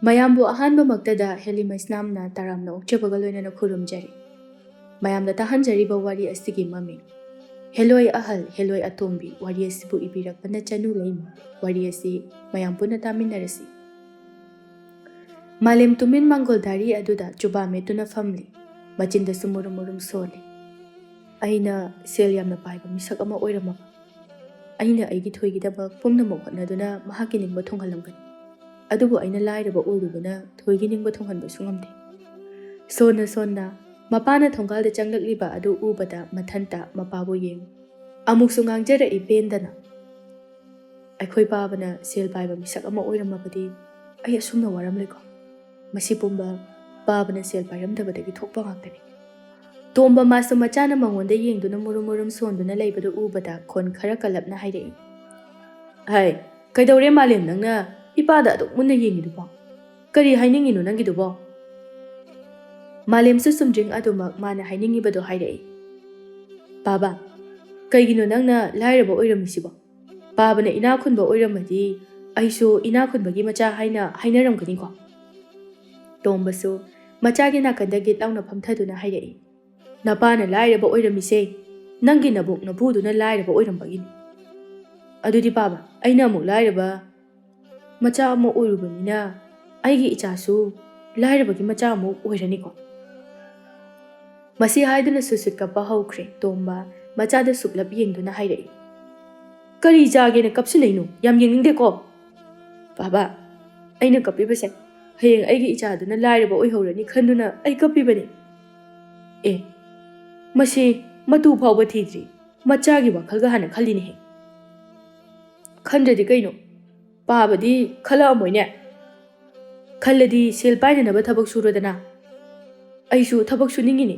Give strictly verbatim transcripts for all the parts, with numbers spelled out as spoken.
ꯃꯌꯥꯝꯕꯨ ꯑꯍꯥꯟꯕꯃꯛꯇꯗ ꯍꯦꯂꯤꯃꯩꯁꯅꯥꯝꯅ ꯇꯔꯥꯝꯅ ꯑꯣꯛꯆꯕꯒ ꯂꯣꯏꯅꯅ ꯈꯨꯔꯨꯝꯖꯔꯤ꯫ ꯃꯌꯥꯝꯗ ꯇꯥꯍꯟꯖꯔꯤꯕ ꯋꯥꯔꯤ ꯑꯁꯤꯒꯤ ꯃꯃꯤꯡ ꯍꯦꯂꯣꯏ ꯑꯍꯜ, ꯍꯦꯂꯣꯏ ꯑꯇꯣꯝꯕꯤ꯫ ꯋꯥꯔꯤ ꯑꯁꯤꯕꯨ ꯏꯕꯤꯔꯛꯄꯅ ꯆꯅꯨ ꯂꯩꯃ꯫ ꯋꯥꯔꯤ ꯑꯁꯤ ꯃꯌꯥꯝ ꯄꯨꯟꯅ ꯇꯥꯃꯤꯟꯅꯔꯁꯤ꯫ ꯃꯥꯂꯦꯝ ꯇꯨꯃꯤꯟ ꯃꯥꯡꯒꯣꯜ ꯗꯥꯔꯤ ꯑꯗꯨꯗ ꯆꯨꯕꯥ ꯃꯦꯠꯇꯨꯅ ꯐꯝꯂꯤ꯫ ꯃꯆꯤꯟꯗꯁꯨ ꯃꯨꯔꯨꯝ ꯃꯨꯔꯨꯝ ꯁꯣꯜꯂꯤ꯫ ꯑꯩꯅ ꯁꯦꯜ ꯌꯥꯝꯅ ꯄꯥꯏꯕ ꯃꯤꯁꯛ ꯑꯃ ꯑꯣꯏꯔꯝꯃꯕ꯫ ꯑꯩꯅ ꯑꯩꯒꯤ ꯊꯣꯏꯒꯤꯗꯃꯛ ꯄꯨꯝꯅꯃꯛ ꯍꯣꯠꯅꯗꯨꯅ ꯃꯍꯥꯛꯀꯤ ꯅꯤꯡꯕ ꯊꯨꯡꯍꯜꯂꯝꯒꯅꯤ꯫ ꯑꯗꯨꯕꯨ ꯑꯩꯅ ꯂꯥꯏꯔꯕ ꯑꯣꯏꯔꯨꯕꯅ ꯊꯣꯏꯒꯤ ꯅꯤꯡꯕ ꯊꯨꯡꯍꯟꯕꯁꯨ ꯉꯝꯗꯦ꯫ ꯁꯣꯟꯅ ꯁꯣꯟꯅ ꯃꯄꯥꯅ ꯊꯣꯡꯒꯥꯜꯗ ꯆꯪꯂꯛꯂꯤꯕ ꯑꯗꯨ ꯎꯕꯗ ꯃꯊꯟꯇ ꯃꯄꯥꯕꯨ ꯌꯦꯡꯉꯤ꯫ ꯑꯃꯨꯛꯁꯨ ꯉꯥꯡꯖꯔꯛꯏ ꯄꯦꯟꯗꯅ, "ꯑꯩꯈꯣꯏ ꯄꯥꯕꯅ ꯁꯦꯜ ꯄꯥꯏꯕ ꯃꯤꯁꯛ ꯑꯃ ꯑꯣꯏꯔꯝꯃꯕꯗꯤ ꯑꯩ ꯑꯁꯨꯝꯅ ꯋꯥꯔꯝꯂꯣꯏꯀꯣ꯫ ꯃꯁꯤ ꯄꯨꯝꯕ ꯄꯥꯕꯅ ꯁꯦꯜ ꯄꯥꯏꯔꯝꯗꯕꯗꯒꯤ ꯊꯣꯛꯄ ꯉꯥꯛꯇꯅꯤ꯫" ꯇꯣꯝꯕ ꯃꯥꯁꯨ ꯃꯆꯥꯅ ꯃꯉꯣꯟꯗ ꯌꯦꯡꯗꯨꯅ ꯃꯨꯔꯨꯝ ꯃꯨꯔꯨꯝ ꯁꯣꯟꯗꯨꯅ ꯂꯩꯕꯗꯨ ꯎꯕꯗ ꯈꯣꯟ ꯈꯔ ꯀꯜꯂꯞꯅ ꯍꯥꯏꯔꯛꯏ, "ꯍꯥꯏ, ꯀꯩꯗꯧꯔꯦ ꯃꯥꯂꯦꯝ, ꯅꯪꯅ ꯏꯄꯥꯗ ꯑꯗꯨꯛ ꯃꯨꯟꯅ ꯌꯦꯡꯉꯤꯗꯨꯕꯣ? ꯀꯔꯤ ꯍꯥꯏꯅꯤꯡꯉꯤꯅꯣ ꯅꯪꯒꯤꯗꯨꯕꯣ?" ꯃꯥꯂꯦꯝꯁꯨ ꯆꯨꯝꯗ꯭ꯔꯤꯡ ꯑꯗꯨꯃꯛ ꯃꯥꯅ ꯍꯥꯏꯅꯤꯡꯉꯤꯕꯗꯣ ꯍꯥꯏꯔꯛꯏ꯫ "ꯄꯥꯕ, ꯀꯩꯒꯤꯅꯣ ꯅꯪꯅ ꯂꯥꯏꯔꯕ ꯑꯣꯏꯔꯝꯃꯤꯁꯤꯕꯣ? ꯄꯥꯕꯅ ꯏꯅꯥꯛ ꯈꯨꯟꯕ ꯑꯣꯏꯔꯝꯃꯗꯤ ꯑꯩꯁꯨ ꯏꯅꯥꯛ ꯈꯨꯟꯕꯒꯤ ꯃꯆꯥ ꯍꯥꯏꯅ ꯍꯥꯏꯅꯔꯝꯒꯅꯤꯀꯣ?" ꯇꯣꯝꯕꯁꯨ ꯃꯆꯥꯒꯤ ꯅꯥꯀꯟꯗ ꯒꯤꯠ ꯂꯥꯎꯅ ꯐꯝꯊꯗꯨꯅ ꯍꯥꯏꯔꯛꯏ, "ꯅꯄꯥꯅ ꯂꯥꯏꯔꯕ ꯑꯣꯏꯔꯝꯃꯤꯁꯦ ꯅꯪꯒꯤ ꯅꯕꯨꯛ ꯅꯄꯨꯗꯨꯅ ꯂꯥꯏꯔꯕ ꯑꯣꯏꯔꯝꯕꯒꯤꯅꯤ꯫ ꯑꯗꯨꯗꯤ ꯄꯥꯕ, ꯑꯩꯅ ꯑꯃꯨꯛ ꯂꯥꯏꯔꯕ ꯃꯆꯥ ꯑꯃ ꯑꯣꯏꯔꯨꯕꯅꯤꯅ ꯑꯩꯒꯤ ꯏꯆꯥꯁꯨ ꯂꯥꯏꯔꯕꯒꯤ ꯃꯆꯥ ꯑꯃꯨꯛ ꯑꯣꯏꯔꯅꯤꯀꯣ?" ꯃꯁꯤ ꯍꯥꯏꯗꯨꯅ ꯁꯨꯠ ꯁꯨꯠ ꯀꯞꯄ ꯍꯧꯈ꯭ꯔꯦ꯫ ꯇꯣꯝꯕ ꯃꯆꯥꯗ ꯁꯨꯞꯂꯞ ꯌꯦꯡꯗꯨꯅ ꯍꯥꯏꯔꯛꯏ, "ꯀꯔꯤ ꯆꯥꯒꯦꯅ ꯀꯞꯁꯤꯟꯅꯩꯅꯣ? ꯌꯥꯝ ꯌꯦꯡꯅꯤꯡꯗꯦꯀꯣ꯫" "ꯕꯥꯕꯥ, ꯑꯩꯅ ꯀꯞꯄꯤꯕꯁꯦ ꯍꯌꯦꯡ ꯑꯩꯒꯤ ꯏꯆꯥꯗꯨꯅ ꯂꯥꯏꯔꯕ ꯑꯣꯏꯍꯧꯔꯅꯤ ꯈꯟꯗꯨꯅ ꯑꯩ ꯀꯞꯄꯤꯕꯅꯤ꯫" "ꯑꯦ, ꯃꯁꯤ ꯃꯇꯨ ꯐꯥꯎꯕ ꯊꯤꯗ꯭ꯔꯤ, ꯃꯆꯥꯒꯤ ꯋꯥꯈꯜꯒ ꯍꯥꯟꯅ ꯈꯜꯂꯤꯅꯦꯍꯦ꯫" "ꯈꯟꯗ꯭ꯔꯗꯤ ꯀꯩꯅꯣ? ꯄꯥꯕꯗꯤ ꯈꯜꯂꯛꯑꯝꯃꯣꯏꯅꯦ꯫ ꯈꯜꯂꯗꯤ ꯁꯦꯜ ꯄꯥꯏꯅꯅꯕ ꯊꯕꯛ ꯁꯨꯔꯣꯗꯅ꯫ ꯑꯩꯁꯨ ꯊꯕꯛ ꯁꯨꯅꯤꯡꯉꯤꯅꯤ꯫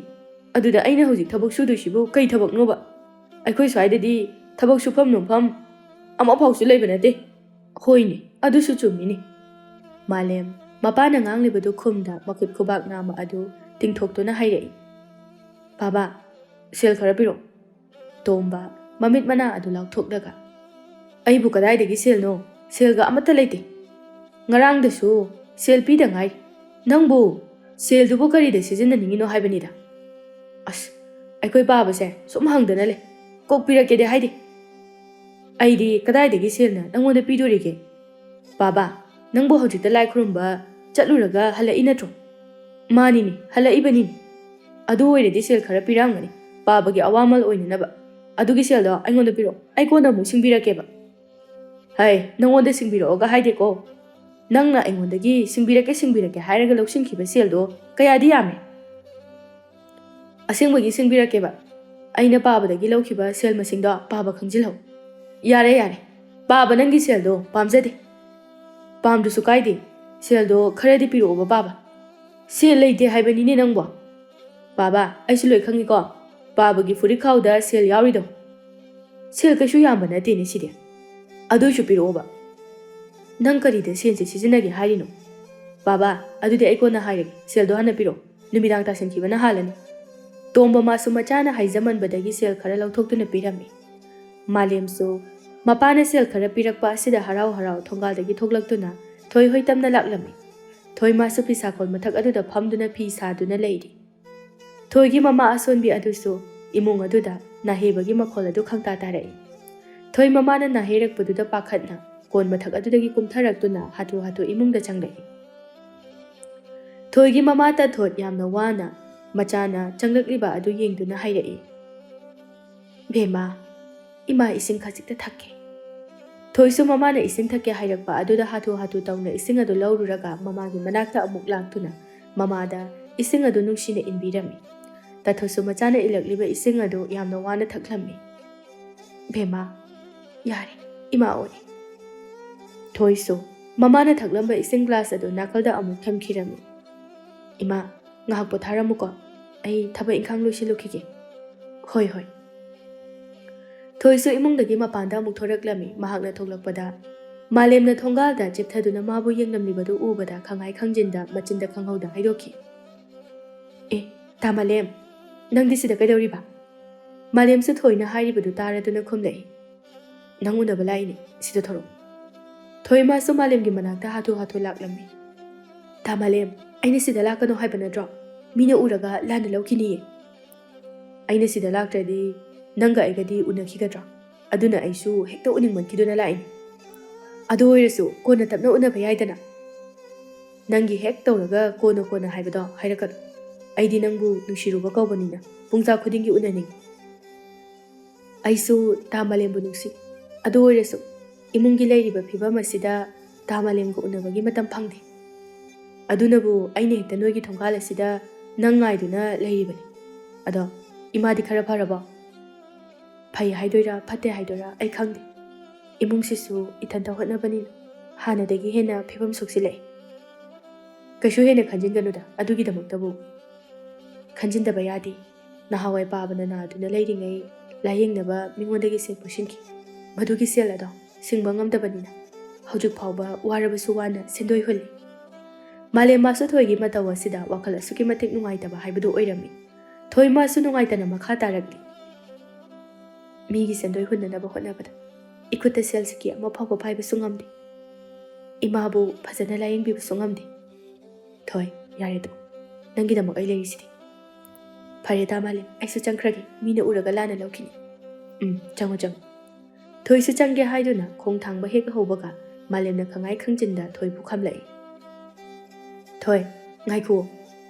ꯑꯗꯨꯗ ꯑꯩꯅ ꯍꯧꯖꯤꯛ ꯊꯕꯛ ꯁꯨꯗꯣꯏꯁꯤꯕꯨ ꯀꯩ ꯊꯕꯛꯅꯣꯕ? ꯑꯩꯈꯣꯏ ꯁ꯭ꯋꯥꯏꯗꯗꯤ ꯊꯕꯛ ꯁꯨꯐꯝ ꯅꯣꯝꯐꯝ ꯑꯃꯐꯥꯎꯁꯨ ꯂꯩꯕ ꯅꯠꯇꯦ꯫" "ꯍꯣꯏꯅꯦ, ꯑꯗꯨꯁꯨ ꯆꯨꯝꯃꯤꯅꯦ꯫" ꯃꯥꯂꯦꯝ ꯃꯄꯥꯅ ꯉꯥꯡꯂꯤꯕꯗꯨ ꯈꯨꯝꯗ ꯃꯈꯨꯠ ꯈꯨꯕꯥꯛ ꯅꯥꯝꯃ ꯑꯗꯨ ꯇꯤꯡꯊꯣꯛꯇꯨꯅ ꯍꯥꯏꯔꯛꯏ, "ꯕꯥꯕꯥ, ꯁꯦꯜ ꯈꯔ ꯄꯤꯔꯛꯑꯣ꯫" ꯇꯣꯝꯕ ꯃꯃꯤꯠ ꯃꯅꯥ ꯑꯗꯨ ꯂꯥꯎꯊꯣꯛꯂꯒ, "ꯑꯩꯕꯨ ꯀꯗꯥꯏꯗꯒꯤ ꯁꯦꯜꯅꯣ? ꯁꯦꯜꯒ ꯑꯃꯠꯇ ꯂꯩꯇꯦ꯫ ꯉꯔꯥꯡꯗꯁꯨ "ꯁꯦꯜ ꯄꯤꯗ ꯉꯥꯏꯔꯤ꯫ ꯅꯪꯕꯨ ꯁꯦꯜꯗꯨꯕꯨ ꯀꯔꯤꯗ ꯁꯤꯖꯤꯟꯅꯅꯤꯡꯉꯤꯅꯣ ꯍꯥꯏꯕꯅꯤꯗ?" "ꯑꯁ, ꯑꯩꯈꯣꯏ ꯄꯥꯕꯁꯦ ꯁꯨꯝ ꯍꯪꯗꯅ ꯂꯩ꯫ ꯀꯣꯛ ꯄꯤꯔꯛꯀꯦꯗꯤ ꯍꯥꯏꯗꯦ꯫ ꯑꯩꯗꯤ ꯀꯗꯥꯏꯗꯒꯤ ꯁꯦꯜꯅ ꯅꯪꯉꯣꯟꯗ ꯄꯤꯗꯣꯔꯤꯒꯦ? ꯄꯥꯕ, ꯅꯪꯕꯨ ꯍꯧꯖꯤꯛꯇ ꯂꯥꯏ ꯈꯨꯔꯨꯝꯕ ꯆꯠꯂꯨꯔꯒ ꯍꯜꯂꯛꯏ ꯅꯠꯇ꯭ꯔꯣ?" "ꯃꯥꯅꯤꯅꯦ, ꯍꯜꯂꯛꯏꯕꯅꯤꯅꯦ꯫ ꯑꯗꯨ ꯑꯣꯏꯔꯗꯤ ꯁꯦꯜ ꯈꯔ ꯄꯤꯔꯛꯑꯝꯒꯅꯤ, ꯄꯥꯕꯒꯤ ꯑꯋꯥꯃꯜ ꯑꯣꯏꯅꯅꯕ꯫ ꯑꯗꯨꯒꯤ ꯁꯦꯜꯗꯣ ꯑꯩꯉꯣꯟꯗ ꯄꯤꯔꯛꯑꯣ, ꯑꯩ ꯀꯣꯟꯅ ꯑꯃꯨꯛ ꯁꯤꯡꯕꯤꯔꯛꯀꯦꯕ꯫" "ꯍꯩ, ꯅꯪꯉꯣꯟꯗ ꯁꯤꯡꯕꯤꯔꯛꯑꯣꯒ ꯍꯥꯏꯗꯦꯀꯣ꯫ ꯅꯪꯅ ꯑꯩꯉꯣꯟꯗꯒꯤ ꯁꯤꯡꯕꯤꯔꯛꯀꯦ, ꯁꯤꯡꯕꯤꯔꯛꯀꯦ ꯍꯥꯏꯔꯒ ꯂꯧꯁꯤꯟꯈꯤꯕ ꯁꯦꯜꯗꯣ ꯀꯌꯥꯗꯤ ꯌꯥꯝꯃꯦ꯫ ꯑꯁꯦꯡꯕꯒꯤ ꯁꯤꯡꯕꯤꯔꯛꯀꯦꯕ꯫ ꯑꯩꯅ ꯄꯥꯕꯗꯒꯤ ꯂꯧꯈꯤꯕ ꯁꯦꯜ ꯃꯁꯤꯡꯗꯣ ꯄꯥꯕ ꯈꯪꯖꯤꯜꯍꯧ꯫" "ꯌꯥꯔꯦ, ꯌꯥꯔꯦ꯫ ꯄꯥꯕ, ꯅꯪꯒꯤ ꯁꯦꯜꯗꯣ ꯄꯥꯝꯖꯗꯦ꯫" "ꯄꯥꯝꯗ꯭ꯔꯁꯨ ꯀꯥꯏꯗꯦ꯫ ꯁꯦꯜꯗꯣ ꯈꯔꯗꯤ ꯄꯤꯔꯛꯑꯣꯕ, ꯄꯥꯕ꯫" "ꯁꯦꯜ ꯂꯩꯇꯦ ꯍꯥꯏꯕꯅꯤꯅꯦ ꯅꯪꯕꯣ꯫" "ꯄꯥꯕ, ꯑꯩꯁꯨ ꯂꯣꯏ ꯈꯪꯉꯤꯀꯣ꯫ ꯄꯥꯕꯒꯤ ꯐꯨꯔꯤꯠ ꯈꯥꯎꯗ ꯁꯦꯜ ꯌꯥꯎꯔꯤꯗꯣ꯫ ꯁꯦꯜ ꯀꯩꯁꯨ ꯌꯥꯝꯕ ꯅꯠꯇꯦꯅꯦ ꯁꯤꯗꯤ꯫ ꯑꯗꯨꯏꯁꯨ ꯄꯤꯔꯛꯑꯣꯕ꯫" "ꯅꯪ ꯀꯔꯤꯗ ꯁꯦꯜꯁꯦ ꯁꯤꯖꯤꯟꯅꯒꯦ ꯍꯥꯏꯔꯤꯅꯣ?" "ꯄꯥꯕ, ꯑꯗꯨꯗꯤ ꯑꯩ ꯀꯣꯟꯅ ꯍꯥꯏꯔꯒꯦ꯫ ꯁꯦꯜꯗꯣ ꯍꯥꯟꯅ ꯄꯤꯔꯛꯑꯣ꯫ ꯅꯨꯃꯤꯗꯥꯡ ꯇꯥꯁꯤꯟꯈꯤꯕꯅ ꯍꯥꯜꯂꯅꯤ꯫" ꯇꯣꯝꯕ ꯃꯥꯁꯨ ꯃꯆꯥꯅ ꯍꯥꯏꯖꯃꯟꯕꯗꯒꯤ ꯁꯦꯜ ꯈꯔ ꯂꯧꯊꯣꯛꯇꯨꯅ ꯄꯤꯔꯝꯃꯤ꯫ ꯃꯥꯂꯦꯝꯁꯨ ꯃꯄꯥꯅ ꯁꯦꯜ ꯈꯔ ꯄꯤꯔꯛꯄ ꯑꯁꯤꯗ ꯍꯔꯥꯎ ꯍꯔꯥꯎ ꯊꯣꯡꯒꯥꯜꯗꯒꯤ ꯊꯣꯛꯂꯛꯇꯨꯅ ꯊꯣꯏ ꯍꯣꯏ ꯇꯝꯅ ꯂꯥꯛꯂꯝꯃꯤ꯫ ꯊꯣꯏ ꯃꯥꯁꯨ ꯐꯤꯁꯥꯀꯣꯜ ꯃꯊꯛ ꯑꯗꯨꯗ ꯐꯝꯗꯨꯅ ꯐꯤ ꯁꯥꯗꯨꯅ ꯂꯩꯔꯤ꯫ ꯊꯣꯏꯒꯤ ꯃꯃꯥ ꯑꯁꯣꯟꯕꯤ ꯑꯗꯨꯁꯨ ꯏꯃꯨꯡ ꯑꯗꯨꯗ ꯅꯥꯍꯦꯕꯒꯤ ꯃꯈꯣꯜ ꯑꯗꯨ ꯈꯪꯇꯥ ꯇꯥꯔꯛꯏ꯫ ꯊꯣꯏ ꯃꯃꯥꯅ ꯅꯥꯍꯦꯔꯛꯄꯗꯨꯗ ꯄꯥꯈꯠꯅ ꯀꯣꯟ ꯃꯊꯛ ꯑꯗꯨꯗꯒꯤ ꯀꯨꯝꯊꯔꯛꯇꯨꯅ ꯍꯥꯊꯨ ꯍꯥꯊꯨ ꯏꯃꯨꯡꯗ ꯆꯪꯂꯛꯏ꯫ ꯊꯣꯏꯒꯤ ꯃꯃꯥ ꯇꯊꯣꯠ ꯌꯥꯝꯅ ꯋꯥꯅ ꯃꯆꯥꯅ ꯆꯪꯂꯛꯂꯤꯕ ꯑꯗꯨ ꯌꯦꯡꯗꯨꯅ ꯍꯥꯏꯔꯛꯏ, "ꯕꯦꯝꯃ, ꯏꯃꯥ ꯏꯁꯤꯡ ꯈꯖꯤꯛꯇ ꯊꯛꯀꯦ꯫" ꯊꯣꯏꯁꯨ ꯃꯃꯥꯅ ꯏꯁꯤꯡ ꯊꯛꯀꯦ ꯍꯥꯏꯔꯛꯄ ꯑꯗꯨꯗ ꯍꯥꯊꯨ ꯍꯥꯊꯨ ꯇꯧꯅ ꯏꯁꯤꯡ ꯑꯗꯨ ꯂꯧꯔꯨꯔꯒ ꯃꯃꯥꯒꯤ ꯃꯅꯥꯛꯇ ꯑꯃꯨꯛ ꯂꯥꯛꯇꯨꯅ ꯃꯃꯥꯗ ꯏꯁꯤꯡ ꯑꯗꯨ ꯅꯨꯡꯁꯤꯅ ꯏꯟꯕꯤꯔꯝꯃꯤ꯫ ꯇꯥꯊꯣꯠꯁꯨ ꯃꯆꯥꯅ ꯏꯜꯂꯛꯂꯤꯕ ꯏꯁꯤꯡ ꯑꯗꯨ ꯌꯥꯝꯅ ꯋꯥꯅ ꯊꯛꯂꯝꯃꯤ꯫ "ꯕꯦꯝꯃ, ꯌꯥꯔꯦ, ꯏꯃꯥ ꯑꯣꯏ꯫" ꯊꯣꯏꯁꯨ ꯃꯃꯥꯅ ꯊꯛꯂꯝꯕ ꯏꯁꯤꯡ ꯒ꯭ꯂꯥꯁ ꯑꯗꯨ ꯅꯥꯀꯜꯗ ꯑꯃꯨꯛ ꯊꯝꯈꯤꯔꯝꯃꯤ꯫ "ꯏꯃꯥ, ꯉꯥꯏꯍꯥꯛ ꯄꯣꯊꯥꯔꯝꯃꯨꯀꯣ, ꯑꯩ ꯊꯕꯛ ꯏꯪꯈꯥꯡ ꯂꯣꯏꯁꯤꯜꯂꯨꯈꯤꯒꯦ꯫" "ꯍꯣꯏ, ꯍꯣꯏ꯫" ꯊꯣꯏꯁꯨ ꯏꯃꯨꯡꯗꯒꯤ ꯃꯄꯥꯟꯗ ꯑꯃꯨꯛ ꯊꯣꯔꯛꯂꯝꯃꯤ꯫ ꯃꯍꯥꯛꯅ ꯊꯣꯛꯂꯛꯄꯗ ꯃꯥꯂꯦꯝꯅ ꯊꯣꯡꯒꯥꯜꯗ ꯆꯤꯞꯊꯗꯨꯅ ꯃꯥꯕꯨ ꯌꯦꯡꯂꯝꯂꯤꯕꯗꯨ ꯎꯕꯗ ꯈꯪꯍꯥꯏ ꯈꯪꯖꯤꯟꯗ ꯃꯆꯤꯟꯗ ꯈꯪꯍꯧꯗ ꯍꯥꯏꯗꯣꯛꯈꯤ, "ꯑꯦ, ꯇꯥ ꯃꯥꯂꯦꯝ, ꯅꯪꯗꯤ ꯁꯤꯗ ꯀꯩꯗꯧꯔꯤꯕ?" ꯃꯥꯂꯦꯝꯁꯨ ꯊꯣꯏꯅ ꯍꯥꯏꯔꯤꯕꯗꯨ ꯇꯥꯔꯗꯨꯅ ꯈꯨꯝꯂꯛꯏ, "ꯅꯪ ꯎꯅꯕ ꯂꯥꯛꯏꯅꯦ, ꯁꯤꯗ ꯊꯣꯔꯛꯑꯣ꯫" ꯊꯣꯏ ꯃꯥꯁꯨ ꯃꯥꯂꯦꯝꯒꯤ ꯃꯅꯥꯛꯇ ꯍꯥꯊꯨ ꯍꯥꯊꯨ ꯂꯥꯛꯂꯝꯃꯤ꯫ "ꯇꯥ ꯃꯥꯂꯦꯝ, ꯑꯩꯅ ꯁꯤꯗ ꯂꯥꯛꯀꯅꯣ ꯍꯥꯏꯕ ꯅꯠꯇ꯭ꯔꯣ? ꯃꯤꯅ ꯎꯔꯒ ꯂꯥꯟꯅ ꯂꯧꯈꯤꯅꯤꯌꯦ꯫ ꯑꯩꯅ ꯁꯤꯗ ꯂꯥꯛꯇ꯭ꯔꯗꯤ ꯅꯪꯒ ꯑꯩꯒꯗꯤ ꯎꯅꯈꯤꯒꯗ꯭ꯔꯣ? ꯑꯗꯨꯅ ꯑꯩꯁꯨ ꯍꯦꯛꯇ ꯎꯅꯤꯡꯃꯟꯈꯤꯗꯨꯅ ꯂꯥꯛꯏꯅꯤ꯫ ꯑꯗꯨ ꯑꯣꯏꯔꯁꯨ ꯀꯣꯟꯅ ꯇꯞꯅ ꯎꯅꯕ ꯌꯥꯏꯗꯅ꯫ ꯅꯪꯒꯤ ꯍꯦꯛ ꯇꯧꯔꯒ ꯀꯣꯟꯅ ꯀꯣꯟꯅ ꯍꯥꯏꯕꯗꯣ ꯍꯥꯏꯔꯛꯀꯅꯨ꯫ ꯑꯩꯗꯤ ꯅꯪꯕꯨ ꯅꯨꯡꯁꯤꯔꯨꯕ ꯀꯧꯕꯅꯤꯅ ꯄꯨꯡꯖꯥ ꯈꯨꯗꯤꯡꯒꯤ ꯎꯅꯅꯤꯡꯏ꯫ ꯑꯩꯁꯨ ꯇꯥ ꯃꯥꯂꯦꯝꯕꯨ ꯅꯨꯡꯁꯤ꯫ ꯑꯗꯨ ꯑꯣꯏꯔꯁꯨ ꯏꯃꯨꯡꯒꯤ ꯂꯩꯔꯤꯕ ꯐꯤꯕꯝ ꯑꯁꯤꯗ ꯇꯥ ꯃꯥꯂꯦꯝꯒ ꯎꯅꯕꯒꯤ ꯃꯇꯝ ꯐꯪꯗꯦ꯫ ꯑꯗꯨꯅꯕꯨ ꯑꯩꯅ ꯍꯦꯛꯇ ꯅꯣꯏꯒꯤ ꯊꯣꯡꯒꯥꯜ ꯑꯁꯤꯗ ꯅꯪ ꯉꯥꯏꯗꯨꯅ ꯂꯩꯔꯤꯕꯅꯤ꯫ ꯑꯗꯣ ꯏꯃꯥꯗꯤ ꯈꯔ ꯐꯔꯕꯣ?" "ꯐꯩ ꯍꯥꯏꯗꯣꯏꯔꯥ ꯐꯠꯇꯦ ꯍꯥꯏꯗꯣꯏꯔꯥ ꯑꯩ ꯈꯪꯗꯦ꯫ ꯏꯃꯨꯡꯁꯤꯁꯨ ꯏꯊꯟꯇ ꯍꯣꯠꯅꯕꯅꯤꯅ ꯍꯥꯟꯅꯗꯒꯤ ꯍꯦꯟꯅ ꯐꯤꯕꯝ ꯁꯣꯛꯆꯤꯜꯂꯛꯑꯦ꯫ ꯀꯩꯁꯨ ꯍꯦꯟꯅ ꯈꯟꯖꯤꯟꯒꯅꯨꯗ, ꯑꯗꯨꯒꯤꯗꯃꯛꯇꯕꯨ ꯈꯟꯖꯤꯟꯗꯕ ꯌꯥꯗꯦ꯫ ꯅꯍꯥꯟꯋꯥꯏ ꯄꯥꯕꯅ ꯅꯥꯗꯨꯅ ꯂꯩꯔꯤꯉꯩ ꯂꯥꯌꯦꯡꯅꯕ ꯃꯤꯉꯣꯟꯗꯒꯤ ꯁꯦꯜ ꯄꯨꯁꯤꯟꯈꯤ꯫ ꯃꯗꯨꯒꯤ ꯁꯦꯜ ꯑꯗꯣ ꯁꯤꯡꯕ ꯉꯝꯗꯕꯅꯤꯅ ꯍꯧꯖꯤꯛ ꯐꯥꯎꯕ ꯋꯥꯔꯕꯁꯨ ꯋꯥꯅ ꯁꯦꯟꯗꯣꯏ ꯍꯨꯜꯂꯤ꯫ ꯃꯥꯂꯦꯝ ꯃꯥꯁꯨ ꯊꯣꯏꯒꯤ ꯃꯇꯧ ꯑꯁꯤꯗ ꯋꯥꯈꯜ ꯑꯁꯨꯛꯀꯤ ꯃꯇꯤꯛ ꯅꯨꯡꯉꯥꯏꯇꯕ ꯍꯥꯏꯕꯗꯨ ꯑꯣꯏꯔꯝꯃꯤ꯫ ꯊꯣꯏ ꯃꯥꯁꯨ ꯅꯨꯡꯉꯥꯏꯇꯅ ꯃꯈꯥ ꯇꯥꯔꯛꯂꯤ꯫ ꯃꯤꯒꯤ ꯁꯦꯟꯗꯣꯏ ꯍꯨꯟꯅꯅꯕ ꯍꯣꯠꯅꯕꯗ ꯏꯈꯨꯠꯇ ꯁꯦꯜ ꯁꯤꯀꯤ ꯑꯃ ꯐꯥꯎꯕ ꯄꯥꯏꯕꯁꯨ ꯉꯝꯗꯦ꯫ ꯏꯃꯥꯕꯨ ꯐꯖꯅ ꯂꯥꯌꯦꯡꯕꯤꯕꯁꯨ ꯉꯝꯗꯦ꯫ ꯊꯣꯏ, ꯌꯥꯔꯦ ꯇꯣꯛ꯫ ꯅꯪꯒꯤꯗꯃꯛ ꯑꯩ ꯂꯩꯔꯤꯁꯤꯗꯤ꯫ ꯐꯔꯦ ꯇꯥ ꯃꯥꯂꯦꯝ, ꯑꯩꯁꯨ ꯆꯪꯈ꯭ꯔꯒꯦ꯫ ꯃꯤꯅ ꯎꯔꯒ ꯂꯥꯟꯅ ꯂꯧꯈꯤꯅꯤ꯫ ꯎꯝ, ꯆꯪꯉꯣ, ꯆꯪꯉꯣ꯫ ꯊꯣꯏꯁꯨ ꯆꯪꯒꯦ ꯍꯥꯏꯗꯨꯅ ꯈꯣꯡ ꯊꯥꯡꯕ ꯍꯦꯛ ꯍꯧꯕꯒ ꯃꯥꯂꯦꯝꯅ ꯈꯪꯉꯥꯏ ꯈꯪꯖꯤꯟꯗ ꯊꯣꯏꯕꯨ ꯈꯥꯝꯂꯛꯏ꯫ "ꯊꯣꯏ, ꯉꯥꯏꯈꯨꯑꯣ꯫"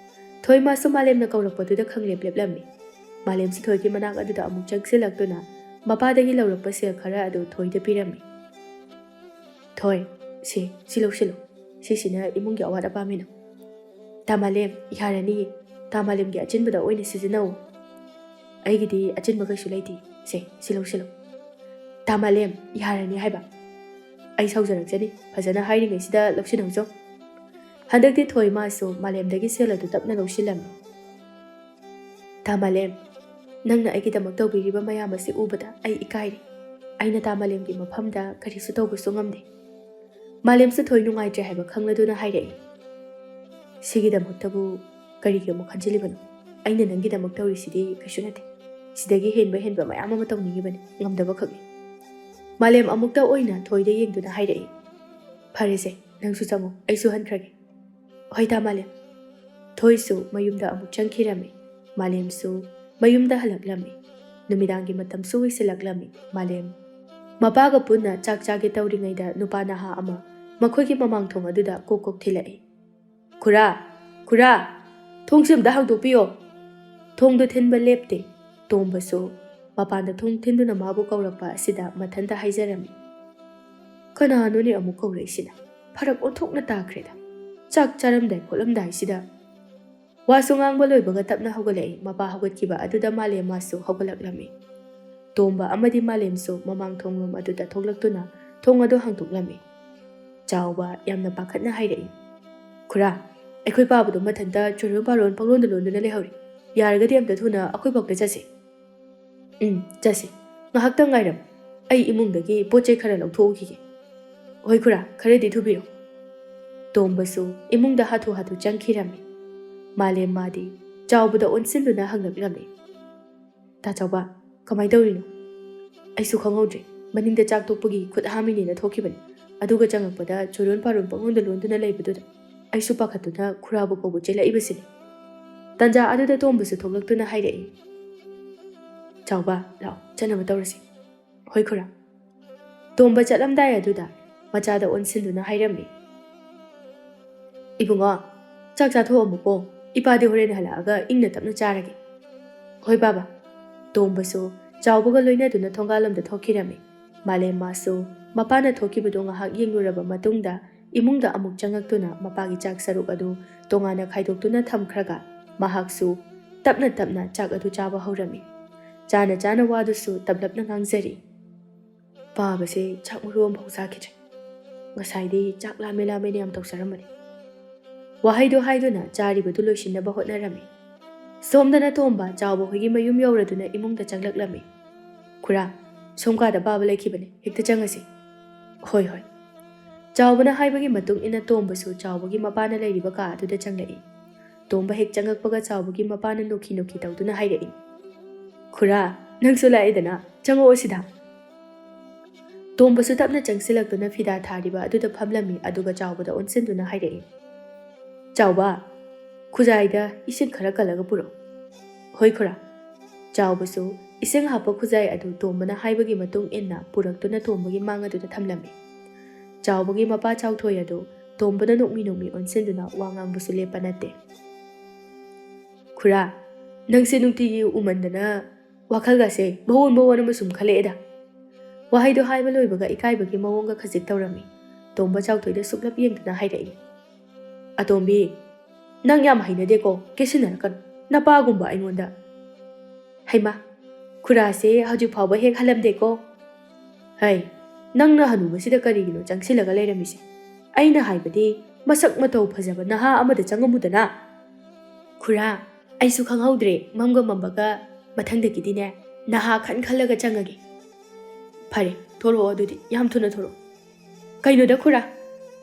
ꯊꯣꯏ ꯃꯥꯁꯨ ꯃꯥꯂꯦꯝꯅ ꯀꯧꯔꯛꯄꯗꯨꯗ ꯈꯪꯂꯦꯞ ꯂꯦꯞꯂꯝꯃꯤ꯫ ꯃꯥꯂꯦꯝꯁꯨ ꯊꯣꯏꯒꯤ ꯃꯅꯥꯛ ꯑꯗꯨꯗ ꯑꯃꯨꯛ ꯆꯪꯁꯤꯜꯂꯛꯇꯨꯅ ꯃꯄꯥꯗꯒꯤ ꯂꯧꯔꯛꯄ ꯁꯦꯜ ꯈꯔ ꯑꯗꯨ ꯊꯣꯏꯗ ꯄꯤꯔꯝꯃꯤ꯫ "ꯊꯣꯏ, ꯁꯤ, ꯁꯤ ꯂꯧꯁꯤꯜꯂꯨ꯫ ꯁꯤꯁꯤꯅ ꯏꯃꯨꯡꯒꯤ ꯑꯋꯥꯠ ꯑꯄꯥ ꯃꯦꯟꯅꯧ꯫" "ꯇꯥ ꯃꯥꯂꯦꯝ, ꯌꯥꯔꯅꯤꯌꯦ꯫ ꯇꯥ ꯃꯥꯂꯦꯝꯒꯤ ꯑꯆꯤꯟꯕꯗ ꯑꯣꯏꯅ ꯁꯤꯖꯤꯟꯅꯧ꯫ ꯑꯩꯒꯤꯗꯤ ꯑꯆꯤꯟꯕ ꯀꯩꯁꯨ ꯂꯩꯇꯦ꯫ ꯁꯦ, ꯁꯤ ꯂꯧꯁꯤꯜꯂꯨ꯫" "ꯇꯥ ꯃꯥꯂꯦꯝ, ꯌꯥꯔꯅꯤ ꯍꯥꯏꯕ꯫" "ꯑꯩ ꯁꯥꯎꯖꯔꯛꯆꯅꯤ꯫ ꯐꯖꯅ ꯍꯥꯏꯔꯤꯉꯩꯁꯤꯗ ꯂꯧꯁꯤꯟꯍꯧꯖꯧ꯫" ꯍꯟꯗꯛꯇꯤ ꯊꯣꯏ ꯃꯥꯁꯨ ꯃꯥꯂꯦꯝꯗꯒꯤ ꯁꯦꯜ ꯑꯗꯨ ꯇꯞꯅ ꯂꯧꯁꯤꯜꯂꯝꯃꯤ꯫ "ꯇꯥ ꯃꯥꯂꯦꯝ, ꯅꯪꯅ ꯑꯩꯒꯤꯗꯃꯛ ꯇꯧꯕꯤꯔꯤꯕ ꯃꯌꯥꯝ ꯑꯁꯤ ꯎꯕꯗ ꯑꯩ ꯏꯀꯥꯏꯔꯦ꯫ ꯑꯩꯅ ꯇꯥ ꯃꯥꯂꯦꯝꯒꯤ ꯃꯐꯝꯗ ꯀꯔꯤꯁꯨ ꯇꯧꯕꯁꯨ ꯉꯝꯗꯦ꯫" ꯃꯥꯂꯦꯝꯁꯨ ꯊꯣꯏ ꯅꯨꯡꯉꯥꯏꯇ꯭ꯔꯦ ꯍꯥꯏꯕ ꯈꯪꯂꯗꯨꯅ ꯍꯥꯏꯔꯛꯏ꯫ "ꯁꯤꯒꯤꯗꯃꯛꯇꯕꯨ ꯀꯔꯤꯒꯤ ꯑꯃꯨꯛ ꯈꯟꯖꯤꯜꯂꯤꯕꯅꯣ? ꯑꯩꯅ ꯅꯪꯒꯤꯗꯃꯛ ꯇꯧꯔꯤꯁꯤꯗꯤ ꯀꯩꯁꯨ ꯅꯠꯇꯦ꯫ ꯁꯤꯗꯒꯤ ꯍꯦꯟꯕ ꯍꯦꯟꯕ ꯃꯌꯥꯝ ꯑꯃ ꯇꯧꯅꯤꯡꯉꯤꯕꯅꯤ, ꯉꯝꯗꯕ ꯈꯛꯅꯤ꯫" ꯃꯥꯂꯦꯝ ꯑꯃꯨꯛꯇ ꯑꯣꯏꯅ ꯊꯣꯏꯗ ꯌꯦꯡꯗꯨꯅ ꯍꯥꯏꯔꯛꯏ꯫ "ꯐꯔꯦꯁꯦ, ꯅꯪꯁꯨ ꯆꯪꯉꯣ, ꯑꯩꯁꯨ ꯍꯟꯈ꯭ꯔꯒꯦ꯫" "ꯍꯣꯏꯗ, ꯃꯥꯂꯦꯝ꯫" ꯊꯣꯏꯁꯨ ꯃꯌꯨꯝꯗ ꯑꯃꯨꯛ ꯆꯪꯈꯤꯔꯝꯃꯤ꯫ ꯃꯥꯂꯦꯝꯁꯨ ꯃꯌꯨꯝꯗ ꯍꯜꯂꯛꯂꯝꯃꯤ꯫ ꯅꯨꯃꯤꯗꯥꯡꯒꯤ ꯃꯇꯝꯁꯨ ꯑꯣꯏꯁꯤꯜꯂꯛꯂꯝꯃꯤ꯫ ꯃꯥꯂꯦꯝ ꯃꯄꯥꯒ ꯄꯨꯟꯅ ꯆꯥꯛ ꯆꯥꯒꯦ ꯇꯧꯔꯤꯉꯩꯗ ꯅꯨꯄꯥ ꯅꯍꯥ ꯑꯃ ꯃꯈꯣꯏꯒꯤ ꯃꯃꯥꯡ ꯊꯣꯡ ꯑꯗꯨꯗ ꯀꯣꯛ ꯀꯣꯛ ꯊꯤꯜꯂꯛꯏ꯫ "ꯈꯨꯔꯥ, ꯈꯨꯔꯥ, ꯊꯣꯡꯁꯤ ꯑꯝꯇ ꯍꯥꯡꯗꯣꯛꯄꯤꯌꯣ!" ꯊꯣꯡꯗꯨ ꯊꯤꯟꯕ ꯂꯦꯞꯇꯦ꯫ ꯇꯣꯝꯕꯁꯨ ꯃꯄꯥꯟꯗ ꯊꯣꯡ ꯊꯤꯟꯗꯨꯅ ꯃꯥꯕꯨ ꯀꯧꯔꯛꯄ ꯑꯁꯤꯗ ꯃꯊꯟꯇ ꯍꯥꯏꯖꯔꯝꯃꯤ, "ꯀꯅꯥꯅꯣꯅꯦ ꯑꯃꯨꯛ ꯀꯧꯔꯛꯏꯁꯤꯅ? ꯐꯔꯛ ꯑꯣꯟꯊꯣꯛꯅ ꯇꯥꯈ꯭ꯔꯦꯗ꯫ ꯆꯥꯛ ꯆꯥꯔꯝꯗꯥꯏ ꯈꯣꯠꯂꯝꯗꯥꯏꯁꯤꯗ꯫" ꯋꯥꯁꯨ ꯉꯥꯡꯕ ꯂꯣꯏꯕꯒ ꯇꯞꯅ ꯍꯧꯒꯠꯂꯛꯏ꯫ ꯃꯄꯥ ꯍꯧꯒꯠꯈꯤꯕ ꯑꯗꯨꯗ ꯃꯥꯂꯦꯝ ꯃꯥꯁꯨ ꯍꯧꯒꯠꯂꯛꯂꯝꯃꯤ꯫ ꯇꯣꯝꯕ ꯑꯃꯗꯤ ꯃꯥꯂꯦꯝꯁꯨ ꯃꯃꯥꯡ ꯊꯣꯡꯂꯣꯝ ꯑꯗꯨꯗ ꯊꯣꯛꯂꯛꯇꯨꯅ ꯊꯣꯡ ꯑꯗꯨ ꯍꯥꯡꯗꯣꯛꯂꯝꯃꯤ꯫ ꯆꯥꯎꯕ ꯌꯥꯝꯅ ꯄꯥꯈꯠꯅ ꯍꯥꯏꯔꯛꯏ, "ꯈꯨꯔꯥ, ꯑꯩꯈꯣꯏ ꯄꯥꯕꯗꯣ ꯃꯊꯟꯇ ꯆꯣꯏꯔꯣꯟ ꯄꯥꯔꯣꯟ ꯄꯪꯂꯣꯟꯗ ꯂꯣꯟꯗꯨꯅ ꯂꯩꯍꯧꯔꯤ꯫ ꯌꯥꯔꯒꯗꯤ ꯑꯝꯇ ꯊꯨꯅ ꯑꯩꯈꯣꯏ ꯐꯥꯎꯗ ꯆꯠꯁꯤ꯫" "ꯎꯝ, ꯆꯠꯁꯤ꯫ ꯉꯥꯏꯍꯥꯛꯇꯪ ꯉꯥꯏꯔꯝꯃꯨ꯫ ꯑꯩ ꯏꯃꯨꯡꯗꯒꯤ ꯄꯣꯠ ꯆꯩ ꯈꯔ ꯂꯧꯊꯣꯛꯎꯈꯤꯒꯦ꯫" "ꯍꯣꯏ ꯈꯨꯔꯥ, ꯈꯔꯗꯤ ꯊꯨꯕꯤꯔꯣ꯫" ꯇꯣꯝꯕꯁꯨ ꯏꯃꯨꯡꯗ ꯍꯥꯊꯨ ꯍꯥꯊꯨ ꯆꯪꯈꯤꯔꯝꯃꯤ꯫ ꯃꯥꯂꯦꯝ ꯃꯥꯗꯤ ꯆꯥꯎꯕꯗ ꯑꯣꯟꯁꯤꯟꯗꯨꯅ ꯍꯪꯂꯛꯂꯝꯃꯤ, "ꯇꯥ ꯆꯥꯎꯕ, ꯀꯃꯥꯏ ꯇꯧꯔꯤꯅꯣ?" "ꯑꯩꯁꯨ ꯈꯪꯍꯧꯗ꯭ꯔꯦ꯫ ꯃꯅꯤꯡꯗ ꯆꯥꯛ ꯇꯣꯛꯄꯒꯤ ꯈꯨꯠ ꯍꯥꯝꯃꯤꯅꯦꯅ ꯊꯣꯛꯈꯤꯕꯅꯤ꯫ ꯑꯗꯨꯒ ꯆꯪꯉꯛꯄꯗ ꯆꯣꯏꯔꯣꯟ ꯄꯥꯔꯣꯟ ꯄꯪꯂꯣꯟꯗ ꯂꯣꯟꯗꯨꯅ ꯂꯩꯕꯗꯨꯗ ꯑꯩꯁꯨ ꯄꯥꯈꯠꯇꯨꯅ ꯈꯨꯔꯥꯕꯨ ꯀꯧꯕ ꯆꯦꯜꯂꯛꯏꯕꯁꯤꯅꯤ꯫" ꯇꯟꯖꯥ ꯑꯗꯨꯗ ꯇꯣꯝꯕꯁꯨ ꯊꯣꯛꯂꯛꯇꯨꯅ ꯍꯥꯏꯔꯛꯏ, "ꯆꯥꯎꯕ, ꯂꯥꯛꯑꯣ, ꯆꯠꯅꯕ ꯇꯧꯔꯁꯤ꯫" "ꯍꯣꯏ ꯈꯨꯔꯥ꯫" ꯇꯣꯝꯕ ꯆꯠꯂꯝꯗꯥꯏ ꯑꯗꯨꯗ ꯃꯆꯥꯗ ꯑꯣꯟꯁꯤꯟꯗꯨꯅ ꯍꯥꯏꯔꯝꯃꯤ, "ꯏꯕꯨꯡꯉꯣ, ꯆꯥꯛ ꯆꯥꯊꯣꯛꯑꯝꯃꯨꯀꯣ꯫ ꯏꯄꯥꯗꯤ ꯍꯣꯔꯦꯟ ꯍꯜꯂꯛꯑꯒ ꯏꯪꯅ ꯇꯞꯅ ꯆꯥꯔꯒꯦ꯫" "ꯍꯣꯏ ꯕꯥꯕꯥ꯫" ꯇꯣꯝꯕꯁꯨ ꯆꯥꯎꯕꯒ ꯂꯣꯏꯅꯗꯨꯅ ꯊꯣꯡꯒꯥꯜꯂꯣꯝꯗ ꯊꯣꯛꯈꯤꯔꯝꯃꯤ꯫ ꯃꯥꯂꯦꯝ ꯃꯥꯁꯨ ꯃꯄꯥꯅ ꯊꯣꯛꯈꯤꯕꯗꯨ ꯉꯥꯏꯍꯥꯛ ꯌꯦꯡꯂꯨꯔꯕ ꯃꯇꯨꯡꯗ ꯏꯃꯨꯡꯗ ꯑꯃꯨꯛ ꯆꯪꯉꯛꯇꯨꯅ ꯃꯄꯥꯒꯤ ꯆꯥꯛ ꯁꯔꯨꯛ ꯑꯗꯨ ꯇꯣꯉꯥꯟꯅ ꯈꯥꯏꯗꯣꯛꯇꯨꯅ ꯊꯝꯈ꯭ꯔꯒ ꯃꯍꯥꯛꯁꯨ ꯇꯞꯅ ꯇꯞꯅ ꯆꯥꯛ ꯑꯗꯨ ꯆꯥꯕ ꯍꯧꯔꯝꯃꯤ꯫ ꯆꯥꯅ ꯆꯥꯅ ꯋꯥꯗꯨꯁꯨ ꯇꯞꯂꯞꯅ ꯉꯥꯡꯖꯔꯤ꯫ "ꯄꯥꯕꯁꯦ ꯆꯥꯛ ꯃꯔꯨ ꯑꯃꯐꯥꯎ ꯆꯥꯈꯤꯗ꯭ꯔꯦ꯫ ꯉꯁꯥꯏꯗꯤ ꯆꯥꯛ ꯂꯥꯝꯃꯦ ꯂꯥꯝꯃꯦꯅ ꯌꯥꯝ ꯇꯧꯖꯔꯝꯕꯅꯤ꯫" ꯋꯥꯍꯩꯗꯨ ꯍꯥꯏꯗꯨꯅ ꯆꯥꯔꯤꯕꯗꯨ ꯂꯣꯏꯁꯤꯟꯅꯕ ꯍꯣꯠꯅꯔꯝꯃꯤ꯫ ꯁꯣꯝꯗꯅ ꯇꯣꯝꯕ ꯆꯥꯎꯕ ꯍꯣꯏꯒꯤ ꯃꯌꯨꯝ ꯌꯧꯔꯗꯨꯅ ꯏꯃꯨꯡꯗ ꯆꯪꯂꯛꯂꯝꯃꯤ꯫ "ꯈꯨꯔꯥ, ꯁꯣꯝ ꯀꯥꯗ ꯄꯥꯕ ꯂꯩꯈꯤꯕꯅꯤ, ꯍꯦꯛꯇ ꯆꯪꯉꯁꯤ꯫" "ꯍꯣꯏ, ꯍꯣꯏ꯫" ꯆꯥꯎꯕꯅ ꯍꯥꯏꯕꯒꯤ ꯃꯇꯨꯡ ꯏꯟꯅ ꯇꯣꯝꯕꯁꯨ ꯆꯥꯎꯕꯒꯤ ꯃꯄꯥꯅ ꯂꯩꯔꯤꯕ ꯀꯥ ꯑꯗꯨꯗ ꯆꯪꯂꯛꯏ꯫ ꯇꯣꯝꯕ ꯍꯦꯛ ꯆꯪꯉꯛꯄꯒ ꯆꯥꯎꯕꯒꯤ ꯃꯄꯥꯅ ꯅꯣꯛꯈꯤ ꯅꯣꯛꯈꯤ ꯇꯧꯗꯨꯅ ꯍꯥꯏꯔꯛꯏ, "ꯈꯨꯔꯥ, ꯅꯪꯁꯨ ꯂꯥꯛꯑꯦꯗꯅ, ꯆꯪꯉꯛꯑꯣ ꯁꯤꯗ꯫" ꯇꯣꯝꯕꯁꯨ ꯇꯞꯅ ꯆꯪꯁꯤꯜꯂꯛꯇꯨꯅ ꯐꯤꯗꯥ ꯊꯥꯔꯤꯕ ꯑꯗꯨꯗ ꯐꯝꯂꯝꯃꯤ, ꯑꯗꯨꯒ ꯆꯥꯎꯕꯗ ꯑꯣꯟꯁꯤꯟꯗꯨꯅ ꯍꯥꯏꯔꯛꯏ, "ꯆꯥꯎꯕ, ꯈꯨꯖꯥꯏꯗ ꯏꯁꯤꯡ ꯈꯔ ꯀꯜꯂꯒ ꯄꯨꯔꯛꯎ꯫" "ꯍꯣꯏ ꯈꯨꯔꯥ꯫" ꯆꯥꯎꯕꯁꯨ ꯏꯁꯤꯡ ꯍꯥꯞꯄ ꯈꯨꯖꯥꯏ ꯑꯗꯨ ꯇꯣꯝꯕꯅ ꯍꯥꯏꯕꯒꯤ ꯃꯇꯨꯡ ꯏꯟꯅ ꯄꯨꯔꯛꯇꯨꯅ ꯇꯣꯝꯕꯒꯤ ꯃꯥꯡ ꯑꯗꯨꯗ ꯊꯝꯂꯝꯃꯤ꯫ ꯆꯥꯎꯕꯒꯤ ꯃꯄꯥ ꯆꯥꯎꯊꯣꯏ ꯑꯗꯨ ꯇꯣꯝꯕꯅ ꯅꯣꯛꯃꯤ ꯅꯣꯛꯃꯤ ꯑꯣꯟꯁꯤꯟꯗꯨꯅ ꯋꯥ ꯉꯥꯡꯕꯁꯨ ꯂꯦꯞꯄ ꯅꯠꯇꯦ꯫ "ꯈꯨꯔꯥ, ꯅꯪꯁꯦ ꯅꯨꯡꯇꯤꯒꯤ ꯎꯃꯟꯗꯅ ꯋꯥꯈꯜꯒꯁꯦ ꯃꯑꯣꯟ ꯃꯑꯣꯟ ꯑꯃ ꯁꯨꯝ ꯈꯜꯂꯛꯑꯦꯗ꯫" ꯋꯥꯍꯩꯗꯣ ꯍꯥꯏꯕ ꯂꯣꯏꯕꯒ ꯏꯀꯥꯏꯕꯒꯤ ꯃꯑꯣꯡꯒ ꯈꯖꯤꯛ ꯇꯧꯔꯝꯃꯤ꯫ ꯇꯣꯝꯕ ꯆꯥꯎꯊꯣꯏꯗ ꯁꯨꯛꯂꯞ ꯌꯦꯡꯗꯨꯅ ꯍꯥꯏꯔꯛꯏ, "ꯑꯇꯣꯝꯕꯤ, ꯅꯪ ꯌꯥꯝ ꯍꯩꯅꯗꯦꯀꯣ, ꯀꯦꯁꯤꯟꯅꯔꯛꯀꯅꯨ, ꯅꯄꯥꯒꯨꯝꯕ ꯑꯩꯉꯣꯟꯗ꯫" "ꯍꯩꯃꯥ, ꯈꯨꯔꯥꯁꯦ ꯍꯧꯖꯤꯛ ꯐꯥꯎꯕ ꯍꯦꯛ ꯍꯜꯂꯝꯗꯦꯀꯣ꯫" "ꯍꯩ, ꯅꯪꯅ ꯍꯅꯨꯕꯁꯤꯗ ꯀꯔꯤꯒꯤꯅꯣ ꯆꯪꯁꯤꯜꯂꯒ ꯂꯩꯔꯝꯃꯤꯁꯦ? ꯑꯩꯅ ꯍꯥꯏꯕꯗꯤ ꯃꯁꯛ ꯃꯇꯧ ꯐꯖꯕ ꯅꯍꯥ ꯑꯃꯗ ꯆꯪꯉꯝꯃꯨꯗꯅ꯫" "ꯈꯨꯔꯥ, ꯑꯩꯁꯨ ꯈꯪꯍꯧꯗ꯭ꯔꯦ, ꯃꯝꯒ ꯃꯝꯕꯒ ꯃꯊꯪꯗꯒꯤꯗꯤꯅꯦ ꯅꯍꯥ ꯈꯟ ꯈꯜꯂꯒ ꯆꯪꯉꯒꯦ꯫" "ꯐꯔꯦ, ꯊꯣꯔꯛꯑꯣ ꯑꯗꯨꯗꯤ, ꯌꯥꯝ ꯊꯨꯅ ꯊꯣꯔꯛꯑꯣ꯫" "ꯀꯩꯅꯣꯗ ꯈꯨꯔꯥ,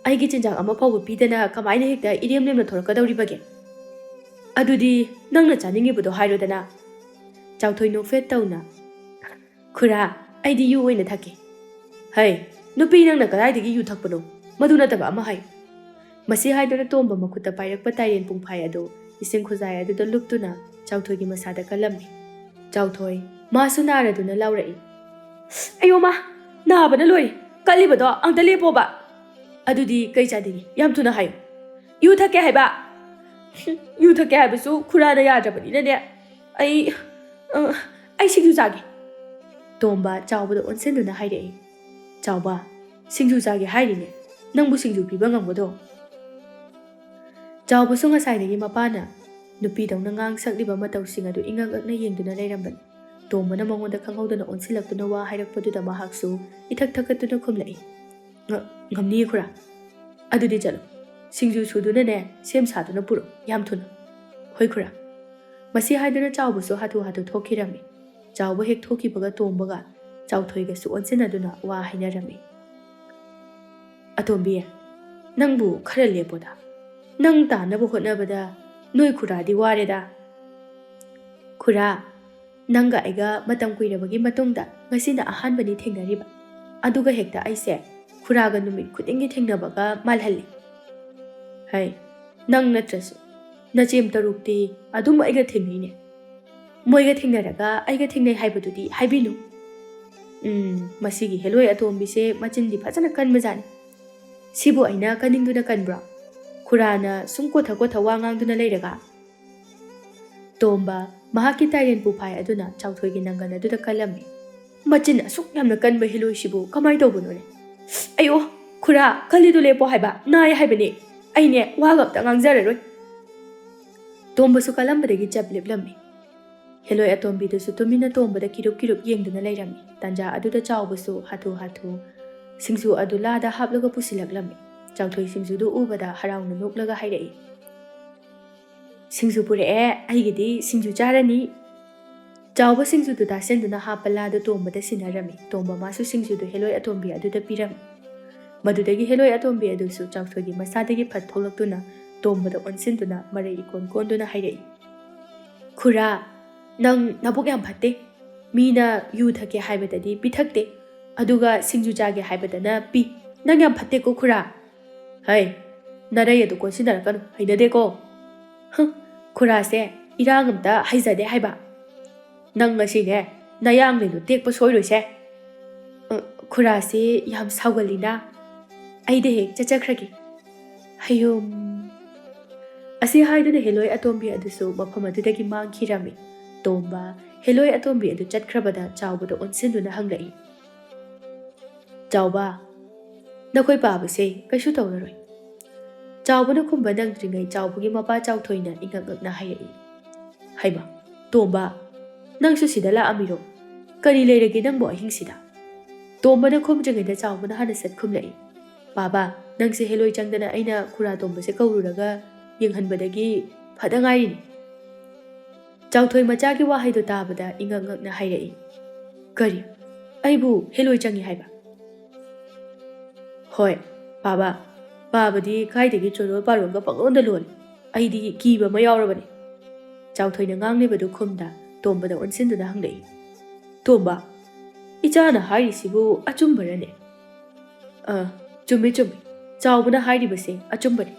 ꯑꯩꯒꯤ ꯆꯤꯟꯖꯥꯛ ꯑꯃ ꯐꯥꯎꯕ ꯄꯤꯗꯅ ꯀꯃꯥꯏꯅ ꯍꯦꯛꯇ ꯏꯔꯦꯝ ꯂꯦꯝꯅ ꯊꯣꯔꯛꯀꯗꯧꯔꯤꯕꯒꯦ? ꯑꯗꯨꯗꯤ ꯅꯪꯅ ꯆꯥꯅꯤꯡꯉꯤꯕꯗꯣ ꯍꯥꯏꯔꯣꯗꯅ꯫" ꯆꯥꯎꯊꯣꯏ ꯅꯣꯛꯐꯦꯠ ꯇꯧꯅ, "ꯈꯨꯔꯥ, ꯑꯩꯗꯤ ꯌꯨ ꯑꯣꯏꯅ ꯊꯛꯀꯦ꯫" "ꯍꯩ, ꯅꯨꯄꯤ, ꯅꯪꯅ ꯀꯗꯥꯏꯗꯒꯤ ꯌꯨ ꯊꯛꯄꯅꯣ? ꯃꯗꯨ ꯅꯠꯇꯕ ꯑꯃ ꯍꯥꯏꯌꯨ꯫" ꯃꯁꯤ ꯍꯥꯏꯗꯨꯅ ꯇꯣꯝꯕ ꯃꯈꯨꯠꯇ ꯄꯥꯏꯔꯛꯄ ꯇꯥꯏꯔꯦꯟ ꯄꯨꯡꯐꯥꯏ ꯑꯗꯨ ꯏꯁꯤꯡ ꯈꯨꯖꯥꯏ ꯑꯗꯨꯗ ꯂꯨꯞꯇꯨꯅ ꯆꯥꯎꯊꯣꯏꯒꯤ ꯃꯁꯥꯗ ꯀꯜꯂꯝꯃꯤ꯫ ꯆꯥꯎꯊꯣꯏ ꯃꯥꯁꯨ ꯅꯥꯔꯗꯨꯅ ꯂꯥꯎꯔꯛꯏ, "ꯑꯌꯣ ꯃꯥ, ꯅꯥꯕꯅ ꯂꯣꯏꯔꯦ, ꯀꯜꯂꯤꯕꯗꯣ ꯑꯝꯇ ꯂꯦꯞꯄꯣꯕ꯫" "ꯑꯗꯨꯗꯤ ꯀꯩ ꯆꯥꯅꯤꯡꯉꯤ? ꯌꯥꯝ ꯊꯨꯅ ꯍꯥꯏꯌꯨ꯫" "ꯌꯨ ꯊꯛꯀꯦ ꯍꯥꯏꯕ꯫" "ꯌꯨ ꯊꯛꯀꯦ ꯍꯥꯏꯕꯁꯨ ꯈꯨꯔꯥꯅ ꯌꯥꯗ꯭ꯔꯕꯅꯤꯅꯅꯦ, ꯑꯩ, ꯑ, ꯑꯩ ꯁꯤꯡꯖꯨ ꯆꯥꯒꯦ꯫" ꯇꯣꯝꯕ ꯆꯥꯎꯕꯗ ꯑꯣꯟꯁꯤꯟꯗꯨꯅ ꯍꯥꯏꯔꯛꯏ꯫ "ꯆꯥꯎꯕ, ꯁꯤꯡꯖꯨ ꯆꯥꯒꯦ ꯍꯥꯏꯔꯤꯅꯦ, ꯅꯪꯕꯨ ꯁꯤꯡꯖꯨ ꯄꯤꯕ ꯉꯝꯒꯗ꯭ꯔꯣ?" ꯆꯥꯎꯕꯁꯨ ꯉꯁꯥꯏꯗꯒꯤ ꯃꯄꯥꯅ ꯅꯨꯄꯤꯗꯧꯅ ꯉꯥꯡ ꯁꯛꯂꯤꯕ ꯃꯇꯧꯁꯤꯡ ꯑꯗꯨ ꯏꯉꯛ ꯉꯛꯅ ꯌꯦꯡꯗꯨꯅ ꯂꯩꯔꯝꯕꯅꯤ꯫ ꯇꯣꯝꯕꯅ ꯃꯉꯣꯟꯗ ꯈꯪꯍꯧꯗꯅ ꯑꯣꯟꯁꯤꯜꯂꯛꯇꯨꯅ ꯋꯥ ꯍꯥꯏꯔꯛꯄꯗꯨꯗ ꯃꯍꯥꯛꯁꯨ ꯏꯊꯛ ꯊꯛꯀꯠꯇꯨꯅ ꯈꯨꯝꯂꯛꯏ, "ꯉ-, ꯉꯝꯅꯤꯌꯦ ꯈꯨꯔꯥ꯫ ꯑꯗꯨꯗꯤ ꯆꯠꯂꯣ, ꯁꯤꯡꯖꯨ ꯁꯨꯗꯨꯅꯅꯦ ꯁꯦꯝ ꯁꯥꯗꯨꯅ ꯄꯨꯔꯛꯎ, ꯌꯥꯝ ꯊꯨꯅ꯫" "ꯍꯣꯏ ꯈꯨꯔꯥ꯫" ꯃꯁꯤ ꯍꯥꯏꯗꯨꯅ ꯆꯥꯎꯕꯁꯨ ꯍꯥꯊꯨ ꯍꯥꯊꯨ ꯊꯣꯛꯈꯤꯔꯝꯃꯤ꯫ ꯆꯥꯎꯕ ꯍꯦꯛ ꯊꯣꯛꯈꯤꯕꯒ ꯇꯣꯝꯕꯒ ꯆꯥꯎꯊꯣꯏꯒꯁꯨ ꯑꯣꯟꯁꯤꯟꯅꯗꯨꯅ ꯋꯥ ꯍꯥꯏꯅꯔꯝꯃꯤ꯫ "ꯑꯇꯣꯝꯕꯤ, ꯅꯪꯕꯨ ꯈꯔ ꯂꯦꯞꯄꯣꯗ꯫ ꯅꯪ ꯇꯥꯅꯕ ꯍꯣꯠꯅꯕꯗ ꯅꯣꯏ ꯈꯨꯔꯥꯗꯤ ꯋꯥꯔꯦꯗ꯫" "ꯈꯨꯔꯥ, ꯅꯪꯒ ꯑꯩꯒ ꯃꯇꯝ ꯀꯨꯏꯔꯕꯒꯤ ꯃꯇꯨꯡꯗ ꯉꯁꯤꯅ ꯑꯍꯥꯟꯕꯅꯤ ꯊꯦꯡꯅꯔꯤꯕ꯫ ꯑꯗꯨꯒ ꯍꯦꯛꯇ ꯑꯩꯁꯦ ꯈꯨꯔꯥꯒ ꯅꯨꯃꯤꯠ ꯈꯨꯗꯤꯡꯒꯤ ꯊꯦꯡꯅꯕꯒ ꯃꯥꯜꯍꯜꯂꯤ꯫" "ꯍꯩ, ꯅꯪ ꯅꯠꯇ꯭ꯔꯁꯨ ꯅꯆꯦꯝ ꯇꯔꯨꯛꯇꯤ ꯑꯗꯨꯝ ꯑꯩꯒ ꯊꯦꯡꯅꯩꯅꯦ꯫ ꯃꯣꯏꯒ ꯊꯦꯡꯅꯔꯒ ꯑꯩꯒ ꯊꯦꯡꯅꯩ ꯍꯥꯏꯕꯗꯨꯗꯤ ꯍꯥꯏꯕꯤꯅꯨ꯫ ꯎꯝ, ꯃꯁꯤꯒꯤ ꯍꯦꯂꯣꯏ ꯑꯇꯣꯝꯕꯤꯁꯦ ꯃꯆꯤꯟꯗꯤ ꯐꯖꯅ ꯀꯟꯕꯖꯥꯠꯅꯤ꯫ ꯁꯤꯕꯨ ꯑꯩꯅ ꯀꯟꯅꯤꯡꯗꯨꯅ ꯀꯟꯕ꯭ꯔꯣ? ꯈꯨꯔꯥꯅ ꯁꯨꯝ ꯀꯣꯊ ꯀꯣꯊ ꯋꯥ ꯉꯥꯡꯗꯨꯅ ꯂꯩꯔꯒ꯫ ꯇꯣꯝꯕ, ꯃꯍꯥꯛꯀꯤ ꯇꯥꯏꯔꯦꯟ ꯄꯨꯐꯥꯏ ꯑꯗꯨꯅ ꯆꯥꯎꯊꯣꯏꯒꯤ ꯅꯪꯒꯟ ꯑꯗꯨꯗ ꯀꯜꯂꯝꯃꯤ꯫ ꯃꯆꯤꯟ ꯑꯁꯨꯛ ꯌꯥꯝꯅ ꯀꯟꯕ ꯍꯦꯂꯣꯏꯁꯤꯕꯨ ꯀꯃꯥꯏ ꯇꯧꯕꯅꯣꯅꯦ? ꯑꯩꯌꯣ, ꯈꯨꯔꯥ, ꯀꯜꯂꯤꯗꯨ ꯂꯦꯞꯄꯣ ꯍꯥꯏꯕ, ꯅꯥꯏ ꯍꯥꯏꯕꯅꯦ꯫ ꯑꯩꯅꯦ, ꯋꯥꯒ ꯑꯝꯇ ꯉꯥꯡꯖꯔꯔꯣꯏ꯫ ꯇꯣꯝꯕꯁꯨ ꯀꯜꯂꯝꯕꯗꯒꯤ ꯆꯞ ꯂꯦꯞꯂꯝꯃꯤ꯫ ꯍꯦꯂꯣꯏ ꯑꯇꯣꯝꯕꯤꯗꯨꯁꯨ ꯇꯨꯃꯤꯟꯅ ꯇꯣꯝꯕꯗ ꯀꯤꯔꯨꯞ ꯀꯤꯔꯨꯞ ꯌꯦꯡꯗꯨꯅ ꯂꯩꯔꯝꯃꯤ꯫ ꯇꯥꯟꯖꯥ ꯑꯗꯨꯗ ꯆꯥꯎꯕꯁꯨ ꯍꯥꯊꯨ ꯍꯥꯊꯨ ꯁꯤꯡꯖꯨ ꯑꯗꯨ ꯂꯥꯗ ꯍꯥꯞꯂꯒ ꯄꯨꯁꯤꯜꯂꯛꯂꯝꯃꯤ꯫ ꯆꯥꯎꯊꯣꯏ ꯁꯤꯡꯖꯨꯗꯨ ꯎꯕꯗ ꯍꯔꯥꯎꯅ ꯅꯣꯛꯂꯒ ꯍꯥꯏꯔꯛꯏ, "ꯁꯤꯡꯖꯨ ꯄꯨꯔꯛꯑꯦ, ꯑꯩꯒꯤꯗꯤ ꯁꯤꯡꯖꯨ ꯆꯥꯔꯅꯤ꯫" ꯆꯥꯎꯕ ꯁꯤꯡꯖꯨꯗꯨ ꯇꯥꯁꯤꯟꯗꯨꯅ ꯍꯥꯞꯄ ꯂꯥꯗꯨ ꯇꯣꯝꯕꯗ ꯁꯤꯟꯅꯔꯝꯃꯤ꯫ ꯇꯣꯝꯕ ꯃꯥꯁꯨ ꯁꯤꯡꯖꯨꯗꯨ ꯍꯦꯂꯣꯏ ꯑꯇꯣꯝꯕꯤ ꯑꯗꯨꯗ ꯄꯤꯔꯝꯃꯤ꯫ ꯃꯗꯨꯗꯒꯤ ꯍꯦꯂꯣꯏ ꯑꯇꯣꯝꯕꯤ ꯑꯗꯨꯁꯨ ꯆꯥꯎꯊꯣꯏꯒꯤ ꯃꯁꯥꯗꯒꯤ ꯐꯠ ꯊꯣꯛꯂꯛꯇꯨꯅ ꯇꯣꯝꯕꯗ ꯑꯣꯟꯁꯤꯟꯗꯨꯅ ꯃꯔꯩ ꯏꯀꯣꯟ ꯀꯣꯟꯗꯨꯅ ꯍꯥꯏꯔꯛꯏ, "ꯈꯨꯔꯥ, ꯅꯪ ꯅꯕꯨꯛ ꯌꯥꯝ ꯐꯠꯇꯦ꯫ ꯃꯤꯅ ꯌꯨ ꯊꯛꯀꯦ ꯍꯥꯏꯕꯗꯗꯤ ꯄꯤꯊꯛꯇꯦ, ꯑꯗꯨꯒ ꯁꯤꯡꯖꯨ ꯆꯥꯒꯦ ꯍꯥꯏꯕꯗꯅ ꯄꯤ꯫ ꯅꯪ ꯌꯥꯝ ꯐꯠꯇꯦꯀꯣ ꯈꯨꯔꯥ꯫ ꯍꯩ, ꯅꯔꯩ ꯑꯗꯨ ꯀꯣꯟꯁꯤꯟꯅꯔꯛꯀꯅꯨ, ꯍꯩꯅꯗꯦꯀꯣ꯫ ꯍꯨꯝ, ꯈꯨꯔꯥꯁꯦ ꯏꯔꯥꯡ ꯑꯝꯇ ꯍꯩꯖꯗꯦ ꯍꯥꯏꯕ꯫ ꯅꯪ ꯉꯁꯤꯅꯦ, ꯅꯌꯥꯡꯂꯦꯟꯗꯣ ꯇꯦꯛꯄ ꯁꯣꯏꯔꯣꯏꯁꯦ꯫ ꯑ, ꯈꯨꯔꯥꯁꯦ ꯌꯥꯝ ꯁꯥꯎꯒꯜꯂꯤꯅ꯫ ꯑꯩꯗ ꯍꯦꯛ ꯆꯠꯆꯈ꯭ꯔꯒꯦ꯫ ꯍꯌꯨꯝ꯫" ꯑꯁꯤ ꯍꯥꯏꯗꯨꯅ ꯍꯦꯂꯣꯏ ꯑꯇꯣꯝꯕꯤ ꯑꯗꯨꯁꯨ ꯃꯐꯝ ꯑꯗꯨꯗꯒꯤ ꯃꯥꯡꯈꯤꯔꯝꯃꯤ꯫ ꯇꯣꯝꯕ ꯍꯦꯂꯣꯏ ꯑꯇꯣꯝꯕꯤ ꯑꯗꯨ ꯆꯠꯈ꯭ꯔꯕꯗ ꯆꯥꯎꯕꯗ ꯑꯣꯟꯁꯤꯟꯗꯨꯅ ꯍꯪꯂꯛꯏ, "ꯆꯥꯎꯕ, ꯅꯈꯣꯏ ꯄꯥꯕꯁꯦ ꯀꯩꯁꯨ ꯇꯧꯔꯔꯣꯏ꯫" ꯆꯥꯎꯕꯅ ꯈꯨꯝꯕ ꯅꯪꯗ꯭ꯔꯤꯉꯩ ꯆꯥꯎꯕꯒꯤ ꯃꯄꯥ ꯆꯥꯎꯊꯣꯏꯅ ꯏꯉꯛ ꯉꯛꯅ ꯍꯥꯏꯔꯛꯏ, "ꯍꯩꯃ, ꯇꯣꯝꯕ, ꯅꯪꯁꯨ ꯁꯤꯗ ꯂꯥꯛꯑꯝꯃꯤꯔꯣ? ꯀꯔꯤ ꯂꯩꯔꯒꯦ ꯅꯪꯕꯨ ꯑꯍꯤꯡꯁꯤꯗ?" ꯇꯣꯝꯕꯅ ꯈꯨꯝꯗ꯭ꯔꯤꯉꯩꯗ ꯆꯥꯎꯕꯅ ꯍꯥꯟꯅ ꯁꯠ ꯈꯨꯝꯂꯛꯏ, "ꯄꯥꯕ, ꯅꯪꯁꯦ ꯍꯦꯂꯣꯏ ꯆꯪꯗꯅ ꯑꯩꯅ ꯈꯨꯔꯥ ꯇꯣꯝꯕꯁꯦ ꯀꯧꯔꯨꯔꯒ ꯌꯦꯡꯍꯟꯕꯗꯒꯤ ꯐꯗ ꯉꯥꯏꯔꯤꯅꯤ꯫" ꯆꯥꯎꯊꯣꯏ ꯃꯆꯥꯒꯤ ꯋꯥꯍꯩꯗꯣ ꯇꯥꯕꯗ ꯏꯉꯛ ꯉꯛꯅ ꯍꯥꯏꯔꯛꯏ, "ꯀꯔꯤ? ꯑꯩꯕꯨ ꯍꯦꯂꯣꯏ ꯆꯪꯉꯤ ꯍꯥꯏꯕ?" "ꯍꯣꯏ, ꯄꯥꯕ꯫ ꯄꯥꯕꯗꯤ ꯀꯥꯏꯗꯒꯤ ꯆꯣꯔꯣꯜ ꯄꯥꯔꯣꯜꯒ ꯄꯪꯂꯣꯟꯗ ꯂꯣꯜꯂꯤ꯫ ꯑꯩꯗꯤ ꯀꯤꯕ ꯑꯃ ꯌꯥꯎꯔꯕꯅꯤ꯫" ꯆꯥꯎꯊꯣꯏꯅ ꯉꯥꯡꯂꯤꯕꯗꯨ ꯈꯨꯝꯗ ꯇꯣꯝꯕꯗ ꯑꯣꯟꯁꯤꯟꯗꯨꯅ ꯍꯪꯂꯛꯏ, "ꯇꯣꯝꯕ, ꯏꯆꯥꯅ ꯍꯥꯏꯔꯤꯁꯤꯕꯨ ꯑꯆꯨꯝꯕꯔꯅꯦ?" "ꯑ, ꯆꯨꯝꯃꯤ, ꯆꯨꯝꯃꯤ꯫ ꯆꯥꯎꯕꯅ ꯍꯥꯏꯔꯤꯕꯁꯦ ꯑꯆꯨꯝꯕꯅꯤ꯫"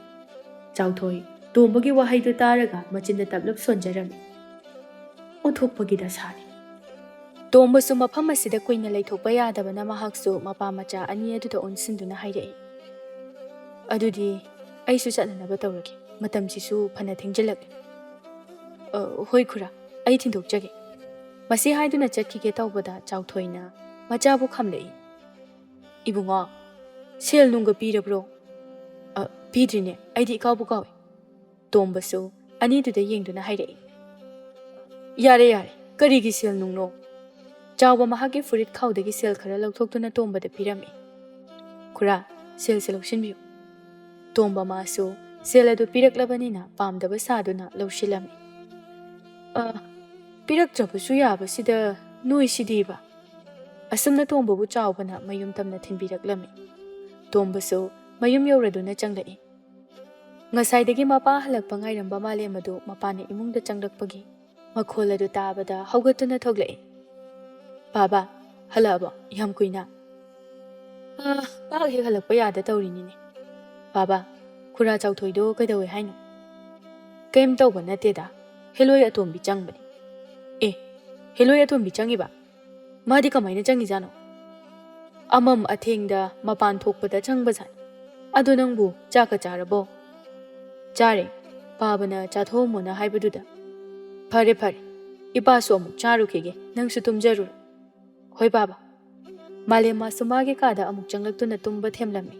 ꯆꯥꯎꯊꯣꯏ ꯇꯣꯝꯕꯒꯤ ꯋꯥꯍꯩꯗꯨ ꯇꯥꯔꯒ ꯃꯆꯤꯟꯗ ꯇꯞꯂꯞ ꯁꯣꯟꯖꯔꯝꯃꯤ꯫ "ꯑꯣꯟꯊꯣꯛꯄꯒꯤ ꯗꯁꯥꯅꯤ!" ꯇꯣꯝꯕꯁꯨ ꯃꯐꯝ ꯑꯁꯤꯗ ꯀꯨꯏꯅ ꯂꯩꯊꯣꯛꯄ ꯌꯥꯗꯕꯅ ꯃꯍꯥꯛꯁꯨ ꯃꯄꯥ ꯃꯆꯥ ꯑꯅꯤ ꯑꯗꯨꯗ ꯑꯣꯟꯁꯤꯟꯗꯨꯅ ꯍꯥꯏꯔꯛꯏ, "ꯑꯗꯨꯗꯤ ꯑꯩꯁꯨ ꯆꯠꯅꯅꯕ ꯇꯧꯔꯒꯦ꯫ ꯃꯇꯝꯁꯤꯁꯨ ꯐꯅ ꯊꯦꯡꯖꯤꯜꯂꯛꯂꯦ꯫" "ꯑ, ꯍꯣꯏ ꯈꯨꯔꯥ, ꯑꯩ ꯊꯤꯟꯗꯣꯛꯆꯒꯦ꯫" ꯃꯁꯤ ꯍꯥꯏꯗꯨꯅ ꯆꯠꯈꯤꯒꯦ ꯇꯧꯕꯗ ꯆꯥꯎꯊꯣꯏꯅ ꯃꯆꯥꯕꯨ ꯈꯥꯝꯂꯛꯏ꯫ "ꯏꯕꯨꯡꯉꯣ, ꯁꯦꯜ ꯅꯨꯡꯒ ꯄꯤꯔꯕ꯭ꯔꯣ?" "ꯑ, ꯄꯤꯗ꯭ꯔꯤꯅꯦ, ꯑꯩꯗꯤ ꯏꯀꯥꯎꯕꯨ ꯀꯥꯎꯏ꯫" ꯇꯣꯝꯕꯁꯨ ꯑꯅꯤꯗꯨꯗ ꯌꯦꯡꯗꯨꯅ ꯍꯥꯏꯔꯛꯏ꯫ "ꯌꯥꯔꯦ, ꯌꯥꯔꯦ, ꯀꯔꯤꯒꯤ ꯁꯦꯜ ꯅꯨꯡꯅꯣ?" ꯆꯥꯎꯕ ꯃꯍꯥꯛꯀꯤ ꯐꯨꯔꯤꯠ ꯈꯥꯎꯗꯒꯤ ꯁꯦꯜ ꯈꯔ ꯂꯧꯊꯣꯛꯇꯨꯅ ꯇꯣꯝꯕꯗ ꯄꯤꯔꯝꯃꯤ꯫ "ꯈꯨꯔꯥ, ꯁꯦꯜꯁꯦ ꯂꯧꯁꯤꯟꯕꯤꯌꯨ꯫" ꯇꯣꯝꯕ ꯃꯥꯁꯨ ꯁꯦꯜ ꯑꯗꯨ ꯄꯤꯔꯛꯂꯕꯅꯤꯅ ꯄꯥꯝꯗꯕ ꯁꯥꯗꯨꯅ ꯂꯧꯁꯤꯜꯂꯝꯃꯤ꯫ "ꯑ, ꯄꯤꯔꯛꯇ꯭ꯔꯕꯁꯨ ꯌꯥꯕꯁꯤꯗ ꯅꯣꯏꯁꯤꯗꯤꯕ꯫" ꯑꯁꯨꯝꯅ ꯇꯣꯝꯕꯕꯨ ꯆꯥꯎꯕꯅ ꯃꯌꯨꯝ ꯇꯝꯅ ꯊꯤꯟꯕꯤꯔꯛꯂꯝꯃꯤ꯫ ꯇꯣꯝꯕꯁꯨ ꯃꯌꯨꯝ ꯌꯧꯔꯗꯨꯅ ꯆꯪꯂꯛꯏ꯫ ꯉꯁꯥꯏꯗꯒꯤ ꯃꯄꯥ ꯍꯜꯂꯛꯄ ꯉꯥꯏꯔꯝꯕ ꯃꯥꯂꯦꯝ ꯑꯗꯨ ꯃꯄꯥꯅ ꯏꯃꯨꯡꯗ ꯆꯪꯂꯛꯄꯒꯤ ꯃꯈꯣꯜ ꯑꯗꯨ ꯇꯥꯕꯗ ꯍꯧꯒꯠꯇꯨꯅ ꯊꯣꯛꯂꯛꯏ꯫ "ꯕꯥꯕꯥ, ꯍꯜꯂꯛꯑꯕꯣ? ꯌꯥꯝ ꯀꯨꯏꯅ?" "ꯑꯥ, ꯄꯥꯛ ꯍꯦꯛ ꯍꯜꯂꯛꯄ ꯌꯥꯗ ꯇꯧꯔꯤꯅꯤꯅꯦ꯫" "ꯕꯥꯕꯥ, ꯈꯨꯔꯥ ꯆꯥꯎꯊꯣꯏꯗꯣ ꯀꯩꯗꯧꯋꯦ ꯍꯥꯏꯅꯣ?" "ꯀꯩꯝ ꯇꯧꯕ ꯅꯠꯇꯦꯗ, ꯍꯦꯂꯣꯏ ꯑꯇꯣꯝꯕꯤ ꯆꯪꯕꯅꯤ꯫" "ꯑꯦ, ꯍꯦꯂꯣꯏ ꯑꯇꯣꯝꯕꯤ ꯆꯪꯉꯤꯕ? ꯃꯥꯗꯤ ꯀꯃꯥꯏꯅ ꯆꯪꯉꯤꯖꯥꯠꯅꯣ?" "ꯑꯃꯝ ꯑꯊꯦꯡꯗ ꯃꯄꯥꯟ ꯊꯣꯛꯄꯗ ꯆꯪꯕꯖꯥꯠꯅꯤ꯫ ꯑꯗꯣ ꯅꯪꯕꯨ ꯆꯥꯛꯀ ꯆꯥꯔꯕꯣ?" "ꯆꯥꯔꯦ, ꯄꯥꯕꯅ ꯆꯥꯊꯣꯛꯑꯝꯃꯣꯅ ꯍꯥꯏꯕꯗꯨꯗ꯫" "ꯐꯔꯦ, ꯐꯔꯦ, ꯏꯄꯥꯁꯨ ꯑꯃꯨꯛ ꯆꯥꯔꯨꯈꯤꯒꯦ, ꯅꯪꯁꯨ ꯇꯨꯝꯖꯔꯨꯔꯣ꯫" "ꯍꯣꯏ ꯕꯥꯕꯥ꯫" ꯃꯥꯂꯦꯝ ꯃꯥꯁꯨ ꯃꯥꯒꯤ ꯀꯥꯗ ꯑꯃꯨꯛ ꯆꯪꯂꯛꯇꯨꯅ ꯇꯨꯝꯕ ꯊꯦꯝꯂꯝꯃꯤ꯫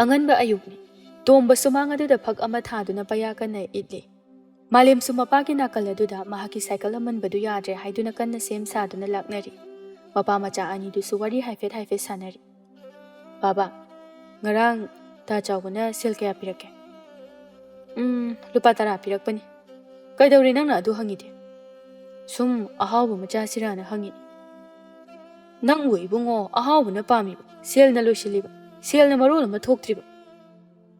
ꯑꯉꯟꯕ ꯑꯌꯨꯛꯅꯤ꯫ ꯇꯣꯝꯕ ꯁꯨꯃꯥꯡ ꯑꯗꯨꯗ ꯐꯛ ꯑꯃ ꯊꯥꯗꯨꯅ ꯄꯩꯌꯥ ꯀꯟꯅ ꯏꯠꯂꯤ꯫ ꯃꯥꯂꯦꯝꯁꯨ ꯃꯄꯥꯒꯤ ꯅꯥꯀꯜ ꯑꯗꯨꯗ ꯃꯍꯥꯛꯀꯤ ꯁꯥꯏꯀꯜ ꯑꯃꯟꯕꯗꯨ ꯌꯥꯗ꯭ꯔꯦ ꯍꯥꯏꯗꯨꯅ ꯀꯟꯅ ꯁꯦꯝ ꯁꯥꯗꯨꯅ ꯂꯥꯛꯅꯔꯤ꯫ ꯃꯄꯥ ꯃꯆꯥ ꯑꯅꯤꯗꯨꯁꯨ ꯋꯥꯔꯤ ꯍꯥꯏꯐꯦꯠ ꯍꯥꯏꯐꯦꯠ ꯁꯥꯟꯅꯔꯤ꯫ "ꯕꯥꯕꯥ, ꯉꯔꯥꯡ ꯇꯥ ꯆꯥꯎꯕꯅ ꯁꯦꯜ ꯀꯌꯥ ꯄꯤꯔꯛꯀꯦ?" "ꯎꯝ, ꯂꯨꯄꯥ ꯇꯔꯥ ꯄꯤꯔꯛꯄꯅꯤ꯫" "ꯀꯩꯗꯧꯔꯦ ꯅꯪꯅ ꯑꯗꯨ ꯍꯪꯉꯤꯗꯤ?" "ꯁꯨꯝ ꯑꯍꯥꯎꯕ ꯑꯃ ꯆꯥꯁꯤꯔꯥꯅ ꯍꯪꯉꯤꯅꯤ꯫" "ꯅꯪꯕꯨ ꯏꯕꯨꯡꯉꯣ ꯑꯍꯥꯎꯕꯅ ꯄꯥꯝꯃꯤꯕ, ꯁꯦꯜꯅ ꯂꯣꯏꯁꯤꯜꯂꯤꯕ, ꯁꯦꯜꯅ ꯃꯔꯣꯜ ꯑꯃ ꯊꯣꯛꯇ꯭ꯔꯤꯕ꯫"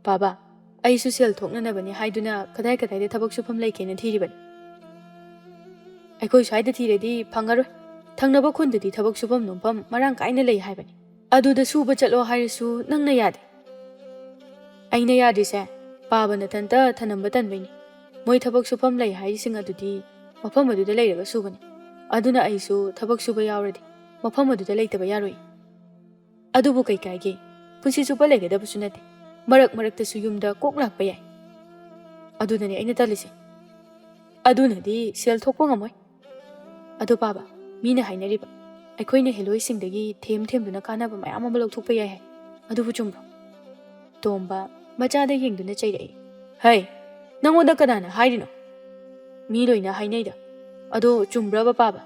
"ꯕꯥꯕꯥ, ꯑꯩꯁꯨ ꯁꯦꯜ ꯊꯣꯛꯅꯅꯕꯅꯤ ꯍꯥꯏꯗꯨꯅ ꯀꯗꯥꯏ ꯀꯗꯥꯏꯗ ꯊꯕꯛ ꯁꯨꯐꯝ ꯂꯩꯒꯦꯅ ꯊꯤꯔꯤꯕꯅꯤ꯫ ꯑꯩꯈꯣꯏ ꯁ꯭ꯋꯥꯏꯗ ꯊꯤꯔꯗꯤ ꯐꯪꯉꯔꯣꯏ꯫ ꯊꯪꯅꯕ ꯈꯨꯟꯗꯗꯤ ꯊꯕꯛ ꯁꯨꯐꯝ ꯅꯣꯝꯐꯝ ꯃꯔꯥꯡ ꯀꯥꯏꯅ ꯂꯩ ꯍꯥꯏꯕꯅꯤ꯫ ꯑꯗꯨꯗ ꯁꯨꯕ ꯆꯠꯂꯣ ꯍꯥꯏꯔꯁꯨ ꯅꯪꯅ ꯌꯥꯗꯦ꯫" ꯑꯩꯅ ꯌꯥꯗ꯭ꯔꯤꯁꯦ ꯄꯥꯕ ꯅꯊꯟꯇ ꯊꯅꯝꯕ ꯇꯟꯕꯩꯅꯤ꯫ ꯃꯣꯏ ꯊꯕꯛ ꯁꯨꯐꯝ ꯂꯩ ꯍꯥꯏꯔꯤꯁꯤꯡ ꯑꯗꯨꯗꯤ ꯃꯐꯝ ꯑꯗꯨꯗ ꯂꯩꯔꯒ ꯁꯨꯕꯅꯤ꯫ ꯑꯗꯨꯅ ꯑꯩꯁꯨ ꯊꯕꯛ ꯁꯨꯕ ꯌꯥꯎꯔꯗꯤ ꯃꯐꯝ ꯑꯗꯨꯗ ꯂꯩꯇꯕ ꯌꯥꯔꯣꯏ꯫ ꯑꯗꯨꯕꯨ ꯀꯩ ꯀꯥꯏꯒꯦ? ꯄꯨꯟꯁꯤ ꯆꯨꯞꯄ ꯂꯩꯒꯗꯕꯁꯨ ꯅꯠꯇꯦ꯫ ꯃꯔꯛ ꯃꯔꯛꯇꯁꯨ ꯌꯨꯝꯗ ꯀꯣꯛ ꯂꯥꯛꯄ ꯌꯥꯏ꯫ ꯑꯗꯨꯅꯅꯦ ꯑꯩꯅ ꯇꯜꯂꯤꯁꯦ꯫ ꯑꯗꯨꯅꯗꯤ ꯁꯦꯜ ꯊꯣꯛꯄ ꯉꯝꯃꯣꯏ꯫ ꯑꯗꯣ ꯄꯥꯕ, ꯃꯤꯅ ꯍꯥꯏꯅꯔꯤꯕ ꯑꯩꯈꯣꯏꯅ ꯍꯦꯂꯣꯏꯁꯤꯡꯗꯒꯤ ꯊꯦꯝ ꯊꯦꯝꯗꯨꯅ ꯀꯥꯟꯅꯕ ꯃꯌꯥꯝ ꯑꯃ ꯂꯧꯊꯣꯛꯄ ꯌꯥꯏ ꯍꯥꯏ꯫ ꯑꯗꯨꯕꯨ ꯆꯨꯝꯕ꯭ꯔꯣ? ꯇꯣꯝꯕ ꯃꯆꯥꯗ ꯌꯦꯡꯗꯨꯅ ꯆꯩꯔꯛꯏ꯫ ꯍꯩ, ꯅꯪꯉꯣꯟꯗ ꯀꯅꯥꯅ ꯍꯥꯏꯔꯤꯅꯣ? ꯃꯤ ꯂꯣꯏꯅ ꯍꯥꯏꯅꯩꯗ꯫ ꯑꯗꯣ ꯆꯨꯝꯕ꯭ꯔꯕ ꯄꯥꯕ?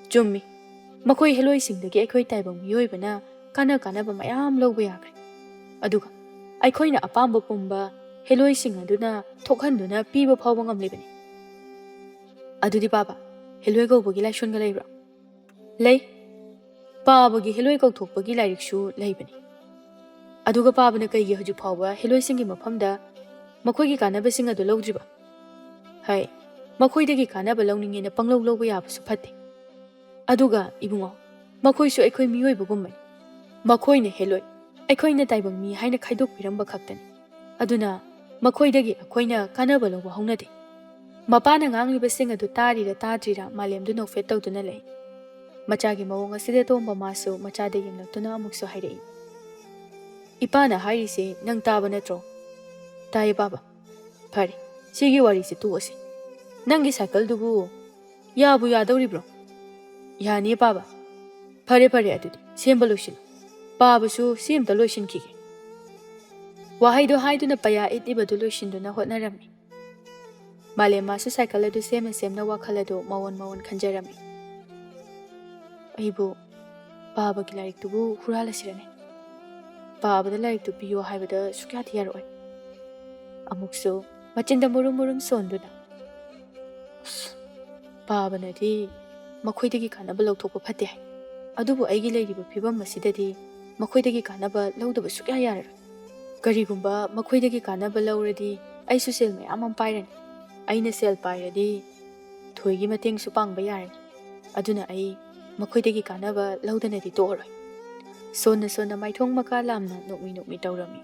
ꯆꯨꯝꯃꯤ꯫ ꯃꯈꯣꯏ ꯍꯦꯂꯣꯏꯁꯤꯡꯗꯒꯤ ꯑꯩꯈꯣꯏ ꯇꯥꯏꯕꯪ ꯃꯤꯑꯣꯏꯕꯅ ꯀꯥꯟꯅ ꯀꯥꯟꯅꯕ ꯃꯌꯥꯝ ꯂꯧꯕ ꯌꯥꯈ꯭ꯔꯦ꯫ ꯑꯗꯨꯒ ꯑꯩꯈꯣꯏꯅ ꯑꯄꯥꯝꯕ ꯄꯨꯝꯕ ꯍꯦꯂꯣꯏꯁꯤꯡ ꯑꯗꯨꯅ ꯊꯣꯛꯍꯟꯗꯨꯅ ꯄꯤꯕ ꯐꯥꯎꯕ ꯉꯝꯂꯤꯕꯅꯤ꯫ ꯑꯗꯨꯗꯤ ꯄꯥꯕ, ꯍꯦꯂꯣꯏ ꯀꯧꯕꯒꯤ ꯂꯥꯏꯁꯣꯟꯒ ꯂꯩꯕ꯭ꯔꯣ? ꯂꯩ꯫ ꯄꯥꯕꯒꯤ ꯍꯦꯂꯣꯏ ꯀꯧꯊꯣꯛꯄꯒꯤ ꯂꯥꯏꯔꯤꯛꯁꯨ ꯂꯩꯕꯅꯤ꯫ ꯑꯗꯨꯒ ꯄꯥꯕꯅ ꯀꯩꯒꯤ ꯍꯧꯖꯤꯛ ꯐꯥꯎꯕ ꯍꯦꯂꯣꯏꯁꯤꯡꯒꯤ ꯃꯐꯝꯗ ꯃꯈꯣꯏꯒꯤ ꯀꯥꯟꯅꯕꯁꯤꯡ ꯑꯗꯨ ꯂꯧꯗ꯭ꯔꯤꯕ? ꯍꯩ, ꯃꯈꯣꯏꯗꯒꯤ ꯀꯥꯟꯅꯕ ꯂꯧꯅꯤꯡꯉꯦꯅ ꯄꯪꯂꯧ ꯂꯧꯕ ꯌꯥꯕꯁꯨ ꯐꯠꯇꯦ꯫ ꯑꯗꯨꯒ ꯏꯕꯨꯡꯉꯣ, ꯃꯈꯣꯏꯁꯨ ꯑꯩꯈꯣꯏ ꯃꯤꯑꯣꯏꯕꯒꯨꯝꯕꯅꯤ꯫ ꯃꯈꯣꯏꯅ ꯍꯦꯂꯣꯏ, ꯑꯩꯈꯣꯏꯅ ꯇꯥꯏꯕꯪ ꯃꯤ ꯍꯥꯏꯅ ꯈꯥꯏꯗꯣꯛꯄꯤꯔꯝꯕ ꯈꯛꯇꯅꯤ꯫ ꯑꯗꯨꯅ ꯃꯈꯣꯏꯗꯒꯤ ꯑꯩꯈꯣꯏꯅ ꯀꯥꯟꯅꯕ ꯂꯧꯕ ꯍꯧꯅꯗꯦ꯫ ꯃꯄꯥꯅ ꯉꯥꯡꯂꯤꯕꯁꯤꯡ ꯑꯗꯨ ꯇꯥꯔꯤꯔꯥ ꯇꯥꯗ꯭ꯔꯤꯔꯥ ꯃꯥꯂꯦꯝꯗꯨ ꯅꯣꯛꯐꯦꯠ ꯇꯧꯗꯨꯅ ꯂꯩ꯫ ꯃꯆꯥꯒꯤ ꯃꯑꯣꯡ ꯑꯁꯤꯗ ꯇꯣꯝꯕ ꯃꯥꯁꯨ ꯃꯆꯥꯗ ꯌꯦꯡꯂꯛꯇꯨꯅ ꯑꯃꯨꯛꯁꯨ ꯍꯥꯏꯔꯛꯏ, "ꯏꯄꯥꯅ ꯍꯥꯏꯔꯤꯁꯤ ꯅꯪ ꯇꯥꯕ ꯅꯠꯇ꯭ꯔꯣ?" "ꯇꯥꯏꯌꯦ ꯄꯥꯕ꯫" "ꯐꯔꯦ, ꯁꯤꯒꯤ ꯋꯥꯔꯤꯁꯤ ꯇꯣꯛꯑꯁꯤ꯫ ꯅꯪꯒꯤ ꯁꯥꯏꯀꯜꯗꯨꯕꯨ ꯌꯥꯕꯨ ꯌꯥꯗꯧꯔꯤꯕ꯭ꯔꯣ?" "ꯌꯥꯅꯤꯌꯦ ꯄꯥꯕ꯫" "ꯐꯔꯦ ꯐꯔꯦ, ꯑꯗꯨꯗꯤ ꯁꯦꯝꯕ ꯂꯣꯏꯁꯤꯜꯂꯨ꯫ ꯄꯥꯕꯁꯨ ꯁꯤ ꯑꯝꯇ ꯂꯣꯏꯁꯤꯟꯈꯤꯒꯦ꯫" ꯋꯥꯍꯩꯗꯣ ꯍꯥꯏꯗꯨꯅ ꯄꯩꯌꯥ ꯏꯠꯂꯤꯕꯗꯨ ꯂꯣꯏꯁꯤꯟꯗꯨꯅ ꯍꯣꯠꯅꯔꯝꯃꯤ꯫ ꯃꯥꯂꯦꯝ ꯃꯥꯁꯨ ꯁꯥꯏꯀꯜ ꯑꯗꯨ ꯁꯦꯝꯅ ꯁꯦꯝꯅ ꯋꯥꯈꯜ ꯑꯗꯨ ꯃꯑꯣꯟ ꯃꯑꯣꯟ ꯈꯟꯖꯔꯝꯃꯤ꯫ "ꯑꯩꯕꯨ ꯄꯥꯕꯒꯤ ꯂꯥꯏꯔꯤꯛꯇꯨꯕꯨ ꯍꯨꯔꯥꯜꯂꯁꯤꯔꯅꯦ? ꯄꯥꯕꯗ ꯂꯥꯏꯔꯤꯛꯇꯨ ꯄꯤꯌꯣ ꯍꯥꯏꯕꯗ ꯁꯨꯛꯌꯥꯗꯤ ꯌꯥꯔꯛꯑꯣꯏ꯫" ꯑꯃꯨꯛꯁꯨ ꯃꯆꯤꯟꯗ ꯃꯨꯔꯨꯝ ꯃꯨꯔꯨꯝ ꯁꯣꯟꯗꯨꯅ, "ꯑꯁ, ꯄꯥꯕꯅꯗꯤ ꯃꯈꯣꯏꯗꯒꯤ ꯀꯥꯟꯅꯕ ꯂꯧꯊꯣꯛꯄ ꯐꯠꯇꯦ ꯍꯥꯏ꯫ ꯑꯗꯨꯕꯨ ꯑꯩꯒꯤ ꯂꯩꯔꯤꯕ ꯐꯤꯕꯝ ꯑꯁꯤꯗꯗꯤ ꯃꯈꯣꯏꯗꯒꯤ ꯀꯥꯟꯅꯕ ꯂꯧꯗꯕ ꯁꯨꯛꯌꯥ ꯌꯥꯔꯔꯣꯏ꯫ ꯀꯔꯤꯒꯨꯝꯕ ꯃꯈꯣꯏꯗꯒꯤ ꯀꯥꯟꯅꯕ ꯂꯧꯔꯗꯤ ꯑꯩꯁꯨ ꯁꯦꯜ ꯃꯌꯥꯝ ꯑꯃ ꯄꯥꯏꯔꯅꯤ꯫ ꯑꯩꯅ ꯁꯦꯜ ꯄꯥꯏꯔꯗꯤ ꯊꯣꯏꯒꯤ ꯃꯇꯦꯡꯁꯨ ꯄꯥꯡꯕ ꯌꯥꯔꯅꯤ꯫ ꯑꯗꯨꯅ ꯑꯩ ꯃꯈꯣꯏꯗꯒꯤ ꯀꯥꯟꯅꯕ ꯂꯧꯗꯅꯗꯤ ꯇꯣꯛꯑꯔꯣꯏ꯫" ꯁꯣꯟꯅ ꯁꯣꯟꯅ ꯃꯥꯏꯊꯣꯡ ꯃꯀꯥ ꯂꯥꯝꯅ ꯅꯣꯛꯃꯤ ꯅꯣꯛꯃꯤ ꯇꯧꯔꯝꯃꯤ꯫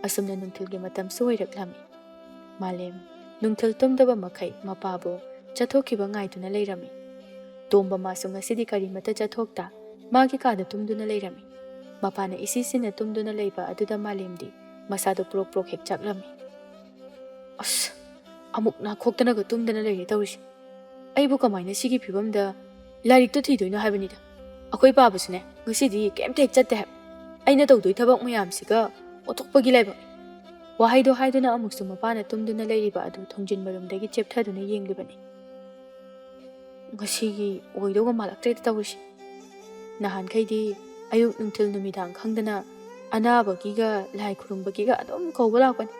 ꯑꯁꯨꯝꯅ ꯅꯨꯡꯊꯤꯜꯒꯤ ꯃꯇꯝꯁꯨ ꯑꯣꯏꯔꯛꯂꯝꯃꯤ꯫ ꯃꯥꯂꯦꯝ ꯅꯨꯡꯊꯤꯜ ꯇꯨꯝꯗꯕ ꯃꯈꯩ ꯃꯄꯥꯕꯨ ꯆꯠꯊꯣꯛꯈꯤꯕ ꯉꯥꯏꯗꯨꯅ ꯂꯩꯔꯝꯃꯤ꯫ ꯇꯣꯝꯕ ꯃꯥꯁꯨ ꯉꯁꯤꯗꯤ ꯀꯔꯤꯃꯠꯇ ꯆꯠꯊꯣꯛꯇ ꯃꯥꯒꯤ ꯀꯥꯗ ꯇꯨꯝꯗꯨꯅ ꯂꯩꯔꯝꯃꯤ꯫ ꯃꯄꯥꯅ ꯏꯁꯤꯁꯤꯅ ꯇꯨꯝꯗꯨꯅ ꯂꯩꯕ ꯑꯗꯨꯗ ꯃꯥꯂꯦꯝꯗꯤ ꯃꯁꯥꯗꯣ ꯄ꯭ꯔꯣꯛ ꯄ꯭ꯔꯣꯛ ꯍꯦꯛ ꯆꯥꯛꯂꯝꯃꯤ꯫ "ꯑꯁ, ꯑꯃꯨꯛ ꯅꯥꯈꯣꯛꯇꯅꯒ ꯇꯨꯝꯗꯅ ꯂꯩꯔꯦ ꯇꯧꯔꯤꯁꯦ꯫ ꯑꯩꯕꯨ ꯀꯃꯥꯏꯅ ꯁꯤꯒꯤ ꯐꯤꯕꯝꯗ ꯂꯥꯏꯔꯤꯛꯇꯣ ꯊꯤꯗꯣꯏꯅꯣ ꯍꯥꯏꯕꯅꯤꯗ꯫ ꯑꯩꯈꯣꯏ ꯄꯥꯕꯁꯨꯅꯦ, ꯉꯁꯤꯗꯤ ꯀꯩꯝꯇ ꯍꯦꯛ ꯆꯠꯇꯦ ꯍꯥꯏꯕ꯫ ꯑꯩꯅ ꯇꯧꯗꯣꯏ ꯊꯕꯛ ꯃꯌꯥꯝꯁꯤꯒ ꯑꯣꯟꯊꯣꯛꯄꯒꯤ ꯂꯥꯏꯕꯛꯅꯤ꯫" ꯋꯥꯍꯩꯗꯣ ꯍꯥꯏꯗꯨꯅ ꯑꯃꯨꯛꯁꯨ ꯃꯄꯥꯅ ꯇꯨꯝꯗꯨꯅ ꯂꯩꯔꯤꯕ ꯑꯗꯨ ꯊꯣꯡꯖꯤꯟ ꯃꯔꯨꯝꯗꯒꯤ ꯆꯦꯞꯊꯗꯨꯅ ꯌꯦꯡꯂꯤꯕꯅꯤ꯫ "ꯉꯁꯤꯒꯤ ꯑꯣꯏꯗꯧꯒ ꯃꯥꯜꯂꯛꯇ꯭ꯔꯦꯗ ꯇꯧꯔꯤꯁꯦ꯫" ꯅꯍꯥꯟꯈꯩꯗꯤ ꯑꯌꯨꯛ ꯅꯨꯡꯊꯤꯜ ꯅꯨꯃꯤꯗꯥꯡ ꯈꯪꯗꯅ ꯑꯅꯥꯕꯒꯤꯒ ꯂꯥꯏ ꯈꯨꯔꯨꯝꯕꯒꯤꯒ ꯑꯗꯨꯝ ꯀꯧꯕ ꯂꯥꯛꯄꯅꯤ꯫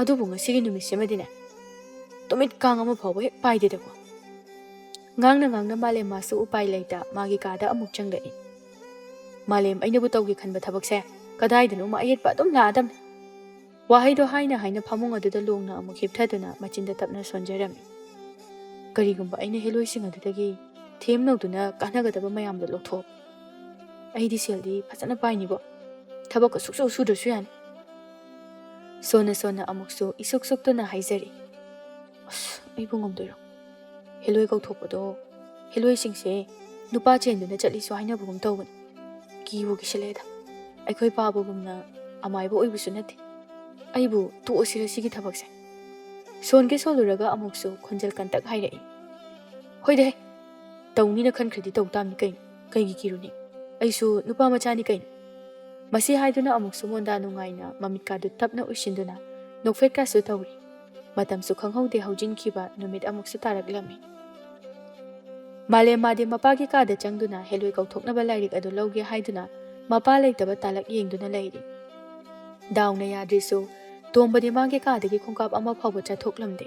ꯑꯗꯨꯕꯨ ꯉꯁꯤꯒꯤ ꯅꯨꯃꯤꯠꯁꯤꯃꯗꯤꯅꯦ, ꯇꯨꯃꯤꯠ ꯀꯥꯡ ꯑꯃ ꯐꯥꯎꯕ ꯍꯦꯛ ꯄꯥꯏꯗꯦꯗꯀꯣ꯫ ꯉꯥꯡꯅ ꯉꯥꯡꯅ ꯃꯥꯂꯦꯝ ꯃꯥꯁꯨ ꯎꯄꯥꯏ ꯂꯩꯇ ꯃꯥꯒꯤ ꯀꯥꯗ ꯑꯃꯨꯛ ꯆꯪꯂꯛꯏ꯫ "ꯃꯥꯂꯦꯝ, ꯑꯩꯅꯕꯨ ꯇꯧꯒꯦ ꯈꯟꯕ ꯊꯕꯛꯁꯦ ꯀꯗꯥꯏꯗꯅꯣꯃ ꯑꯌꯦꯠꯄ ꯑꯗꯨꯝ ꯂꯥꯛꯑꯗꯝꯅꯤ꯫" ꯋꯥꯍꯩꯗꯣ ꯍꯥꯏꯅ ꯍꯥꯏꯅ ꯐꯃꯨꯡ ꯑꯗꯨꯗ ꯂꯣꯡꯅ ꯑꯃꯨꯛ ꯍꯤꯞꯊꯗꯨꯅ ꯃꯆꯤꯟꯗ ꯇꯞꯅ ꯁꯣꯟꯖꯔꯝꯃꯤ꯫ "ꯀꯔꯤꯒꯨꯝꯕ ꯑꯩꯅ ꯍꯦꯂꯣꯏꯁꯤꯡ ꯑꯗꯨꯗꯒꯤ ꯊꯦꯝꯅꯧꯗꯨꯅ ꯀꯥꯟꯅꯒꯗꯕ ꯃꯌꯥꯝꯗꯣ ꯂꯧꯊꯣꯛꯑꯕ, ꯑꯩꯗꯤ ꯁꯦꯜꯗꯤ ꯐꯖꯅ ꯄꯥꯏꯅꯤꯕꯣ꯫ ꯊꯕꯛꯀ ꯁꯨꯛꯁꯨ ꯁꯨꯗ꯭ꯔꯁꯨ ꯌꯥꯅꯤ꯫" ꯁꯣꯟꯅ ꯁꯣꯟꯅ ꯑꯃꯨꯛꯁꯨ ꯏꯁꯨꯛ ꯁꯨꯛꯇꯨꯅ ꯍꯥꯏꯖꯔꯤ꯫ "ꯑꯁ, ꯑꯩꯕꯨ ꯉꯝꯗꯣꯏꯔꯣ? ꯍꯦꯂꯣꯏ ꯀꯧꯊꯣꯛꯄꯗꯣ, ꯍꯦꯂꯣꯏꯁꯤꯡꯁꯦ ꯅꯨꯄꯥ ꯆꯦꯟꯗꯨꯅ ꯆꯠꯂꯤꯁꯨ ꯍꯥꯏꯅꯕꯒꯨꯝ ꯇꯧꯕꯅꯤ꯫ ꯀꯤꯕꯨ ꯀꯤꯁꯤꯜꯂꯛꯑꯦꯗ꯫ ꯑꯩꯈꯣꯏ ꯄꯥꯕꯒꯨꯝꯅ ꯑꯃꯥꯏꯕ ꯑꯣꯏꯕꯁꯨ ꯅꯠꯇꯦ꯫ ꯑꯩꯕꯨ ꯇꯣꯛꯑꯁꯤꯔ ꯁꯤꯒꯤ ꯊꯕꯛꯁꯦ?" ꯁꯣꯟꯒꯦ ꯁꯣꯜꯂꯨꯔꯒ ꯑꯃꯨꯛꯁꯨ ꯈꯣꯟꯖꯦꯜ ꯀꯟꯇꯛ ꯍꯥꯏꯔꯛꯏ꯫ "ꯍꯣꯏꯗꯍꯦ, ꯇꯧꯅꯤꯅ ꯈꯟꯈ꯭ꯔꯗꯤ ꯇꯧ ꯇꯥꯕꯅꯤ ꯀꯩꯅꯣ꯫ ꯀꯩꯒꯤ ꯀꯤꯔꯨꯅꯤ? ꯑꯩꯁꯨ ꯅꯨꯄꯥ ꯃꯆꯥꯅꯤ ꯀꯩꯅꯣ꯫" ꯃꯁꯤ ꯍꯥꯏꯗꯨꯅ ꯑꯃꯨꯛꯁꯨ ꯃꯣꯟꯗꯥ ꯅꯨꯡꯉꯥꯏꯅ ꯃꯃꯤꯠꯀꯥꯗꯨ ꯇꯞꯅ ꯎꯏꯁꯤꯟꯗꯨꯅ ꯅꯣꯛꯐꯦꯠꯀꯥꯁꯨ ꯇꯧꯔꯤ꯫ ꯃꯇꯝꯁꯨ ꯈꯪꯍꯧꯗꯦ ꯍꯧꯖꯤꯟꯈꯤꯕ ꯅꯨꯃꯤꯠ ꯑꯃꯨꯛꯁꯨ ꯇꯥꯔꯛꯂꯝꯃꯤ꯫ ꯃꯥꯂꯦꯝ ꯃꯥꯗꯤ ꯃꯄꯥꯒꯤ ꯀꯥꯗ ꯆꯪꯗꯨꯅ ꯍꯦꯂꯣꯏ ꯀꯧꯊꯣꯛꯅꯕ ꯂꯥꯏꯔꯤꯛ ꯑꯗꯨ ꯂꯧꯒꯦ ꯍꯥꯏꯗꯨꯅ ꯃꯄꯥ ꯂꯩꯇꯕ ꯇꯥꯂꯛ ꯌꯦꯡꯗꯨꯅ ꯂꯩꯔꯤ꯫ ꯗꯥꯎꯅ ꯌꯥꯗ꯭ꯔꯤꯁꯨ ꯇꯣꯝꯕꯗꯤ ꯃꯥꯒꯤ ꯀꯥꯗꯒꯤ ꯈꯣꯡꯀꯥꯞ ꯑꯃ ꯐꯥꯎꯕ ꯆꯠꯊꯣꯛꯂꯝꯗꯦ꯫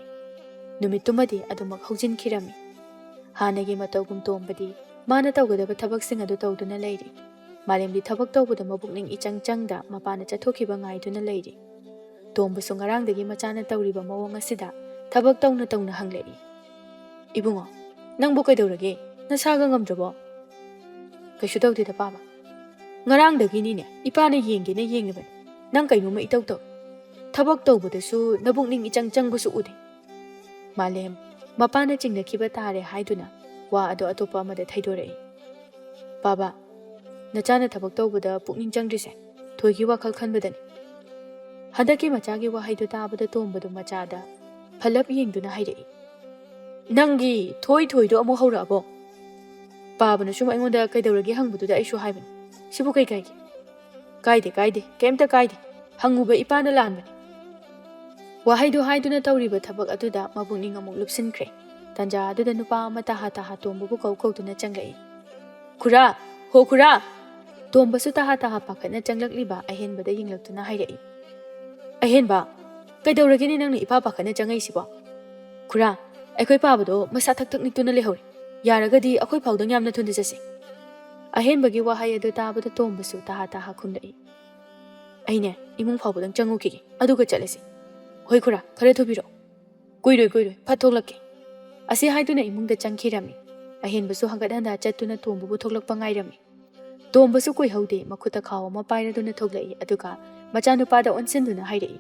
ꯅꯨꯃꯤꯠꯇꯨꯃꯗꯤ ꯑꯗꯨꯃꯛ ꯍꯧꯖꯤꯟꯈꯤꯔꯝꯃꯤ꯫ ꯍꯥꯟꯅꯒꯤ ꯃꯇꯧꯒꯨꯝ ꯇꯣꯝꯕꯗꯤ ꯃꯥꯅ ꯇꯧꯒꯗꯕ ꯊꯕꯛꯁꯤꯡ ꯑꯗꯨ ꯇꯧꯗꯨꯅ ꯂꯩꯔꯤ꯫ ꯃꯥꯂꯦꯝꯗꯤ ꯊꯕꯛ ꯇꯧꯕꯗ ꯃꯄꯨꯛꯅꯤꯡ ꯏꯆꯪ ꯆꯪꯗ ꯃꯄꯥꯅ ꯆꯠꯊꯣꯛꯈꯤꯕ ꯉꯥꯏꯗꯨꯅ ꯂꯩꯔꯤ꯫ ꯇꯣꯝꯕꯁꯨ ꯉꯔꯥꯡꯗꯒꯤ ꯃꯆꯥꯅ ꯇꯧꯔꯤꯕ ꯃꯑꯣꯡ ꯑꯁꯤꯗ ꯊꯕꯛ ꯇꯧꯅ ꯇꯧꯅ ꯍꯪꯂꯛꯏ꯫ "ꯏꯕꯨꯡꯉꯣ, ꯅꯪꯕꯨ ꯀꯩꯗꯧꯔꯒꯦ? ꯅꯁꯥꯒ ꯉꯝꯗ꯭ꯔꯕꯣ?" "ꯀꯩꯁꯨ ꯇꯧꯗꯦꯗ ꯄꯥꯕ꯫ ꯉꯔꯥꯡꯗꯒꯤꯅꯤꯅꯦ ꯏꯄꯥꯅ ꯌꯦꯡꯒꯦꯅ ꯌꯦꯡꯂꯤꯕꯅꯤ꯫ "ꯅꯪ ꯀꯩꯅꯣꯝꯃ ꯏꯇꯧ ꯇꯧꯏ꯫ ꯊꯕꯛ ꯇꯧꯕꯗꯁꯨ ꯅꯕꯨꯛꯅꯤꯡ ꯏꯆꯪ ꯆꯪꯕꯁꯨ ꯎꯗꯦ꯫" ꯃꯥꯂꯦꯝ, ꯃꯄꯥꯅ ꯆꯤꯡꯅꯈꯤꯕ ꯇꯥꯔꯦ ꯍꯥꯏꯗꯨꯅ ꯋꯥ ꯑꯗꯣ ꯑꯇꯣꯞꯄ ꯑꯃꯗ ꯊꯩꯗꯣꯔꯛꯏ꯫ "ꯄꯥꯕ, ꯅꯆꯥꯅ ꯊꯕꯛ ꯇꯧꯕꯗ ꯄꯨꯛꯅꯤꯡ ꯆꯪꯗ꯭ꯔꯤꯁꯦ ꯊꯣꯏꯒꯤ ꯋꯥꯈꯜ ꯈꯟꯕꯗꯅꯤ꯫" ꯍꯟꯗꯛꯀꯤ ꯃꯆꯥꯒꯤ ꯋꯥꯍꯩꯗꯨ ꯇꯥꯕꯗ ꯇꯣꯝꯕꯗꯨ ꯃꯆꯥꯗ ꯐꯂꯞ ꯌꯦꯡꯗꯨꯅ ꯍꯥꯏꯔꯛꯏ꯫ "ꯅꯪꯒꯤ ꯊꯣꯏ ꯊꯣꯏꯗꯣ ꯑꯃꯨꯛ ꯍꯧꯔꯛꯑꯕꯣ?" ꯄꯥꯕꯅ ꯁꯨꯝ ꯑꯩꯉꯣꯟꯗ ꯀꯩꯗꯧꯔꯒꯦ ꯍꯪꯕꯗꯨꯗ ꯑꯩꯁꯨ ꯍꯥꯏꯕꯅꯤ꯫ "ꯁꯤꯕꯨ ꯀꯩ ꯀꯥꯏꯒꯦ?" "ꯀꯥꯏꯗꯦ, ꯀꯥꯏꯗꯦ, ꯀꯩꯝꯇ ꯀꯥꯏꯗꯦ꯫ ꯍꯪꯉꯨꯕ ꯏꯄꯥꯅ ꯂꯥꯟꯕꯅꯤ꯫" ꯋꯥꯍꯩꯗꯨ ꯍꯥꯏꯗꯨꯅ ꯇꯧꯔꯤꯕ ꯊꯕꯛ ꯑꯗꯨꯗ ꯃꯄꯨꯛꯅꯤꯡ ꯑꯃꯨꯛ ꯂꯨꯞꯁꯤꯟꯈ꯭ꯔꯦ꯫ ꯇꯟꯖꯥ ꯑꯗꯨꯗ ꯅꯨꯄꯥ ꯑꯃ ꯇꯍꯥ ꯇꯍꯥ ꯇꯣꯝꯕꯕꯨ ꯀꯧ ꯀꯧꯗꯨꯅ ꯆꯪꯂꯛꯏ꯫ "ꯈꯨꯔꯥ! ꯍꯣ ꯈꯨꯔꯥ!" ꯇꯣꯝꯕꯁꯨ ꯇꯍꯥ ꯇꯍꯥ ꯄꯥꯈꯠꯅ ꯆꯪꯂꯛꯂꯤꯕ ꯑꯍꯦꯟꯕꯗ ꯌꯦꯡꯂꯛꯇꯨꯅ ꯍꯥꯏꯔꯛꯏ꯫ "ꯑꯍꯦꯟꯕ, ꯀꯩꯗꯧꯔꯒꯦꯅꯦ ꯅꯪꯅ ꯏꯄꯥ ꯄꯥꯈꯠꯅ ꯆꯪꯉꯛꯏꯁꯤꯕꯣ?" "ꯈꯨꯔꯥ, ꯑꯩꯈꯣꯏ ꯄꯥꯕꯗꯣ ꯃꯁꯥ ꯊꯛ ꯊꯛ ꯅꯤꯛꯇꯨꯅ ꯂꯩꯍꯧꯔꯦ꯫ ꯌꯥꯔꯒꯗꯤ ꯑꯩꯈꯣꯏ ꯐꯥꯎꯗꯪ ꯌꯥꯝꯅ ꯊꯨꯅ ꯆꯠꯁꯤ꯫" ꯑꯍꯦꯟꯕꯒꯤ ꯋꯥꯍꯩ ꯑꯗꯨ ꯇꯥꯕꯗ ꯇꯣꯝꯕꯁꯨ ꯇꯍꯥ ꯇꯍꯥ ꯈꯨꯝꯂꯛꯏ꯫ "ꯑꯩꯅꯦ, ꯏꯃꯨꯡ ꯐꯥꯎꯕꯗꯪ ꯆꯪꯉꯨꯈꯤꯒꯦ, ꯑꯗꯨꯒ ꯆꯠꯂꯁꯤ꯫" "ꯍꯣꯏ ꯈꯨꯔꯥ, ꯈꯔ ꯊꯨꯕꯤꯔꯛꯑꯣ꯫" "ꯀꯨꯏꯔꯣꯏ, ꯀꯨꯏꯔꯣꯏ, ꯐꯠ ꯊꯣꯛꯂꯛꯀꯦ꯫" ꯑꯁꯤ ꯍꯥꯏꯗꯨꯅ ꯏꯃꯨꯡꯗ ꯆꯪꯈꯤꯔꯝꯃꯤ꯫ ꯑꯍꯦꯟꯕꯁꯨ ꯍꯪꯒꯠ ꯍꯟꯗ ꯆꯠꯇꯨꯅ ꯇꯣꯝꯕꯕꯨ ꯊꯣꯛꯂꯛꯄ ꯉꯥꯏꯔꯝꯃꯤ꯫ ꯇꯣꯝꯕꯁꯨ ꯀꯨꯏꯍꯧꯗꯦ, ꯃꯈꯨꯠꯇ ꯈꯥꯎ ꯑꯃ ꯄꯥꯏꯔꯗꯨꯅ ꯊꯣꯛꯂꯛꯏ, ꯑꯗꯨꯒ ꯃꯆꯥꯅꯨꯄꯥꯗ ꯑꯣꯟꯁꯤꯟꯗꯨꯅ ꯍꯥꯏꯔꯛꯏ,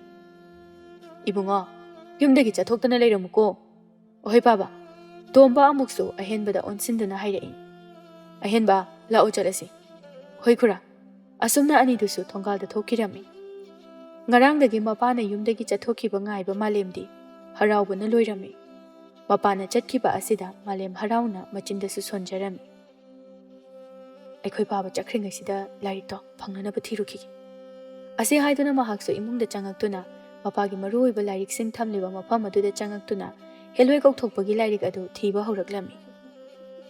"ꯏꯕꯨꯡꯉꯣ, ꯌꯨꯝꯗꯒꯤ ꯆꯠꯊꯣꯛꯇꯅ ꯂꯩꯔꯝꯃꯨꯀꯣ꯫" "ꯑꯍꯣꯏ ꯄꯥꯕ꯫" ꯇꯣꯝꯕ ꯑꯃꯨꯛꯁꯨ ꯑꯍꯦꯟꯕꯗ ꯑꯣꯟꯁꯤꯟꯗꯨꯅ ꯍꯥꯏꯔꯛꯏ꯫ "ꯑꯍꯦꯟꯕ, ꯂꯥꯛꯑꯣ ꯆꯠꯂꯁꯤ꯫" "ꯍꯣꯏ ꯈꯨꯔꯥ꯫" ꯑꯁꯨꯝꯅ ꯑꯅꯤꯗꯨꯁꯨ ꯊꯣꯡꯒꯥꯜꯗ ꯊꯣꯛꯈꯤꯔꯝꯃꯤ꯫ ꯉꯔꯥꯡꯗꯒꯤ ꯃꯄꯥꯅ ꯌꯨꯝꯗꯒꯤ ꯆꯠꯊꯣꯛꯈꯤꯕ ꯉꯥꯏꯕ ꯃꯥꯂꯦꯝꯗꯤ ꯍꯔꯥꯎꯕꯅ ꯂꯣꯏꯔꯝꯃꯤ꯫ ꯃꯄꯥꯅ ꯆꯠꯈꯤꯕ ꯑꯁꯤꯗ ꯃꯥꯂꯦꯝ ꯍꯔꯥꯎꯅ ꯃꯆꯤꯟꯗꯁꯨ ꯁꯣꯟꯖꯔꯝꯃꯤ꯫ "ꯑꯩꯈꯣꯏ ꯄꯥꯕ ꯆꯠꯈ꯭ꯔꯤꯉꯩꯁꯤꯗ ꯂꯥꯏꯔꯤꯛꯇꯣ ꯐꯪꯅꯅꯕ ꯊꯤꯔꯨꯈꯤꯒꯦ꯫" ꯑꯁꯤ ꯍꯥꯏꯗꯨꯅ ꯃꯍꯥꯛꯁꯨ ꯏꯃꯨꯡꯗ ꯆꯪꯉꯛꯇꯨꯅ ꯃꯄꯥꯒꯤ ꯃꯔꯨꯑꯣꯏꯕ ꯂꯥꯏꯔꯤꯛꯁꯤꯡ ꯊꯝꯂꯤꯕ ꯃꯐꯝ ꯑꯗꯨꯗ ꯆꯪꯉꯛꯇꯨꯅ ꯍꯦꯂꯣꯏ ꯀꯧꯊꯣꯛꯄꯒꯤ ꯂꯥꯏꯔꯤꯛ ꯑꯗꯨ ꯊꯤꯕ ꯍꯧꯔꯛꯂꯝꯃꯤ꯫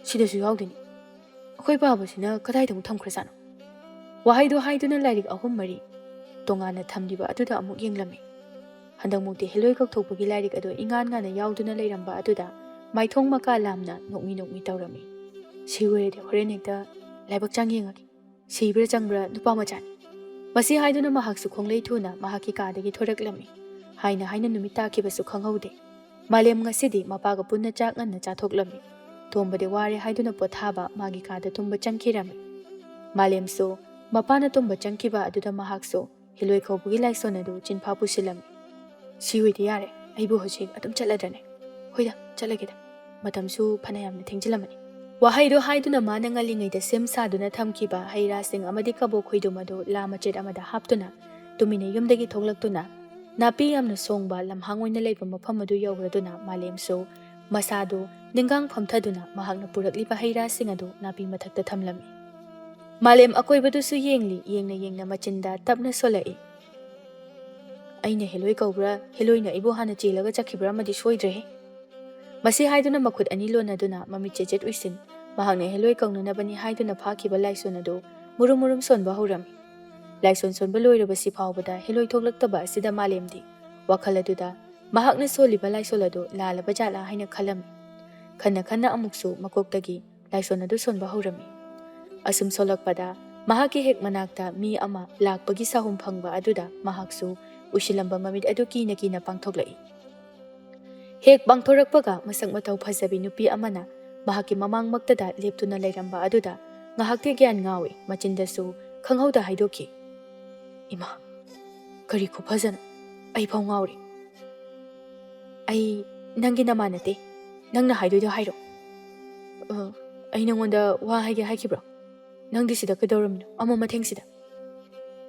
"ꯁꯤꯗꯁꯨ ꯌꯥꯎꯗꯦꯅꯦ꯫ ꯑꯩꯈꯣꯏ ꯄꯥꯕꯁꯤꯅ ꯀꯗꯥꯏꯗ ꯑꯃꯨꯛ ꯊꯝꯈ꯭ꯔꯖꯥꯠꯅꯣ?" ꯋꯥꯍꯩꯗꯨ ꯍꯥꯏꯗꯨꯅ ꯂꯥꯏꯔꯤꯛ ꯑꯍꯨꯝ ꯃꯔꯤ ꯇꯣꯉꯥꯟꯅ ꯊꯝꯂꯤꯕ ꯑꯗꯨꯗ ꯑꯃꯨꯛ ꯌꯦꯡꯂꯝꯃꯤ꯫ ꯍꯟꯗꯛꯃꯨꯛꯇꯤ ꯍꯦꯂꯣꯏ ꯀꯧꯊꯣꯛꯄꯒꯤ ꯂꯥꯏꯔꯤꯛ ꯑꯗꯨ ꯏꯉꯥꯟ ꯉꯥꯟꯅ ꯌꯥꯎꯗꯨꯅ ꯂꯩꯔꯝꯕ ꯑꯗꯨꯗ ꯃꯥꯏꯊꯣꯡ ꯃꯀꯥ ꯂꯥꯝꯅ ꯅꯣꯛꯃꯤ ꯅꯣꯛꯃꯤ ꯇꯧꯔꯝꯃꯤ꯫ "ꯁꯤ ꯑꯣꯏꯔꯗꯤ ꯍꯣꯔꯦꯟ ꯍꯦꯛꯇ ꯂꯥꯏꯕꯛ ꯆꯥꯡ ꯌꯦꯡꯉꯒꯦ꯫ ꯁꯤꯕ꯭ꯔꯥ ꯆꯪꯕ꯭ꯔꯥ ꯅꯨꯄꯥ ꯃꯆꯥꯅꯤ꯫" ꯃꯁꯤ ꯍꯥꯏꯗꯨꯅ ꯃꯍꯥꯛꯁꯨ ꯈꯣꯡꯂꯩ ꯊꯨꯅ ꯃꯍꯥꯛꯀꯤ ꯀꯥꯗꯒꯤ ꯊꯣꯔꯛꯂꯝꯃꯤ꯫ ꯍꯥꯏꯅ ꯍꯥꯏꯅ ꯅꯨꯃꯤꯠ ꯇꯥꯈꯤꯕꯁꯨ ꯈꯪꯍꯧꯗꯦ꯫ ꯃꯥꯂꯦꯝ ꯉꯁꯤꯗꯤ ꯃꯄꯥꯒ ꯄꯨꯟꯅ ꯆꯥꯛ ꯉꯟꯅ ꯆꯥꯊꯣꯛꯂꯝꯃꯤ꯫ ꯇꯣꯝꯕꯗꯤ ꯋꯥꯔꯦ ꯍꯥꯏꯗꯨꯅ ꯄꯣꯊꯥꯕ ꯃꯥꯒꯤ ꯀꯥꯗ ꯇꯨꯝꯕ ꯆꯪꯈꯤꯔꯝꯃꯤ꯫ ꯃꯥꯂꯦꯝꯁꯨ ꯃꯄꯥꯅ ꯇꯨꯝꯕ ꯆꯪꯈꯤꯕ ꯑꯗꯨꯗ ꯃꯍꯥꯛꯁꯨ ꯍꯦꯂꯣꯏ ꯀꯧꯕꯒꯤ ꯂꯥꯏꯁꯣꯟ ꯑꯗꯨ ꯆꯤꯟꯐꯥ ꯄꯨꯁꯤꯜꯂꯝꯃꯤ꯫ "ꯁꯤ ꯑꯣꯏꯗꯤ ꯌꯥꯔꯦ, ꯑꯩꯕꯨ ꯍꯧꯖꯤꯛ ꯑꯗꯨꯝ ꯆꯠꯂꯗ꯭ꯔꯅꯦ? ꯍꯣꯏꯗ, ꯆꯠꯂꯒꯦꯗ, ꯃꯇꯝꯁꯨ ꯐꯅꯌꯥꯝꯅ ꯊꯦꯡꯖꯤꯜꯂꯝꯃꯅꯤ"꯫ ꯋꯥꯍꯩꯗꯨ ꯍꯥꯏꯗꯨꯅ ꯃꯥꯅ ꯉꯜꯂꯤꯉꯩꯗ ꯁꯦꯝ ꯁꯥꯗꯨꯅ ꯊꯝꯈꯤꯕ ꯍꯩ ꯔꯥꯁꯤꯡ ꯑꯃꯗꯤ ꯀꯕꯣꯛ ꯈꯣꯏꯗꯨꯝ ꯑꯗꯨ ꯂꯥ ꯃꯆꯦꯠ ꯑꯃꯗ ꯍꯥꯞꯇꯨꯅ ꯇꯨꯃꯤꯟꯅ ꯌꯨꯝꯗꯒꯤ ꯊꯣꯛꯂꯛꯇꯨꯅ ꯅꯥꯄꯤ ꯌꯥꯝꯅ ꯁꯣꯡꯕ ꯂꯝꯍꯥꯡ ꯑꯣꯏꯅ ꯂꯩꯕ ꯃꯐꯝ ꯑꯗꯨ ꯌꯧꯔꯗꯨꯅ ꯃꯥꯂꯦꯝꯁꯨ ꯃꯁꯥꯗꯨ ꯅꯤꯡꯒꯥꯡ ꯐꯝꯊꯗꯨꯅ ꯃꯍꯥꯛꯅ ꯄꯨꯔꯛꯂꯤꯕ ꯍꯩ ꯔꯥꯁꯤꯡ ꯑꯗꯨ ꯅꯥꯄꯤ ꯃꯊꯛꯇ ꯊꯝꯂꯝꯃꯤ꯫ ꯃꯥꯂꯦꯝ ꯑꯀꯣꯏꯕꯗꯨꯁꯨ ꯌꯦꯡꯂꯤ, ꯌꯦꯡꯅ ꯌꯦꯡꯅ ꯃꯆꯤꯟꯗ ꯇꯞꯅ ꯁꯣꯜꯂꯛꯏ, "ꯑꯩꯅ ꯍꯦꯂꯣꯏ ꯀꯧꯕ꯭ꯔꯥ, ꯍꯦꯂꯣꯏꯅ ꯑꯩꯕꯨ ꯍꯥꯟꯅ ꯆꯦꯜꯂꯒ ꯆꯠꯈꯤꯕ꯭ꯔꯥ ꯑꯃꯗꯤ ꯁꯣꯏꯗ꯭ꯔꯦꯍꯦ"꯫ ꯃꯁꯤ ꯍꯥꯏꯗꯨꯅ ꯃꯈꯨꯠ ꯑꯅꯤ ꯂꯣꯟꯅꯗꯨꯅ ꯃꯃꯤꯠ ꯆꯦꯠ ꯆꯦꯠ ꯎꯏꯁꯤꯟ, ꯃꯍꯥꯛꯅ ꯍꯦꯂꯣꯏ ꯀꯧꯅꯅꯕꯅꯤ ꯍꯥꯏꯗꯨꯅ ꯐꯥꯈꯤꯕ ꯂꯥꯏꯁꯣꯟ ꯑꯗꯨ ꯃꯨꯔꯨꯝ ꯃꯨꯔꯨꯝ ꯁꯣꯟꯕ ꯍꯧꯔꯝꯃꯤ꯫ ꯂꯥꯏꯁꯣꯟ ꯁꯣꯟꯕ ꯂꯣꯏꯔꯕꯁꯤ ꯐꯥꯎꯕꯗ ꯍꯦꯂꯣꯏ ꯊꯣꯛꯂꯛꯇꯕ ꯑꯁꯤꯗ ꯃꯥꯂꯦꯝꯗꯤ ꯋꯥꯈꯜ ꯑꯗꯨꯗ ꯃꯍꯥꯛꯅ ꯁꯣꯜꯂꯤꯕ ꯂꯥꯏꯁꯣꯟ ꯑꯗꯨ ꯂꯥꯜꯂꯕ ꯖꯥꯠꯂꯥ ꯍꯥꯏꯅ ꯈꯜꯂꯝꯃꯤ꯫ ꯈꯟꯅ ꯈꯟꯅ ꯑꯃꯨꯛꯁꯨ ꯃꯀꯣꯛꯇꯒꯤ ꯂꯥꯏꯁꯣꯟ ꯑꯗꯨ ꯁꯣꯟꯕ ꯍꯧꯔꯝꯃꯤ꯫ ꯑꯁꯨꯝ ꯁꯣꯜꯂꯛꯄꯗ ꯃꯍꯥꯛꯀꯤ ꯍꯦꯛ ꯃꯅꯥꯛꯇ ꯃꯤ ꯑꯃ ꯂꯥꯛꯄꯒꯤ ꯁꯥꯍꯨꯝ ꯐꯪꯕ ꯑꯗꯨꯗ ꯃꯍꯥꯛꯁꯨ ꯎꯏꯁꯤꯜꯂꯝꯕ ꯃꯃꯤꯠ ꯑꯗꯨ ꯀꯤꯅ ꯀꯤꯅ ꯄꯥꯡꯊꯣꯛꯂꯛꯏ꯫ ꯍꯦꯛ ꯄꯥꯡꯊꯣꯔꯛꯄꯒ ꯃꯁꯛ ꯃꯇꯧ ꯐꯖꯕꯤ ꯅꯨꯄꯤ ꯑꯃꯅ ꯃꯍꯥꯛꯀꯤ ꯃꯃꯥꯡꯃꯛꯇꯗ ꯂꯦꯞꯇꯨꯅ ꯂꯩꯔꯝꯕ ꯑꯗꯨꯗ ꯉꯥꯏꯍꯥꯛꯇꯤ ꯒ꯭ꯌꯥꯟ ꯉꯥꯎꯏ, ꯃꯆꯤꯟꯗꯁꯨ ꯈꯪꯍꯧꯗ ꯍꯥꯏꯗꯣꯛꯈꯤ, "ꯏꯃꯥ, ꯀꯔꯤ ꯈꯨꯐꯖꯅꯣ! ꯑꯩ ꯐꯥꯎ ꯉꯥꯎꯔꯤ꯫ ꯑꯩ ꯅꯪꯒꯤ ꯅꯃꯥꯟ ꯅꯠꯇꯦ꯫ ꯅꯪꯅ ꯍꯥꯏꯗꯣꯏꯗꯣ ꯍꯥꯏꯔꯣ"꯫ "ꯑ, ꯑꯩ ꯅꯉꯣꯟꯗ ꯋꯥ ꯍꯥꯏꯒꯦ ꯍꯥꯏꯈꯤꯕ꯭ꯔꯣ? ꯅꯪꯗꯤ ꯁꯤꯗ ꯀꯩꯗꯧꯔꯝꯃꯤꯅꯣ? ꯑꯃꯝ ꯑꯊꯦꯡꯁꯤꯗ?"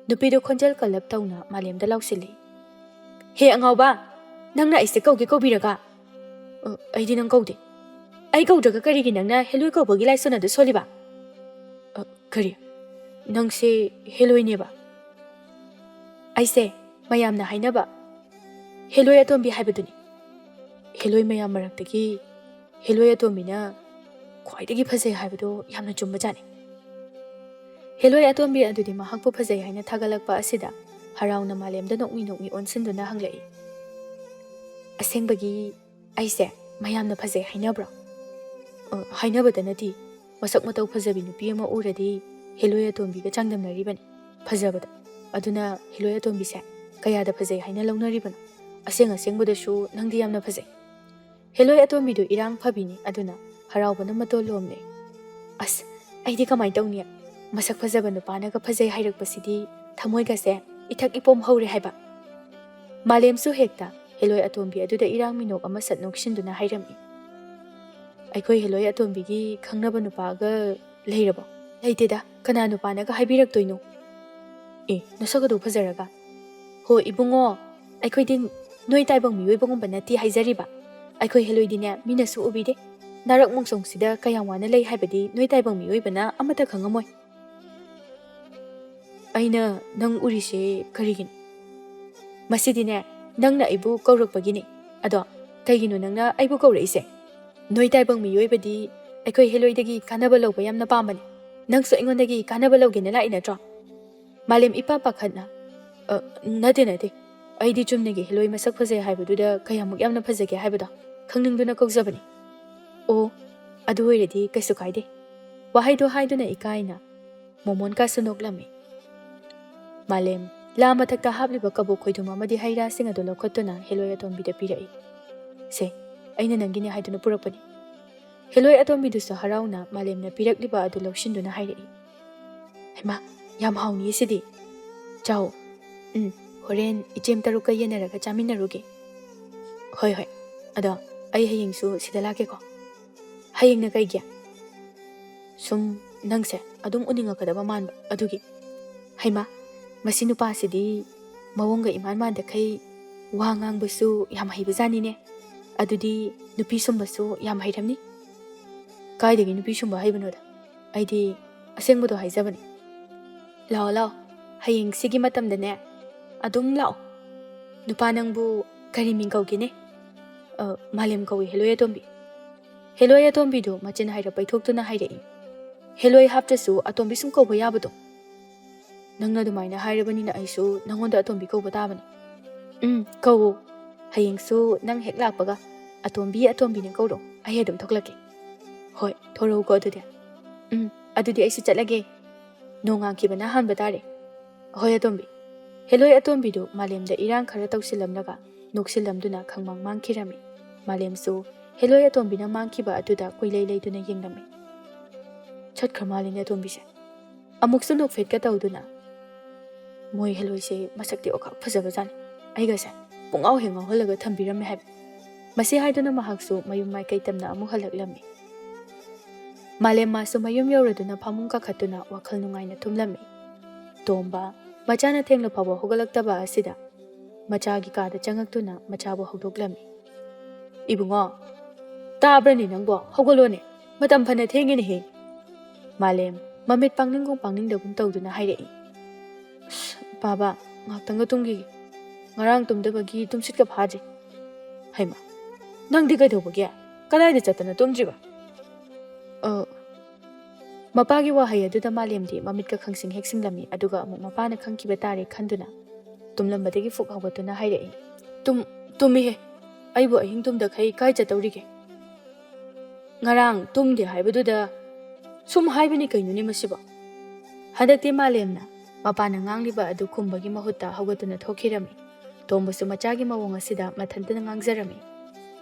ꯅꯨꯄꯤꯗꯨ ꯈꯣꯟꯖꯦꯜ ꯀꯜꯂꯞ ꯇꯧꯅ ꯃꯥꯂꯦꯝꯗ ꯂꯥꯎꯁꯤꯜꯂꯤ꯫ "ꯍꯦ ꯑꯉꯥꯎꯕ, ꯅꯪꯅ ꯑꯩꯁꯦ ꯀꯧꯒꯦ ꯀꯧꯕꯤꯔꯒ?" "ꯑ, ꯑꯩꯗꯤ ꯅꯪ ꯀꯧꯗꯦ"꯫ "ꯑꯩ ꯀꯧꯗ꯭ꯔꯒ ꯀꯔꯤꯒꯤ ꯅꯪꯅ ꯍꯦꯂꯣꯏ ꯀꯧꯕꯒꯤ ꯂꯥꯏꯁꯣꯟ ꯑꯗꯨ ꯁꯣꯜꯂꯤꯕ?" "ꯑ, ꯀꯔꯤ? ꯅꯪꯁꯦ ꯍꯦꯂꯣꯏꯅꯦꯕ?" "ꯑꯩꯁꯦ ꯃꯌꯥꯝꯅ ꯍꯥꯏꯅꯕ ꯍꯦꯂꯣꯏ ꯑꯇꯣꯝꯕꯤ ꯍꯥꯏꯕꯗꯨꯅꯤ꯫ ꯍꯦꯂꯣꯏ ꯃꯌꯥꯝ ꯃꯔꯛꯇꯒꯤ ꯍꯦꯂꯣꯏ ꯑꯇꯣꯝꯕꯤꯅ ꯈ꯭ꯋꯥꯏꯗꯒꯤ ꯐꯖꯩ ꯍꯥꯏꯕꯗꯣ ꯌꯥꯝꯅ ꯆꯨꯝꯕꯖꯥꯠꯅꯤ"꯫ ꯍꯦꯂꯣꯏ ꯑꯇꯣꯝꯕꯤ ꯑꯗꯨꯗꯤ ꯃꯍꯥꯛꯄꯨ ꯐꯖꯩ ꯍꯥꯏꯅ ꯊꯥꯒꯠꯂꯛꯄ ꯑꯁꯤꯗ ꯍꯔꯥꯎꯅ ꯃꯥꯂꯦꯝꯗ ꯅꯣꯛꯃꯤ ꯅꯣꯛꯃꯤ ꯑꯣꯟꯁꯤꯟꯗꯨꯅ ꯍꯪꯂꯛꯏ, "ꯑꯁꯦꯡꯕꯒꯤ ꯑꯩꯁꯦ ꯃꯌꯥꯝꯅ ꯐꯖꯩ ꯍꯥꯏꯅꯕ꯭ꯔꯣ?" "ꯑ, ꯍꯥꯏꯅꯕꯗ ꯅꯠꯇꯦ, ꯃꯁꯛ ꯃꯇꯧ ꯐꯖꯕꯤ ꯅꯨꯄꯤ ꯑꯃ ꯎꯔꯗꯤ ꯍꯦꯂꯣꯏ ꯑꯇꯣꯝꯕꯤꯒ ꯆꯥꯡꯗꯝꯅꯔꯤꯕꯅꯤ ꯐꯖꯕꯗ꯫ ꯑꯗꯨꯅ ꯍꯦꯂꯣꯏ ꯑꯇꯣꯝꯕꯤꯁꯦ ꯀꯌꯥꯗ ꯐꯖꯩ ꯍꯥꯏꯅ ꯂꯧꯅꯔꯤꯕꯅꯣ? ꯑꯁꯦꯡ ꯑꯁꯦꯡꯕꯗꯁꯨ ꯅꯪꯗꯤ ꯌꯥꯝꯅ ꯐꯖꯩ"꯫ ꯍꯦꯂꯣꯏ ꯑꯇꯣꯝꯕꯤꯗꯨ ꯏꯔꯥꯡ ꯐꯕꯤꯅꯤ, ꯑꯗꯨꯅ ꯍꯔꯥꯎꯕꯅ ꯃꯇꯣꯜ ꯂꯣꯝꯂꯦ꯫ "ꯑꯁ, ꯑꯩꯗꯤ ꯀꯃꯥꯏꯅ ꯇꯧꯅꯤ? ꯃꯁꯛ ꯐꯖꯕ ꯅꯨꯄꯥꯅꯒ ꯐꯖꯩ ꯍꯥꯏꯔꯛꯄꯁꯤꯗꯤ ꯊꯃꯣꯏꯒꯁꯦ ꯏꯊꯛ ꯏꯄꯣꯝ ꯍꯧꯔꯦ ꯍꯥꯏꯕ꯫ ꯃꯥꯂꯦꯝꯁꯨ ꯍꯦꯛꯇ ꯍꯦꯂꯣꯏ ꯑꯇꯣꯝꯕꯤ ꯑꯗꯨꯗ ꯏꯔꯥꯡ ꯃꯤꯅꯣꯛ ꯑꯃ ꯁꯠ ꯅꯣꯛꯁꯤꯟꯗꯨꯅ ꯍꯥꯏꯔꯝꯃꯤ, "ꯑꯩꯈꯣꯏ ꯍꯦꯂꯣꯏ ꯑꯇꯣꯝꯕꯤꯒꯤ ꯈꯪꯅꯕ ꯅꯨꯄꯥꯒ ꯂꯩꯔꯕꯣ?" "ꯂꯩꯇꯦꯗ, ꯀꯅꯥ ꯅꯨꯄꯥꯅꯒ ꯍꯥꯏꯕꯤꯔꯛꯇꯣꯏꯅꯣ?" "ꯑꯦ, ꯅꯁꯛ ꯑꯗꯨ ꯐꯖꯔꯒ?" "ꯍꯣ ꯏꯕꯨꯡꯉꯣ, ꯑꯩꯈꯣꯏꯗꯤ ꯅꯣꯏ ꯇꯥꯏꯕꯪ ꯃꯤꯑꯣꯏꯕꯒꯨꯝꯕ ꯅꯠꯇꯦ ꯍꯥꯏꯖꯔꯤꯕ꯫ ꯑꯩꯈꯣꯏ ꯍꯦꯂꯣꯏꯗꯤꯅꯦ ꯃꯤꯅꯁꯨ ꯎꯕꯤꯗꯦ꯫ ꯅꯥꯔꯛ ꯃꯣꯡꯁꯣꯡꯁꯤꯗ ꯀꯌꯥꯝ ꯋꯥꯅ ꯂꯩ ꯍꯥꯏꯕꯗꯤ ꯅꯣꯏ ꯇꯥꯏꯕꯪ ꯃꯤꯑꯣꯏꯕꯅ ꯑꯃꯠꯇ ꯈꯪꯉꯝꯃꯣꯏ꯫ ꯑꯩꯅ ꯅꯪ ꯎꯔꯤꯁꯦ ꯀꯔꯤꯒꯤꯅꯣ? ꯃꯁꯤꯗꯤꯅꯦ, ꯅꯪꯅ ꯑꯩꯕꯨ ꯀꯧꯔꯛꯄꯒꯤꯅꯦ꯫ ꯑꯗꯣ ꯀꯩꯒꯤꯅꯣ ꯅꯪꯅ ꯑꯩꯕꯨ ꯀꯧꯔꯛꯏꯁꯦ? ꯅꯣꯏ ꯇꯥꯏꯕꯪ ꯃꯤꯑꯣꯏꯕꯗꯤ ꯑꯩꯈꯣꯏ ꯍꯦꯂꯣꯏꯗꯒꯤ ꯀꯥꯟꯅꯕ ꯂꯧꯕ ꯌꯥꯝꯅ ꯄꯥꯝꯕꯅꯦ꯫ ꯅꯪꯁꯨ ꯑꯩꯉꯣꯟꯗꯒꯤ ꯀꯥꯟꯅꯕ ꯂꯧꯒꯦꯅ ꯂꯥꯛꯏ ꯅꯠꯇ꯭ꯔꯣ?" ꯃꯥꯂꯦꯝ ꯏꯄꯥ ꯄꯥꯈꯠꯅ, "ꯑ, ꯅꯠꯇꯦ, ꯅꯠꯇꯦ꯫ ꯑꯩꯗꯤ ꯆꯨꯝꯅꯒꯤ ꯍꯦꯂꯣꯏ ꯃꯁꯛ ꯐꯖꯩ ꯍꯥꯏꯕꯗꯨꯗ ꯀꯌꯥꯃꯨꯛ ꯌꯥꯝꯅ ꯐꯖꯒꯦ ꯍꯥꯏꯕꯗꯣ ꯈꯪꯅꯤꯡꯗꯨꯅ ꯀꯧꯖꯕꯅꯤ꯫" "ꯑꯣ, ꯑꯗꯨ ꯑꯣꯏꯔꯗꯤ ꯀꯩꯁꯨ ꯀꯥꯏꯗꯦ꯫" ꯋꯥꯍꯩꯗꯣ ꯍꯥꯏꯗꯨꯅ ꯏꯀꯥꯏꯅ ꯃꯣꯃꯣꯟꯀꯥꯁꯨ ꯅꯣꯛꯂꯝꯃꯤ꯫ ꯃꯥꯂꯦꯝ ꯂꯥ ꯃꯊꯛꯇ ꯍꯥꯞꯂꯤꯕ ꯀꯕꯣꯛ ꯈꯣꯏꯗꯨꯝ ꯑꯃꯗꯤ ꯍꯩ ꯔꯥꯁꯤꯡ ꯑꯗꯨ ꯂꯧꯈꯠꯇꯨꯅ ꯍꯦꯂꯣꯏ ꯑꯇꯣꯝꯕꯤꯗ ꯄꯤꯔꯛꯏ꯫ "ꯁꯦ, ꯑꯩꯅ ꯅꯪꯒꯤꯅꯦ ꯍꯥꯏꯗꯨꯅ ꯄꯨꯔꯛꯄꯅꯤ꯫" ꯍꯦꯂꯣꯏ ꯑꯇꯣꯝꯕꯤꯗꯨꯁꯨ ꯍꯔꯥꯎꯅ ꯃꯥꯂꯦꯝꯅ ꯄꯤꯔꯛꯂꯤꯕ ꯑꯗꯨ ꯂꯧꯁꯤꯟꯗꯨꯅ ꯍꯥꯏꯔꯛꯏ, "ꯍꯩꯃꯥ, ꯌꯥꯝ ꯍꯥꯎꯅꯤꯌꯦ ꯁꯤꯗꯤ꯫ ꯆꯥꯎ꯫ ꯎꯝ, ꯍꯣꯔꯦꯟ ꯏꯆꯦꯝ ꯇꯔꯨꯛꯀ ꯌꯦꯟꯅꯔꯒ ꯆꯥꯃꯤꯟꯅꯔꯨꯒꯦ꯫" "ꯍꯣꯏ, ꯍꯣꯏ꯫ ꯑꯗꯣ ꯑꯩ ꯍꯌꯦꯡꯁꯨ ꯁꯤꯗ ꯂꯥꯛꯀꯦꯀꯣ꯫" "ꯍꯌꯦꯡꯅ ꯀꯩꯒꯤ?" "ꯁꯨꯝ ꯅꯪꯁꯦ ꯑꯗꯨꯝ ꯎꯅꯤꯡꯉꯛꯀꯗꯕ ꯃꯥꯟꯕ ꯑꯗꯨꯒꯤ꯫" "ꯍꯩꯃꯥ, ꯃꯁꯤ ꯅꯨꯄꯥꯁꯤꯗꯤ ꯃꯑꯣꯡꯒ ꯏꯃꯥꯟ ꯃꯥꯟꯗꯈꯩ ꯋꯥ ꯉꯥꯡꯕꯁꯨ ꯌꯥꯝ ꯍꯩꯕꯖꯥꯠꯅꯤꯅꯦ꯫ ꯑꯗꯨꯗꯤ ꯅꯨꯄꯤ ꯁꯨꯝꯕꯁꯨ ꯌꯥꯝ ꯍꯩꯔꯝꯅꯤ꯫" "ꯀꯥꯏꯗꯒꯤ ꯅꯨꯄꯤ ꯁꯨꯝꯕ ꯍꯩꯕꯅꯣꯗ? ꯑꯩꯗꯤ ꯑꯁꯦꯡꯕꯗꯣ ꯍꯥꯏꯖꯕꯅꯤ꯫" "ꯂꯥꯛꯑꯣ, ꯂꯥꯛꯑꯣ꯫ ꯍꯌꯦꯡ ꯁꯤꯒꯤ ꯃꯇꯝꯗꯅꯦ ꯑꯗꯨꯝ ꯂꯥꯛꯑꯣ꯫ ꯅꯨꯄꯥ ꯅꯪꯕꯨ ꯀꯔꯤ ꯃꯤꯡ ꯀꯧꯒꯦꯅꯦ?" "ꯑ, ꯃꯥꯂꯦꯝ ꯀꯧꯏ, ꯍꯦꯂꯣꯏ ꯑꯇꯣꯝꯕꯤ꯫" ꯍꯦꯂꯣꯏ ꯑꯇꯣꯝꯕꯤꯗꯨ ꯃꯆꯤꯟ ꯍꯥꯏꯔꯞ ꯄꯩꯊꯣꯛꯇꯨꯅ ꯍꯥꯏꯔꯛꯏ, "ꯍꯦꯂꯣꯏ ꯍꯥꯞꯇ꯭ꯔꯁꯨ ꯑꯇꯣꯝꯕꯤ ꯁꯨꯝ ꯀꯧꯕ ꯌꯥꯕꯗꯣ?" "ꯅꯪꯅ ꯑꯗꯨꯃꯥꯏꯅ ꯍꯥꯏꯔꯕꯅꯤꯅ ꯑꯩꯁꯨ ꯅꯪꯉꯣꯟꯗ ꯑꯇꯣꯝꯕꯤ ꯀꯧꯕ ꯇꯥꯕꯅꯤ꯫" "ꯎꯝ, ꯀꯧꯋꯣ꯫ ꯍꯌꯦꯡꯁꯨ ꯅꯪ ꯍꯦꯛ ꯂꯥꯛꯄꯒ ꯑꯇꯣꯝꯕꯤ, ꯑꯇꯣꯝꯕꯤꯅ ꯀꯧꯔꯣ, ꯑꯩ ꯑꯗꯨꯝ ꯊꯣꯛꯂꯛꯀꯦ꯫" "ꯍꯣꯏ, ꯊꯣꯔꯛꯎꯀꯣ ꯑꯗꯨꯗꯤ꯫" "ꯎꯝ, ꯑꯗꯨꯗꯤ ꯑꯩꯁꯨ ꯆꯠꯂꯒꯦ꯫ ꯅꯣꯡꯉꯥꯟꯈꯤꯕꯅ ꯍꯥꯟꯕ ꯇꯥꯔꯦ꯫" "ꯍꯣꯏ ꯑꯇꯣꯝꯕꯤ꯫" ꯍꯦꯂꯣꯏ ꯑꯇꯣꯝꯕꯤꯗꯨ ꯃꯥꯂꯦꯝꯗ ꯏꯔꯥꯡ ꯈꯔ ꯇꯧꯁꯤꯜꯂꯝꯂꯒ ꯅꯣꯛꯁꯤꯜꯂꯝꯗꯨꯅ ꯈꯪꯃꯥꯡ ꯃꯥꯡꯈꯤꯔꯝꯃꯤ꯫ ꯃꯥꯂꯦꯝꯁꯨ ꯍꯦꯂꯣꯏ ꯑꯇꯣꯝꯕꯤꯅ ꯃꯥꯡꯈꯤꯕ ꯑꯗꯨꯗ ꯀꯨꯏꯂꯩ ꯂꯩꯗꯨꯅ ꯌꯦꯡꯂꯝꯃꯤ꯫ "ꯆꯠꯈ꯭ꯔ ꯃꯥꯜꯂꯦꯅꯦ ꯑꯇꯣꯝꯕꯤꯁꯦ꯫" ꯑꯃꯨꯛꯁꯨ ꯅꯣꯛꯐꯦꯠꯀ ꯇꯧꯗꯨꯅ, "ꯃꯣꯏ ꯍꯦꯂꯣꯏꯁꯦ ꯃꯁꯛꯇꯤ ꯑꯣꯈꯥꯛ ꯐꯖꯕꯖꯥꯠꯅꯤ, ꯑꯩꯒꯁꯦ ꯄꯨꯡꯉꯥꯎ ꯍꯦꯛ ꯉꯥꯎꯍꯜꯂꯒ ꯊꯝꯕꯤꯔꯝꯃꯦ ꯍꯥꯏꯕ"꯫ ꯃꯁꯤ ꯍꯥꯏꯗꯨꯅ ꯃꯍꯥꯛꯁꯨ ꯃꯌꯨꯝ ꯃꯥꯏꯀꯩ ꯇꯝꯅ ꯑꯃꯨꯛ ꯍꯜꯂꯛꯂꯝꯃꯤ꯫ ꯃꯥꯂꯦꯝ ꯃꯥꯁꯨ ꯃꯌꯨꯝ ꯌꯧꯔꯗꯨꯅ ꯐꯃꯨꯡ ꯀꯥꯈꯠꯇꯨꯅ ꯋꯥꯈꯜ ꯅꯨꯡꯉꯥꯏꯅ ꯇꯨꯝꯂꯝꯃꯤ꯫ ꯇꯣꯝꯕ ꯃꯆꯥꯅ ꯊꯦꯡꯂ ꯐꯥꯎꯕ ꯍꯧꯒꯠꯂꯛꯇꯕ ꯑꯁꯤꯗ ꯃꯆꯥꯒꯤ ꯀꯥꯗ ꯆꯪꯉꯛꯇꯨꯅ ꯃꯆꯥꯕꯨ ꯍꯧꯗꯣꯛꯂꯝꯃꯤ꯫ "ꯏꯕꯨꯡꯉꯣ, ꯇꯥꯕ꯭ꯔꯅꯦ ꯅꯪꯕꯣ? ꯍꯧꯒꯠꯂꯣꯅꯦ, ꯃꯇꯝ ꯐꯅ ꯊꯦꯡꯉꯦꯅꯦꯍꯦ"꯫ ꯃꯥꯂꯦꯝ ꯃꯃꯤꯠ ꯄꯥꯡꯅꯤꯡꯒꯨꯝ ꯄꯥꯡꯅꯤꯡꯗꯒꯨꯝ ꯇꯧꯗꯨꯅ ꯍꯥꯏꯔꯛꯏ꯫ "ꯑꯁ, ꯕꯥꯕꯥ, ꯉꯥꯛꯇꯪꯒ ꯇꯨꯝꯈꯤꯒꯦ, ꯉꯔꯥꯡ ꯇꯨꯝꯗꯕꯒꯤ ꯇꯨꯝꯁꯤꯠꯀ ꯐꯥꯗ꯭ꯔꯤ"꯫ "ꯍꯩꯃꯥ, ꯅꯪꯗꯤ ꯀꯩꯗꯧꯕꯒꯤ? ꯀꯗꯥꯏꯗ ꯆꯠꯇꯅ ꯇꯨꯝꯗ꯭ꯔꯤꯕ?" "ꯑ, ꯃꯄꯥꯒꯤ ꯋꯥꯍꯩ ꯑꯗꯨꯗ ꯃꯥꯂꯦꯝꯗꯤ ꯃꯃꯤꯠꯀ ꯈꯪꯁꯤꯡ ꯍꯦꯛ ꯁꯤꯡꯂꯝꯃꯤ, ꯑꯗꯨꯒ ꯑꯃꯨꯛ ꯃꯄꯥꯅ ꯈꯪꯈꯤꯕ ꯇꯥꯔꯦ ꯈꯟꯗꯨꯅ ꯇꯨꯝꯂꯝꯕꯗꯒꯤ ꯐꯨꯛ ꯍꯧꯒꯠꯇꯨꯅ ꯍꯥꯏꯔꯛꯏ꯫ "ꯇꯨꯝ-, ꯇꯨꯝꯃꯤꯍꯦ, ꯑꯩꯕꯨ ꯑꯍꯤꯡ ꯇꯨꯝꯗꯈꯩ ꯀꯥꯏ ꯆꯠꯇꯧꯔꯤꯒꯦ? ꯉꯔꯥꯡ ꯇꯨꯝꯗꯦ ꯍꯥꯏꯕꯗꯨꯗ ꯁꯨꯝ ꯍꯥꯏꯕꯅꯤ ꯀꯩꯅꯣꯅꯦ ꯃꯁꯤꯕꯣ?" ꯍꯟꯗꯛꯇꯤ ꯃꯥꯂꯦꯝꯅ ꯃꯄꯥꯅ ꯉꯥꯡꯂꯤꯕ ꯑꯗꯨ ꯈꯨꯝꯕꯒꯤ ꯃꯍꯨꯠꯇ ꯍꯧꯒꯠꯇꯨꯅ ꯊꯣꯛꯈꯤꯔꯝꯃꯤ꯫ ꯇꯣꯝꯕꯁꯨ ꯃꯆꯥꯒꯤ ꯃꯑꯣꯡ ꯑꯁꯤꯗ ꯃꯊꯟꯇꯅ ꯉꯥꯡꯖꯔꯝꯃꯤ꯫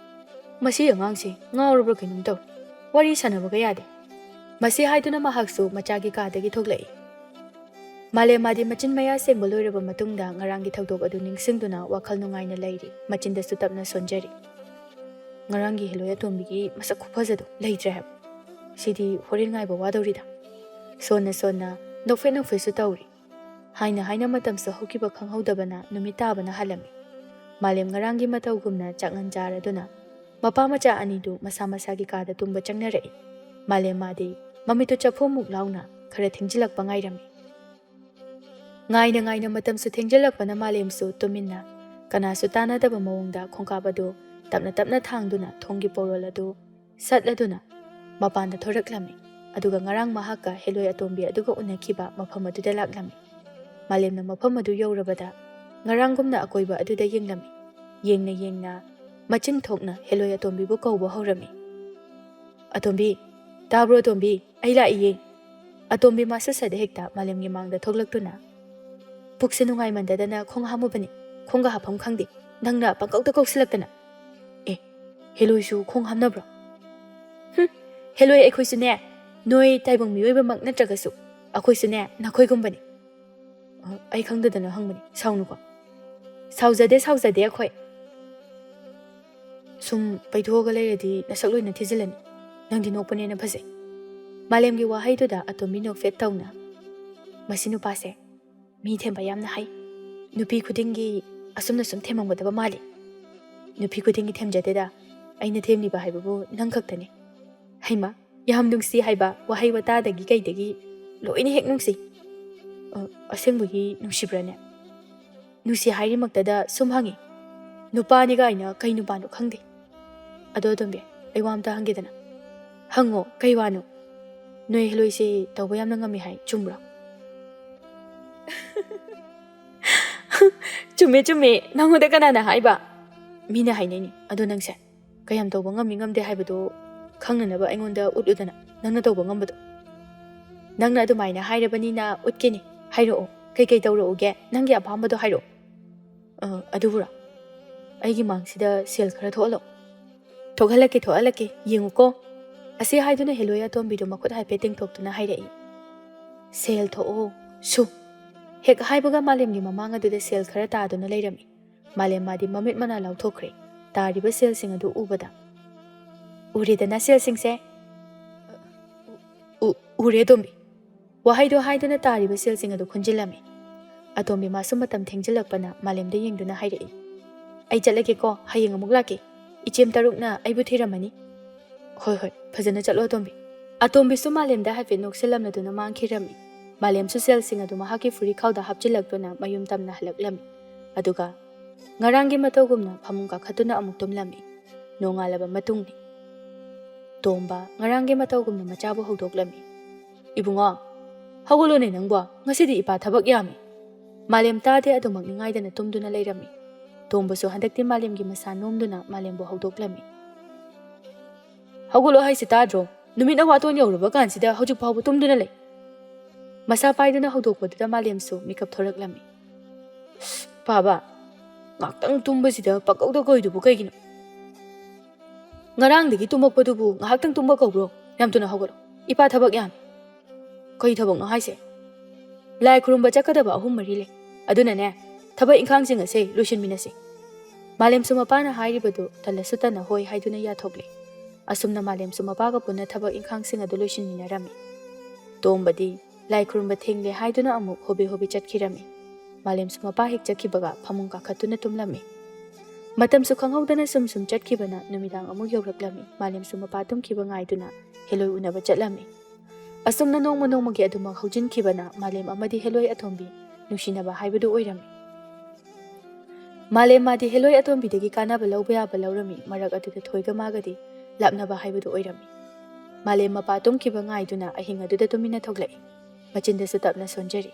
"ꯃꯁꯤ ꯑꯉꯥꯡꯁꯤ ꯉꯥꯎꯔꯕ꯭ꯔꯥ ꯀꯩꯅꯣꯝ ꯇꯧꯔꯦ, ꯋꯥꯔꯤ ꯁꯥꯟꯅꯕꯒ ꯌꯥꯗꯦ"꯫ ꯃꯁꯤ ꯍꯥꯏꯗꯨꯅ ꯃꯍꯥꯛꯁꯨ ꯃꯆꯥꯒꯤ ꯀꯥꯗꯒꯤ ꯊꯣꯛꯂꯛꯏ꯫ ꯃꯥꯂꯦꯝ ꯃꯥꯗꯤ ꯃꯆꯤꯟ ꯃꯌꯥ ꯁꯦꯡꯕ ꯂꯣꯏꯔꯕ ꯃꯇꯨꯡꯗ ꯉꯔꯥꯡꯒꯤ ꯊꯧꯗꯣꯛ ꯑꯗꯨ ꯅꯤꯡꯁꯤꯡꯗꯨꯅ ꯋꯥꯈꯜ ꯅꯨꯡꯉꯥꯏꯅ ꯂꯩꯔꯤ, ꯃꯆꯤꯟꯗꯁꯨ ꯇꯞꯅ ꯁꯣꯟꯖꯔꯤ꯫ "ꯉꯔꯥꯡꯒꯤ ꯍꯦꯂꯣꯏ ꯑꯇꯣꯝꯕꯤꯒꯤ ꯃꯁꯛ ꯈꯨꯐꯖꯗꯣ ꯂꯩꯇ꯭ꯔꯦ ꯍꯥꯏꯕ꯫ ꯁꯤꯗꯤ ꯍꯣꯔꯦꯟ ꯉꯥꯏꯕ ꯋꯥꯗꯧꯔꯤꯗ"꯫ ꯁꯣꯟꯅ ꯁꯣꯟꯅ ꯅꯣꯛꯐꯦꯠ ꯅꯣꯛꯐꯦꯠꯁꯨ ꯇꯧꯔꯤ꯫ ꯍꯥꯏꯅ ꯍꯥꯏꯅ ꯃꯇꯝꯁꯨ ꯍꯧꯈꯤꯕ ꯈꯪꯍꯧꯗꯕꯅ ꯅꯨꯃꯤꯠ ꯇꯥꯕꯅ ꯍꯥꯜꯂꯝꯃꯤ꯫ ꯃꯥꯂꯦꯝ ꯉꯔꯥꯡꯒꯤ ꯃꯇꯧꯒꯨꯝꯅ ꯆꯥꯛꯉꯟ ꯆꯥꯔꯗꯨꯅ ꯃꯄꯥ ꯃꯆꯥ ꯑꯅꯤꯗꯨ ꯃꯁꯥ ꯃꯁꯥꯒꯤ ꯀꯥꯗ ꯇꯨꯝꯕ ꯆꯪꯅꯔꯛꯏ꯫ ꯃꯥꯂꯦꯝ ꯃꯥꯗꯤ ꯃꯃꯤꯠꯇꯨ ꯆꯐꯨꯃꯨꯛ ꯂꯥꯎꯅ ꯈꯔ ꯊꯦꯡꯖꯤꯜꯂꯛꯄ ꯉꯥꯏꯔꯝꯃꯤ꯫ ꯉꯥꯏꯅ ꯉꯥꯏꯅ ꯃꯇꯝꯁꯨ ꯊꯦꯡꯖꯤꯜꯂꯛꯄꯅ ꯃꯥꯂꯦꯝꯁꯨ ꯇꯨꯃꯤꯟꯅ ꯀꯅꯥꯁꯨ ꯇꯥꯅꯗꯕ ꯃꯑꯣꯡꯗ ꯈꯣꯡꯀꯥꯞ ꯑꯗꯨ ꯇꯞꯅ ꯇꯞꯅ ꯊꯥꯡꯗꯨꯅ ꯊꯣꯡꯒꯤ ꯄꯧꯔꯣꯜ ꯑꯗꯨ ꯁꯠꯂꯗꯨꯅ ꯃꯄꯥꯟꯗ ꯊꯣꯔꯛꯂꯝꯃꯤ꯫ ꯑꯗꯨꯒ ꯉꯔꯥꯡ ꯃꯍꯥꯛꯀ ꯍꯦꯂꯣꯏ ꯑꯇꯣꯝꯕꯤ ꯑꯗꯨꯒ ꯎꯅꯈꯤꯕ ꯃꯐꯝ ꯑꯗꯨꯗ ꯂꯥꯛꯂꯝꯃꯤ꯫ ꯃꯥꯂꯦꯝꯅ ꯃꯐꯝ ꯑꯗꯨ ꯌꯧꯔꯕꯗ ꯉꯔꯥꯡꯒꯨꯝꯅ ꯑꯀꯣꯏꯕ ꯑꯗꯨꯗ ꯌꯦꯡꯂꯝꯃꯤ꯫ ꯌꯦꯡꯅ ꯌꯦꯡꯅ ꯃꯆꯤꯟ ꯊꯣꯛꯅ ꯍꯦꯂꯣꯏ ꯑꯇꯣꯝꯕꯤꯕꯨ ꯀꯧꯕ ꯍꯧꯔꯝꯃꯤ꯫ "ꯑꯇꯣꯝꯕꯤ, ꯇꯥꯕ꯭ꯔꯣ ꯑꯇꯣꯝꯕꯤ? ꯑꯩ ꯂꯥꯛꯏꯌꯦ"꯫ ꯑꯇꯣꯝꯕꯤ ꯃꯥꯁꯨ ꯁꯠ ꯍꯦꯛꯇ ꯃꯥꯂꯦꯝꯒꯤ ꯃꯥꯡꯗ ꯊꯣꯛꯂꯛꯇꯨꯅ, "ꯄꯨꯛꯁꯦ ꯅꯨꯡꯉꯥꯏꯃꯟꯗꯗꯅ ꯈꯣꯡ ꯍꯥꯝꯃꯨꯕꯅꯤ, ꯈꯣꯡꯒ ꯍꯥꯞꯐꯝ ꯈꯪꯗꯦ, ꯅꯪꯅ ꯄꯪꯀꯧꯇ ꯀꯧꯁꯤꯜꯂꯛꯇꯅ"꯫ "ꯑꯦ, ꯍꯦꯂꯣꯏꯁꯨ ꯈꯣꯡ ꯍꯥꯝꯅꯕ꯭ꯔꯣ?" "ꯍꯨꯝ, ꯍꯦꯂꯣꯏ ꯑꯩꯈꯣꯏꯁꯨꯅꯦ, ꯅꯣꯏ ꯇꯥꯏꯕꯪ ꯃꯤꯑꯣꯏꯕꯃꯛ ꯅꯠꯇ꯭ꯔꯒꯁꯨ ꯑꯩꯈꯣꯏꯁꯨꯅꯦ ꯅꯈꯣꯏꯒꯨꯝꯕꯅꯤ"꯫ ꯑꯩ ꯈꯪꯗꯗꯅ ꯍꯪꯕꯅꯤ, ꯁꯥꯎꯅꯨꯀꯣ꯫ ꯁꯥꯎꯖꯗꯦ, ꯁꯥꯎꯖꯗꯦ ꯑꯩꯈꯣꯏ꯫ ꯁꯨꯝ ꯄꯩꯊꯣꯛꯑꯒ ꯂꯩꯔꯗꯤ ꯅꯁꯛ ꯂꯣꯏꯅ ꯊꯤꯖꯤꯜꯂꯅꯤ꯫ ꯅꯪꯗꯤ ꯅꯣꯛꯄꯅꯦꯅ ꯐꯖꯩ꯫ ꯃꯥꯂꯦꯝꯒꯤ ꯋꯥꯍꯩꯗꯨꯗ ꯑꯇꯣꯝꯕꯤ ꯅꯣꯛꯐꯦꯠ ꯇꯧꯅ, "ꯃꯁꯤ ꯅꯨꯄꯥꯁꯦ ꯃꯤ ꯊꯦꯝꯕ ꯌꯥꯝꯅ ꯍꯩ꯫ ꯅꯨꯄꯤ ꯈꯨꯗꯤꯡꯒꯤ ꯑꯁꯨꯝꯅ ꯁꯨꯝ ꯊꯦꯝꯃꯝꯒꯗꯕ ꯃꯥꯜꯂꯤ꯫ ꯅꯨꯄꯤ ꯈꯨꯗꯤꯡꯒꯤ ꯊꯦꯝꯖꯗꯦꯗ꯫ ꯑꯩꯅ ꯊꯦꯝꯂꯤꯕ ꯍꯥꯏꯕꯕꯨ ꯅꯪ ꯈꯛꯇꯅꯤ꯫" ꯍꯩꯃꯥ, ꯌꯥꯝ ꯅꯨꯡꯁꯤ ꯍꯥꯏꯕ, ꯋꯥꯍꯩ ꯋꯥꯇꯥꯗꯒꯤ ꯀꯩꯗꯒꯤ ꯂꯣꯏꯅ ꯍꯦꯛ ꯅꯨꯡꯁꯤ꯫ ꯑ, ꯑꯁꯦꯡꯕꯒꯤ ꯅꯨꯡꯁꯤꯕ꯭ꯔꯥꯅꯦ? ꯅꯨꯡꯁꯤ ꯍꯥꯏꯔꯤꯃꯛꯇꯗ ꯁꯨꯝ ꯍꯪꯉꯤ꯫ ꯅꯨꯄꯥꯅꯤ ꯀꯥꯏꯅ ꯀꯩ ꯅꯨꯄꯥꯅꯣ ꯈꯪꯗꯦ꯫ ꯑꯗꯣ ꯑꯇꯣꯝꯕꯤ, ꯑꯩ ꯋꯥ ꯑꯝꯇ ꯍꯪꯒꯦꯗꯅ꯫ ꯍꯪꯉꯣ, ꯀꯩ ꯋꯥꯅꯣ? ꯅꯣꯏ ꯍꯦꯂꯣꯏꯁꯦ ꯇꯧꯕ ꯌꯥꯝꯅ ꯉꯝꯃꯤ ꯍꯥꯏ, ꯆꯨꯝꯕ꯭ꯔꯣ? ꯆꯨꯝꯃꯦ, ꯆꯨꯝꯃꯦ꯫ ꯅꯪꯉꯣꯟꯗ ꯀꯅꯥꯅ ꯍꯥꯏꯕ? ꯃꯤꯅ ꯍꯥꯏꯅꯩꯅꯦ꯫ ꯑꯗꯣ ꯅꯪꯁꯦ ꯀꯌꯥꯝ ꯇꯧꯕ ꯉꯝꯃꯤ ꯉꯝꯗꯦ ꯍꯥꯏꯕꯗꯣ ꯈꯪꯅꯅꯕ ꯑꯩꯉꯣꯟꯗ ꯎꯠꯂꯨꯗꯅ, ꯅꯪꯅ ꯇꯧꯕ ꯉꯝꯕꯗꯣ꯫ ꯅꯪꯅ ꯑꯗꯨꯃꯥꯏꯅ ꯍꯥꯏꯔꯕꯅꯤꯅ ꯎꯠꯀꯦꯅꯦ꯫ ꯍꯥꯏꯔꯛꯑꯣ, ꯀꯩꯀꯩ ꯇꯧꯔꯛꯎꯒꯦ? ꯅꯪꯒꯤ ꯑꯄꯥꯝꯕꯗꯣ ꯍꯥꯏꯔꯛꯑꯣ꯫ ꯑ, ꯑꯗꯨꯕꯨꯔꯣ? ꯑꯩꯒꯤ ꯃꯥꯡꯁꯤꯗ ꯁꯦꯜ ꯈꯔ ꯊꯣꯛꯍꯜꯂꯣ꯫ "ꯊꯣꯛꯍꯜꯂꯛꯀꯦ, ꯊꯣꯛꯍꯜꯂꯛꯀꯦ, ꯌꯦꯡꯉꯨꯀꯣ꯫" ꯑꯁꯤ ꯍꯥꯏꯗꯨꯅ ꯍꯦꯂꯣꯏ ꯑꯇꯣꯝꯕꯤꯗꯨ ꯃꯈꯨꯠ ꯍꯥꯏꯐꯦꯠ ꯇꯤꯡꯊꯣꯛꯇꯨꯅ ꯍꯥꯏꯔꯛꯏ, "ꯁꯦꯜ ꯊꯣꯛꯑꯣ, ꯁꯨ꯫" ꯍꯦꯛ ꯍꯥꯏꯕꯒ ꯃꯥꯂꯦꯝꯒꯤ ꯃꯃꯥꯡ ꯑꯗꯨꯗ ꯁꯦꯜ ꯈꯔ ꯇꯥꯗꯨꯅ ꯂꯩꯔꯝꯃꯤ꯫ ꯃꯥꯂꯦꯝ ꯃꯥꯗꯤ ꯃꯃꯤꯠ ꯃꯅꯥ ꯂꯥꯎꯊꯣꯛꯈ꯭ꯔꯦ, ꯇꯥꯔꯤꯕ ꯁꯦꯜꯁꯤꯡ ꯑꯗꯨ ꯎꯕꯗ꯫ "ꯎꯔꯦꯗꯅ ꯁꯦꯜꯁꯤꯡꯁꯦ?" "ꯎ-, ꯎꯔꯦ, ꯑꯇꯣꯝꯕꯤ꯫" ꯋꯥꯍꯩꯗꯣ ꯍꯥꯏꯗꯨꯅ ꯇꯥꯔꯤꯕ ꯁꯦꯜꯁꯤꯡ ꯑꯗꯨ ꯈꯨꯟꯖꯤꯜꯂꯝꯃꯤ꯫ ꯑꯇꯣꯝꯕꯤ ꯃꯥꯁꯨ ꯃꯇꯝ ꯊꯦꯡꯖꯤꯜꯂꯛꯄꯅ ꯃꯥꯂꯦꯝꯗ ꯌꯦꯡꯗꯨꯅ ꯍꯥꯏꯔꯛꯏ, "ꯑꯩ ꯆꯠꯂꯒꯦꯀꯣ, ꯍꯌꯦꯡ ꯑꯃꯨꯛ ꯂꯥꯛꯀꯦ꯫ ꯏꯆꯦꯝ ꯇꯔꯨꯛꯅ ꯑꯩꯕꯨ ꯊꯤꯔꯝꯃꯅꯤ꯫" "ꯍꯣꯏ, ꯍꯣꯏ, ꯐꯖꯅ ꯆꯠꯂꯣ, ꯑꯇꯣꯝꯕꯤ꯫" ꯑꯇꯣꯝꯕꯤꯁꯨ ꯃꯥꯂꯦꯝꯗ ꯍꯥꯏꯐꯦꯠ ꯅꯣꯛꯁꯤꯜꯂꯝꯂꯗꯨꯅ ꯃꯥꯡꯈꯤꯔꯝꯃꯤ꯫ ꯃꯥꯂꯦꯝꯁꯨ ꯁꯦꯜꯁꯤꯡ ꯑꯗꯨ ꯃꯍꯥꯛꯀꯤ ꯐꯨꯔꯤꯈꯥꯎꯗ ꯍꯥꯞꯆꯤꯜꯂꯛꯇꯨꯅ ꯃꯌꯨꯝ ꯇꯝꯅ ꯍꯜꯂꯛꯂꯝꯃꯤ꯫ ꯑꯗꯨꯒ ꯉꯔꯥꯡꯒꯤ ꯃꯇꯧꯒꯨꯝꯅ ꯐꯃꯨꯡ ꯀꯥꯈꯠꯇꯨꯅ ꯑꯃꯨꯛ ꯇꯨꯝꯂꯝꯃꯤ꯫ ꯅꯣꯡꯉꯥꯜꯂꯕ ꯃꯇꯨꯡꯅꯤ꯫ ꯇꯣꯝꯕ ꯉꯔꯥꯡꯒꯤ ꯃꯇꯧꯒꯨꯝꯅ ꯃꯆꯥꯕꯨ ꯍꯧꯗꯣꯛꯂꯝꯃꯤ꯫ "ꯏꯕꯨꯡꯉꯣ, ꯍꯧꯒꯠꯂꯣꯅꯦ ꯅꯪꯕꯣ, ꯉꯁꯤꯗꯤ ꯏꯄꯥ ꯊꯕꯛ ꯌꯥꯝꯃꯤ꯫" ꯃꯥꯂꯦꯝ ꯇꯥꯗꯦ, ꯑꯗꯨꯃꯛ ꯅꯤꯡꯉꯥꯏꯗꯅ ꯇꯨꯝꯗꯨꯅ ꯂꯩꯔꯝꯃꯤ꯫ ꯇꯣꯝꯕꯁꯨ ꯍꯟꯗꯛꯇꯤ ꯃꯥꯂꯦꯝꯒꯤ ꯃꯁꯥ ꯅꯣꯝꯗꯨꯅ ꯃꯥꯂꯦꯝꯕꯨ ꯍꯧꯗꯣꯛꯂꯝꯃꯤ꯫ "ꯍꯧꯒꯠꯂꯣ ꯍꯥꯏꯁꯤ ꯇꯥꯗ꯭ꯔꯣ? ꯅꯨꯃꯤꯠ ꯅꯋꯥꯇꯣꯟ ꯌꯧꯔꯕ ꯀꯥꯟꯁꯤꯗ ꯍꯧꯖꯤꯛ ꯐꯥꯎꯕ ꯇꯨꯝꯗꯨꯅ ꯂꯩ꯫" ꯃꯁꯥ ꯄꯥꯏꯗꯨꯅ ꯍꯧꯗꯣꯛꯄꯗꯨꯗ ꯃꯥꯂꯦꯝꯁꯨ ꯃꯤꯀꯞ ꯊꯣꯔꯛꯂꯝꯃꯤ꯫ "ꯑꯁ, ꯄꯥꯕ, ꯉꯥꯛꯇꯪ ꯇꯨꯝꯕꯁꯤꯗ ꯄꯪꯀꯧꯗ ꯀꯧꯏꯗꯨꯕꯨ ꯀꯩꯒꯤꯅꯣ? ꯉꯔꯥꯡꯗꯒꯤ ꯇꯨꯝꯃꯛꯄꯗꯨꯕꯨ ꯉꯥꯏꯍꯥꯛꯇꯪ ꯇꯨꯝꯕ ꯀꯧꯕ꯭ꯔꯣ? ꯌꯥꯝ ꯊꯨꯅ ꯍꯧꯒꯠꯂꯣ꯫ ꯏꯄꯥ ꯊꯕꯛ ꯌꯥꯝꯃꯤ꯫" "ꯀꯩ ꯊꯕꯛꯅꯣ ꯍꯥꯏꯁꯦ?" "ꯂꯥꯏ ꯈꯨꯔꯨꯝꯕ ꯆꯠꯀꯗꯕ ꯑꯍꯨꯝ ꯃꯔꯤ ꯂꯩ꯫ ꯑꯗꯨꯅꯅꯦ, ꯊꯕꯛ ꯏꯪꯈꯥꯡꯁꯤꯡ ꯑꯁꯦ ꯂꯣꯏꯁꯤꯟꯃꯤꯟꯅꯁꯤ꯫" ꯃꯥꯂꯦꯝꯁꯨ ꯃꯄꯥꯅ ꯍꯥꯏꯔꯤꯕꯗꯨ ꯇꯜꯂꯁꯨ ꯇꯟꯅ ꯍꯣꯏ ꯍꯥꯏꯗꯨꯅ ꯌꯥꯊꯣꯛꯂꯦ꯫ ꯑꯁꯨꯝꯅ ꯃꯥꯂꯦꯝꯁꯨ ꯃꯄꯥꯒ ꯄꯨꯟꯅ ꯊꯕꯛ ꯏꯪꯈꯥꯡꯁꯤꯡ ꯑꯗꯨ ꯂꯣꯏꯁꯤꯟꯃꯤꯟꯅꯔꯝꯃꯤ꯫ ꯇꯣꯝꯕꯗꯤ ꯂꯥꯏ ꯈꯨꯔꯨꯝꯕ ꯊꯦꯡꯂꯦ ꯍꯥꯏꯗꯨꯅ ꯑꯃꯨꯛ ꯍꯣꯕꯦ ꯍꯣꯕꯦ ꯆꯠꯈꯤꯔꯝꯃꯤ꯫ ꯃꯥꯂꯦꯝꯁꯨ ꯃꯄꯥ ꯍꯦꯛ ꯆꯠꯈꯤꯕꯒ ꯐꯃꯨꯡ ꯀꯥꯈꯠꯇꯨꯅ ꯇꯨꯝꯂꯝꯃꯤ꯫ ꯃꯇꯝꯁꯨ ꯈꯪꯍꯧꯗꯅ ꯁꯨꯝ ꯁꯨꯝ ꯆꯠꯈꯤꯕꯅ ꯅꯨꯃꯤꯗꯥꯡ ꯑꯃꯨꯛ ꯌꯧꯔꯛꯂꯝꯃꯤ꯫ ꯃꯥꯂꯦꯝꯁꯨ ꯃꯄꯥ ꯇꯨꯝꯈꯤꯕ ꯉꯥꯏꯗꯨꯅ ꯍꯦꯂꯣꯏ ꯎꯅꯕ ꯆꯠꯂꯝꯃꯤ꯫ ꯑꯁꯨꯝꯅ ꯅꯣꯡꯃ ꯅꯣꯡꯃꯒꯤ ꯑꯗꯨꯃꯛ ꯍꯧꯖꯤꯟꯈꯤꯕꯅ ꯃꯥꯂꯦꯝ ꯑꯃꯗꯤ ꯍꯦꯂꯣꯏ ꯑꯇꯣꯝꯕꯤ ꯅꯨꯡꯁꯤꯅꯕ ꯍꯥꯏꯕꯗꯨ ꯑꯣꯏꯔꯝꯃꯤ꯫ ꯃꯥꯂꯦꯝ ꯃꯥꯗꯤ ꯍꯦꯂꯣꯏ ꯑꯇꯣꯝꯕꯤꯗꯒꯤ ꯀꯥꯟꯅꯕ ꯂꯧꯕ ꯌꯥꯕ ꯂꯧꯔꯝꯃꯤ, ꯃꯔꯛ ꯑꯗꯨꯗ ꯊꯣꯏꯒ ꯃꯥꯒꯗꯤ ꯂꯥꯞꯅꯕ ꯍꯥꯏꯕꯗꯨ ꯑꯣꯏꯔꯝꯃꯤ꯫ ꯃꯥꯂꯦꯝ ꯃꯄꯥ ꯇꯨꯝꯈꯤꯕ ꯉꯥꯏꯗꯨꯅ ꯑꯍꯤꯡ ꯑꯗꯨꯗ ꯇꯨꯃꯤꯟꯅ ꯊꯣꯛꯂꯛꯏ꯫ ꯃꯆꯤꯟꯗꯁꯨ ꯇꯞꯅ ꯁꯣꯟꯖꯔꯤ꯫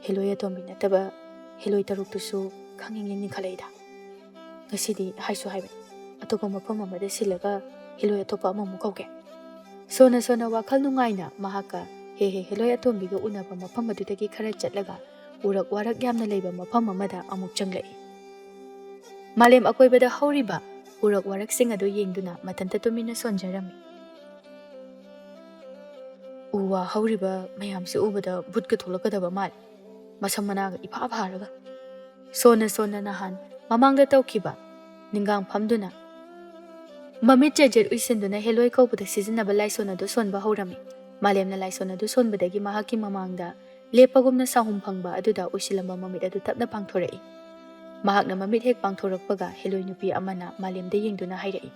ꯍꯦꯂꯣꯏ ꯑꯇꯣꯝꯕꯤ ꯅꯠꯇꯕ ꯍꯦꯂꯣꯏ ꯇꯔꯨꯛꯇꯨꯁꯨ ꯈꯪꯅꯤꯡ ꯅꯤꯡꯈꯠꯂꯛꯏꯗ꯫ ꯉꯁꯤꯗꯤ ꯍꯥꯏꯁꯨ ꯍꯥꯏꯕꯅꯤ, ꯑꯇꯣꯞꯄ ꯃꯐꯝ ꯑꯃꯗ ꯁꯤꯜꯂꯒ ꯍꯦꯂꯣꯏ ꯑꯇꯣꯞꯄ ꯑꯃꯃꯨꯛ ꯀꯧꯒꯦ꯫ ꯁꯣꯟꯅ ꯁꯣꯟꯅ ꯋꯥꯈꯜ ꯅꯨꯡꯉꯥꯏꯅ ꯃꯍꯥꯛꯀ ꯍꯦ ꯍꯦ ꯍꯦꯂꯣꯏ ꯑꯇꯣꯝꯕꯤꯒ ꯎꯅꯕ ꯃꯐꯝ ꯑꯗꯨꯗꯒꯤ ꯈꯔ ꯆꯠꯂꯒ ꯎꯔꯛ ꯋꯥꯔꯛ ꯌꯥꯝꯅ ꯂꯩꯕ ꯃꯐꯝ ꯑꯃꯗ ꯑꯃꯨꯛ ꯆꯪꯂꯛꯏ꯫ ꯃꯥꯂꯦꯝ ꯑꯀꯣꯏꯕꯗ ꯍꯧꯔꯤꯕ ꯎꯔꯛ ꯋꯥꯔꯛꯁꯤꯡ ꯑꯗꯨ ꯌꯦꯡꯗꯨꯅ ꯃꯊꯟꯇ ꯇꯨꯃꯤꯟꯅ ꯁꯣꯟꯖꯔꯝꯃꯤ꯫ ꯎ ꯋꯥ ꯍꯧꯔꯤꯕ ꯃꯌꯥꯝꯁꯤ ꯎꯕꯗ ꯚꯨꯠꯀ ꯊꯣꯛꯂꯛꯀꯗꯕ ꯃꯥꯜꯂꯤ, ꯃꯁꯝ ꯃꯅꯥꯒ ꯏꯐꯥ ꯐꯥꯔꯒ꯫ ꯁꯣꯟꯅ ꯁꯣꯟꯅ ꯅꯍꯥꯟ ꯃꯃꯥꯡꯗ ꯇꯧꯈꯤꯕ ꯅꯤꯡꯒꯥꯡ ꯐꯝꯗꯨꯅ ꯃꯃꯤꯠ ꯆꯦꯠ ꯆꯦꯠ ꯎꯏꯁꯤꯟꯗꯨꯅ ꯍꯦꯂꯣꯏ ꯀꯧꯕꯗ ꯁꯤꯖꯤꯟꯅꯕ ꯂꯥꯏꯁꯣꯟ ꯑꯗꯨ ꯁꯣꯟꯕ ꯍꯧꯔꯝꯃꯤ꯫ ꯃꯥꯂꯦꯝꯅ ꯂꯥꯏꯁꯣꯟ ꯑꯗꯨ ꯁꯣꯟꯕꯗꯒꯤ ꯃꯍꯥꯛꯀꯤ ꯃꯃꯥꯡꯗ ꯂꯦꯞꯄꯒꯨꯝꯅ ꯁꯥꯍꯨꯝ ꯐꯪꯕ ꯑꯗꯨꯗ ꯎꯏꯁꯤꯜꯂꯝꯕ ꯃꯃꯤꯠ ꯑꯗꯨ ꯇꯞꯅ ꯄꯥꯡꯊꯣꯔꯛꯏ꯫ ꯃꯍꯥꯛꯅ ꯃꯃꯤꯠ ꯍꯦꯛ ꯄꯥꯡꯊꯣꯔꯛꯄꯒ ꯍꯦꯂꯣꯏ ꯅꯨꯄꯤ ꯑꯃꯅ ꯃꯥꯂꯦꯝꯗ ꯌꯦꯡꯗꯨꯅ ꯍꯥꯏꯔꯛꯏ,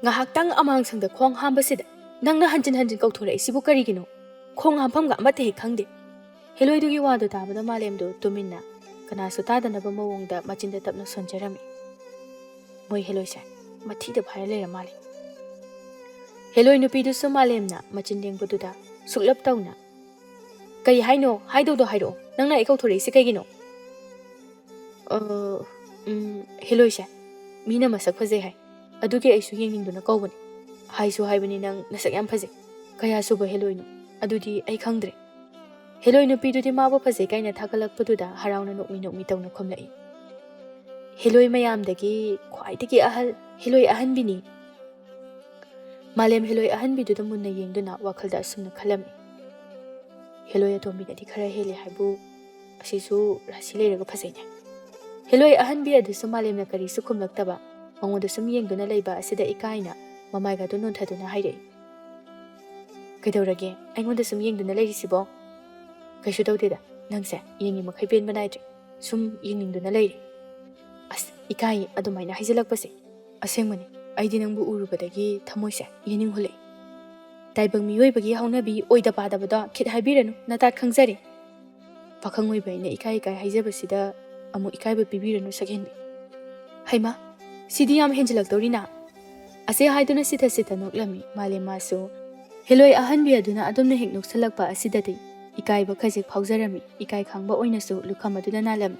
"ꯉꯥꯏꯍꯥꯛꯇꯪ ꯑꯃꯥꯡꯁꯪꯗ ꯈꯣꯡ ꯍꯥꯝꯕꯁꯤꯗ ꯅꯪꯅ ꯍꯟꯖꯤꯟ ꯍꯟꯖꯤꯟ ꯀꯧꯊꯣꯔꯛꯏꯁꯤꯕꯨ ꯀꯔꯤꯒꯤꯅꯣ? ꯈꯣꯡ ꯍꯥꯝꯐꯝꯒ ꯑꯃꯠꯇ ꯍꯦꯛ ꯈꯪꯗꯦ꯫" ꯍꯦꯂꯣꯏꯗꯨꯒꯤ ꯋꯥꯗꯨ ꯇꯥꯕꯗ ꯃꯥꯂꯦꯝꯗꯨ ꯇꯨꯃꯤꯟꯅ, ꯀꯅꯥꯁꯨ ꯇꯥꯗꯅꯕ ꯃꯑꯣꯡꯗ ꯃꯆꯤꯟꯗ ꯇꯞꯅ ꯁꯣꯟꯖꯔꯝꯃꯤ꯫ "ꯃꯣꯏ ꯍꯦꯂꯣꯏꯁꯦ ꯃꯊꯤꯗ ꯐꯥꯏꯔ ꯂꯩꯔ ꯃꯥꯜꯂꯦ꯫" ꯍꯦꯂꯣꯏ ꯅꯨꯄꯤꯗꯨꯁꯨ ꯃꯥꯂꯦꯝꯅ ꯃꯆꯤꯟ ꯂꯦꯡꯕꯗꯨꯗ ꯁꯨꯛꯂꯞ ꯇꯧꯅ, "ꯀꯩ ꯍꯥꯏꯅꯣ? ꯍꯥꯏꯗꯧꯗꯣ ꯍꯥꯏꯔꯛꯑꯣ꯫ ꯅꯪꯅ ꯑꯩ ꯀꯧꯊꯣꯔꯛꯏꯁꯦ ꯀꯩꯒꯤꯅꯣ?" "ꯑ, ꯎꯝ, ꯍꯦꯂꯣꯏꯁꯦ ꯃꯤꯅ ꯃꯁꯛ ꯐꯖꯩ ꯍꯥꯏ, ꯑꯗꯨꯒꯤ ꯑꯩꯁꯨ ꯌꯦꯡꯅꯤꯡꯗꯨꯅ ꯀꯧꯕꯅꯦ꯫ ꯍꯥꯏꯁꯨ ꯍꯥꯏꯕꯅꯤ ꯅꯪ ꯅꯁꯛ ꯌꯥꯝ ꯐꯖꯩ꯫ ꯀꯌꯥ ꯁꯨꯕ ꯍꯦꯂꯣꯏꯅꯣ? ꯑꯗꯨꯗꯤ ꯑꯩ ꯈꯪꯗ꯭ꯔꯦ꯫" ꯍꯦꯂꯣꯏ ꯅꯨꯄꯤꯗꯨꯗꯤ ꯃꯥꯕꯨ ꯐꯖꯩ ꯀꯥꯏꯅ ꯊꯥꯒꯠꯂꯛꯄꯗꯨꯗ ꯍꯔꯥꯎꯅ ꯅꯣꯛꯃꯤ ꯅꯣꯛꯃꯤ ꯇꯧꯅ ꯈꯨꯝꯂꯛꯏ꯫ "ꯍꯦꯂꯣꯏ ꯃꯌꯥꯝꯗꯒꯤ ꯈ꯭ꯋꯥꯏꯗꯒꯤ ꯑꯍꯜ ꯍꯦꯂꯣꯏ ꯑꯍꯟꯕꯤꯅꯤ꯫" ꯃꯥꯂꯦꯝ ꯍꯦꯂꯣꯏ ꯑꯍꯟꯕꯤꯗꯨꯗ ꯃꯨꯟꯅ ꯌꯦꯡꯗꯨꯅ ꯋꯥꯈꯜꯗ ꯑꯁꯨꯝꯅ ꯈꯜꯂꯝꯃꯤ꯫ ꯍꯦꯂꯣꯏ ꯑꯇꯣꯝꯕꯤꯅꯗꯤ ꯈꯔ ꯍꯦꯜꯂꯦ ꯍꯥꯏꯕꯨ, ꯑꯁꯤꯁꯨ ꯔꯥꯁꯤ ꯂꯩꯔꯒ ꯐꯖꯩꯅꯦ꯫ ꯍꯦꯂꯣꯏ ꯑꯍꯟꯕꯤ ꯑꯗꯨꯁꯨ ꯃꯥꯂꯦꯝꯅ ꯀꯔꯤꯁꯨ ꯈꯨꯝꯂꯛꯇꯕ, ꯃꯉꯣꯟꯗ ꯁꯨꯝ ꯌꯦꯡꯗꯨꯅ ꯂꯩꯕ ꯑꯁꯤꯗ ꯏꯀꯥꯏꯅ ꯃꯃꯥꯏꯒꯗꯨ ꯅꯣꯟꯊꯗꯨꯅ ꯍꯥꯏꯔꯛꯏ, "ꯀꯩꯗꯧꯔꯒꯦ ꯑꯩꯉꯣꯟꯗ ꯁꯨꯝ ꯌꯦꯡꯗꯨꯅ ꯂꯩꯔꯤꯁꯤꯕꯣ?" "ꯀꯩꯁꯨ ꯇꯧꯗꯦꯗ, ꯅꯪꯁꯦ ꯌꯦꯡꯉꯤ ꯃꯈꯩ ꯄꯦꯟꯕ ꯅꯥꯏꯗ꯭ꯔꯦ, ꯁꯨꯝ ꯌꯦꯡꯅꯤꯡꯗꯨꯅ ꯂꯩꯔꯦ꯫" "ꯑꯁ, ꯏꯀꯥꯏꯌꯦ ꯑꯗꯨꯃꯥꯏꯅ ꯍꯥꯏꯖꯤꯜꯂꯛꯄꯁꯦ꯫ ꯑꯁꯦꯡꯕꯅꯤ, ꯑꯩꯗꯤ ꯅꯪꯕꯨ ꯎꯔꯨꯕꯗꯒꯤ ꯊꯃꯣꯏꯁꯦ ꯌꯦꯅꯤꯡ ꯍꯨꯜꯂꯛꯏ꯫ ꯇꯥꯏꯕꯪ ꯃꯤꯑꯣꯏꯕꯒꯤ ꯍꯧꯅꯕꯤ ꯑꯣꯏꯗ ꯄꯥꯗꯕꯗꯣ ꯈꯤꯠ ꯍꯥꯏꯕꯤꯔꯅꯨ, ꯅꯇꯥꯠ ꯈꯪꯖꯔꯦ꯫ ꯄꯥꯈꯪ ꯑꯣꯏꯕ ꯑꯩꯅ ꯏꯀꯥꯏ ꯏꯀꯥꯏ ꯍꯥꯏꯖꯕꯁꯤꯗ ꯑꯃꯨꯛ ꯏꯀꯥꯏꯕ ꯄꯤꯕꯤꯔꯅꯨ ꯁꯛꯍꯦꯟꯕꯤ꯫" "ꯍꯩꯃꯥ, ꯁꯤꯗꯤ ꯌꯥꯝ ꯍꯦꯟꯖꯤꯜꯂꯛꯇꯧꯔꯤꯅ꯫" ꯑꯁꯤ ꯍꯥꯏꯗꯨꯅ ꯁꯤꯊ ꯁꯤꯊ ꯅꯣꯛꯂꯝꯃꯤ ꯃꯥꯂꯦꯝ ꯃꯥꯁꯨ꯫ ꯍꯦꯂꯣꯏ ꯑꯍꯟꯕꯤ ꯑꯗꯨꯅ ꯑꯗꯨꯝꯅ ꯍꯦꯛ ꯅꯣꯛꯁꯜꯂꯛꯄ ꯑꯁꯤꯗꯗꯤ ꯏꯀꯥꯏꯕ ꯈꯖꯤꯛ ꯐꯥꯎꯖꯔꯝꯃꯤ, ꯏꯀꯥꯏ ꯈꯪꯕ ꯑꯣꯏꯅꯁꯨ ꯂꯨꯈꯝ ꯑꯗꯨꯗ ꯅꯥꯜꯂꯝꯃꯤ꯫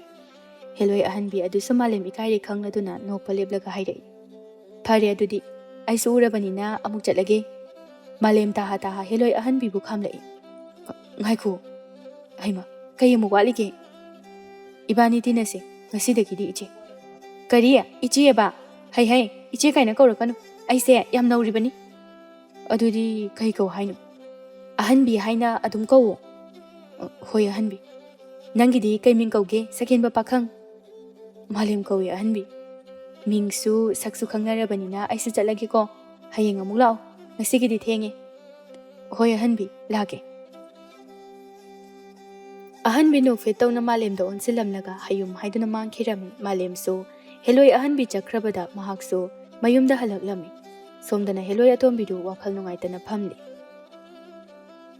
ꯍꯦꯂꯣꯏ ꯑꯍꯟꯕꯤ ꯑꯗꯨꯁꯨ ꯃꯥꯂꯦꯝ ꯏꯀꯥꯏꯔꯦ ꯈꯪꯂꯗꯨꯅ ꯅꯣꯛꯄ ꯂꯦꯞꯂꯒ ꯍꯥꯏꯔꯛꯏ, "ꯐꯔꯦ ꯑꯗꯨꯗꯤ, ꯑꯩꯁꯨ ꯎꯔꯕꯅꯤꯅ ꯑꯃꯨꯛ ꯆꯠꯂꯒꯦ꯫" ꯃꯥꯂꯦꯝ ꯇꯥꯍꯥ ꯇꯥꯍꯥ ꯍꯦꯂꯣꯏ ꯑꯍꯟꯕꯤꯕꯨ ꯈꯥꯝꯂꯛꯏ꯫ "ꯉꯥꯏꯈꯣ, ꯍꯩꯃꯥ, ꯀꯩ ꯑꯃꯨꯛ ꯋꯥꯠꯂꯤꯒꯦ? ꯏꯕꯥꯅꯤ ꯇꯤꯟꯅꯁꯦ ꯉꯁꯤꯗꯒꯤꯗꯤ ꯏꯆꯦ꯫" "ꯀꯔꯤ? ꯏꯆꯦꯕ? ꯍꯩ ꯍꯩ, ꯏꯆꯦ ꯀꯥꯏꯅ ꯀꯧꯔꯛꯀꯅꯨ, ꯑꯩꯁꯦ ꯌꯥꯝ ꯅꯧꯔꯤꯕꯅꯤ꯫" "ꯑꯗꯨꯗꯤ ꯀꯩ ꯀꯧ ꯍꯥꯏꯅꯣ?" "ꯑꯍꯟꯕꯤ ꯍꯥꯏꯅ ꯑꯗꯨꯝ ꯀꯧꯋꯣ꯫" "ꯍꯣꯏ ꯑꯍꯟꯕꯤ꯫ ꯅꯪꯒꯤꯗꯤ ꯀꯩ ꯃꯤꯡ ꯀꯧꯒꯦ ꯁꯛꯍꯦꯟꯕ ꯄꯥꯈꯪ?" "ꯃꯥꯂꯦꯝ ꯀꯧꯏ ꯑꯍꯟꯕꯤ꯫" "ꯃꯤꯡꯁꯨ ꯁꯛꯁꯨ ꯈꯪꯅꯔꯕꯅꯤꯅ ꯑꯩꯁꯨ ꯆꯠꯂꯒꯦꯀꯣ꯫ ꯍꯌꯦꯡ ꯑꯃꯨꯛ ꯂꯥꯛꯑꯣ, ꯉꯁꯤꯒꯤꯗꯤ ꯊꯦꯡꯉꯦ꯫" "ꯍꯣꯏ ꯑꯍꯟꯕꯤ, ꯂꯥꯛꯀꯦ꯫" ꯑꯍꯟꯕꯤ ꯅꯣꯛꯐꯦꯠ ꯇꯧꯅ ꯃꯥꯂꯦꯝꯗ ꯑꯣꯟꯁꯤꯜꯂꯝꯂꯒ ꯍꯌꯨꯝ ꯍꯥꯏꯗꯨꯅ ꯃꯥꯡꯈꯤꯔꯝꯃꯤ꯫ ꯃꯥꯂꯦꯝꯁꯨ ꯍꯦꯂꯣꯏ ꯑꯍꯟꯕꯤ ꯆꯠꯈ꯭ꯔꯕꯗ ꯃꯍꯥꯛꯁꯨ ꯃꯌꯨꯝꯗ ꯍꯜꯂꯛꯂꯝꯃꯤ꯫ ꯁꯣꯝꯗꯅ ꯍꯦꯂꯣꯏ ꯑꯇꯣꯝꯕꯤꯗꯨ ꯋꯥꯈꯜ ꯅꯨꯡꯉꯥꯏꯇꯅ ꯐꯝꯂꯤ꯫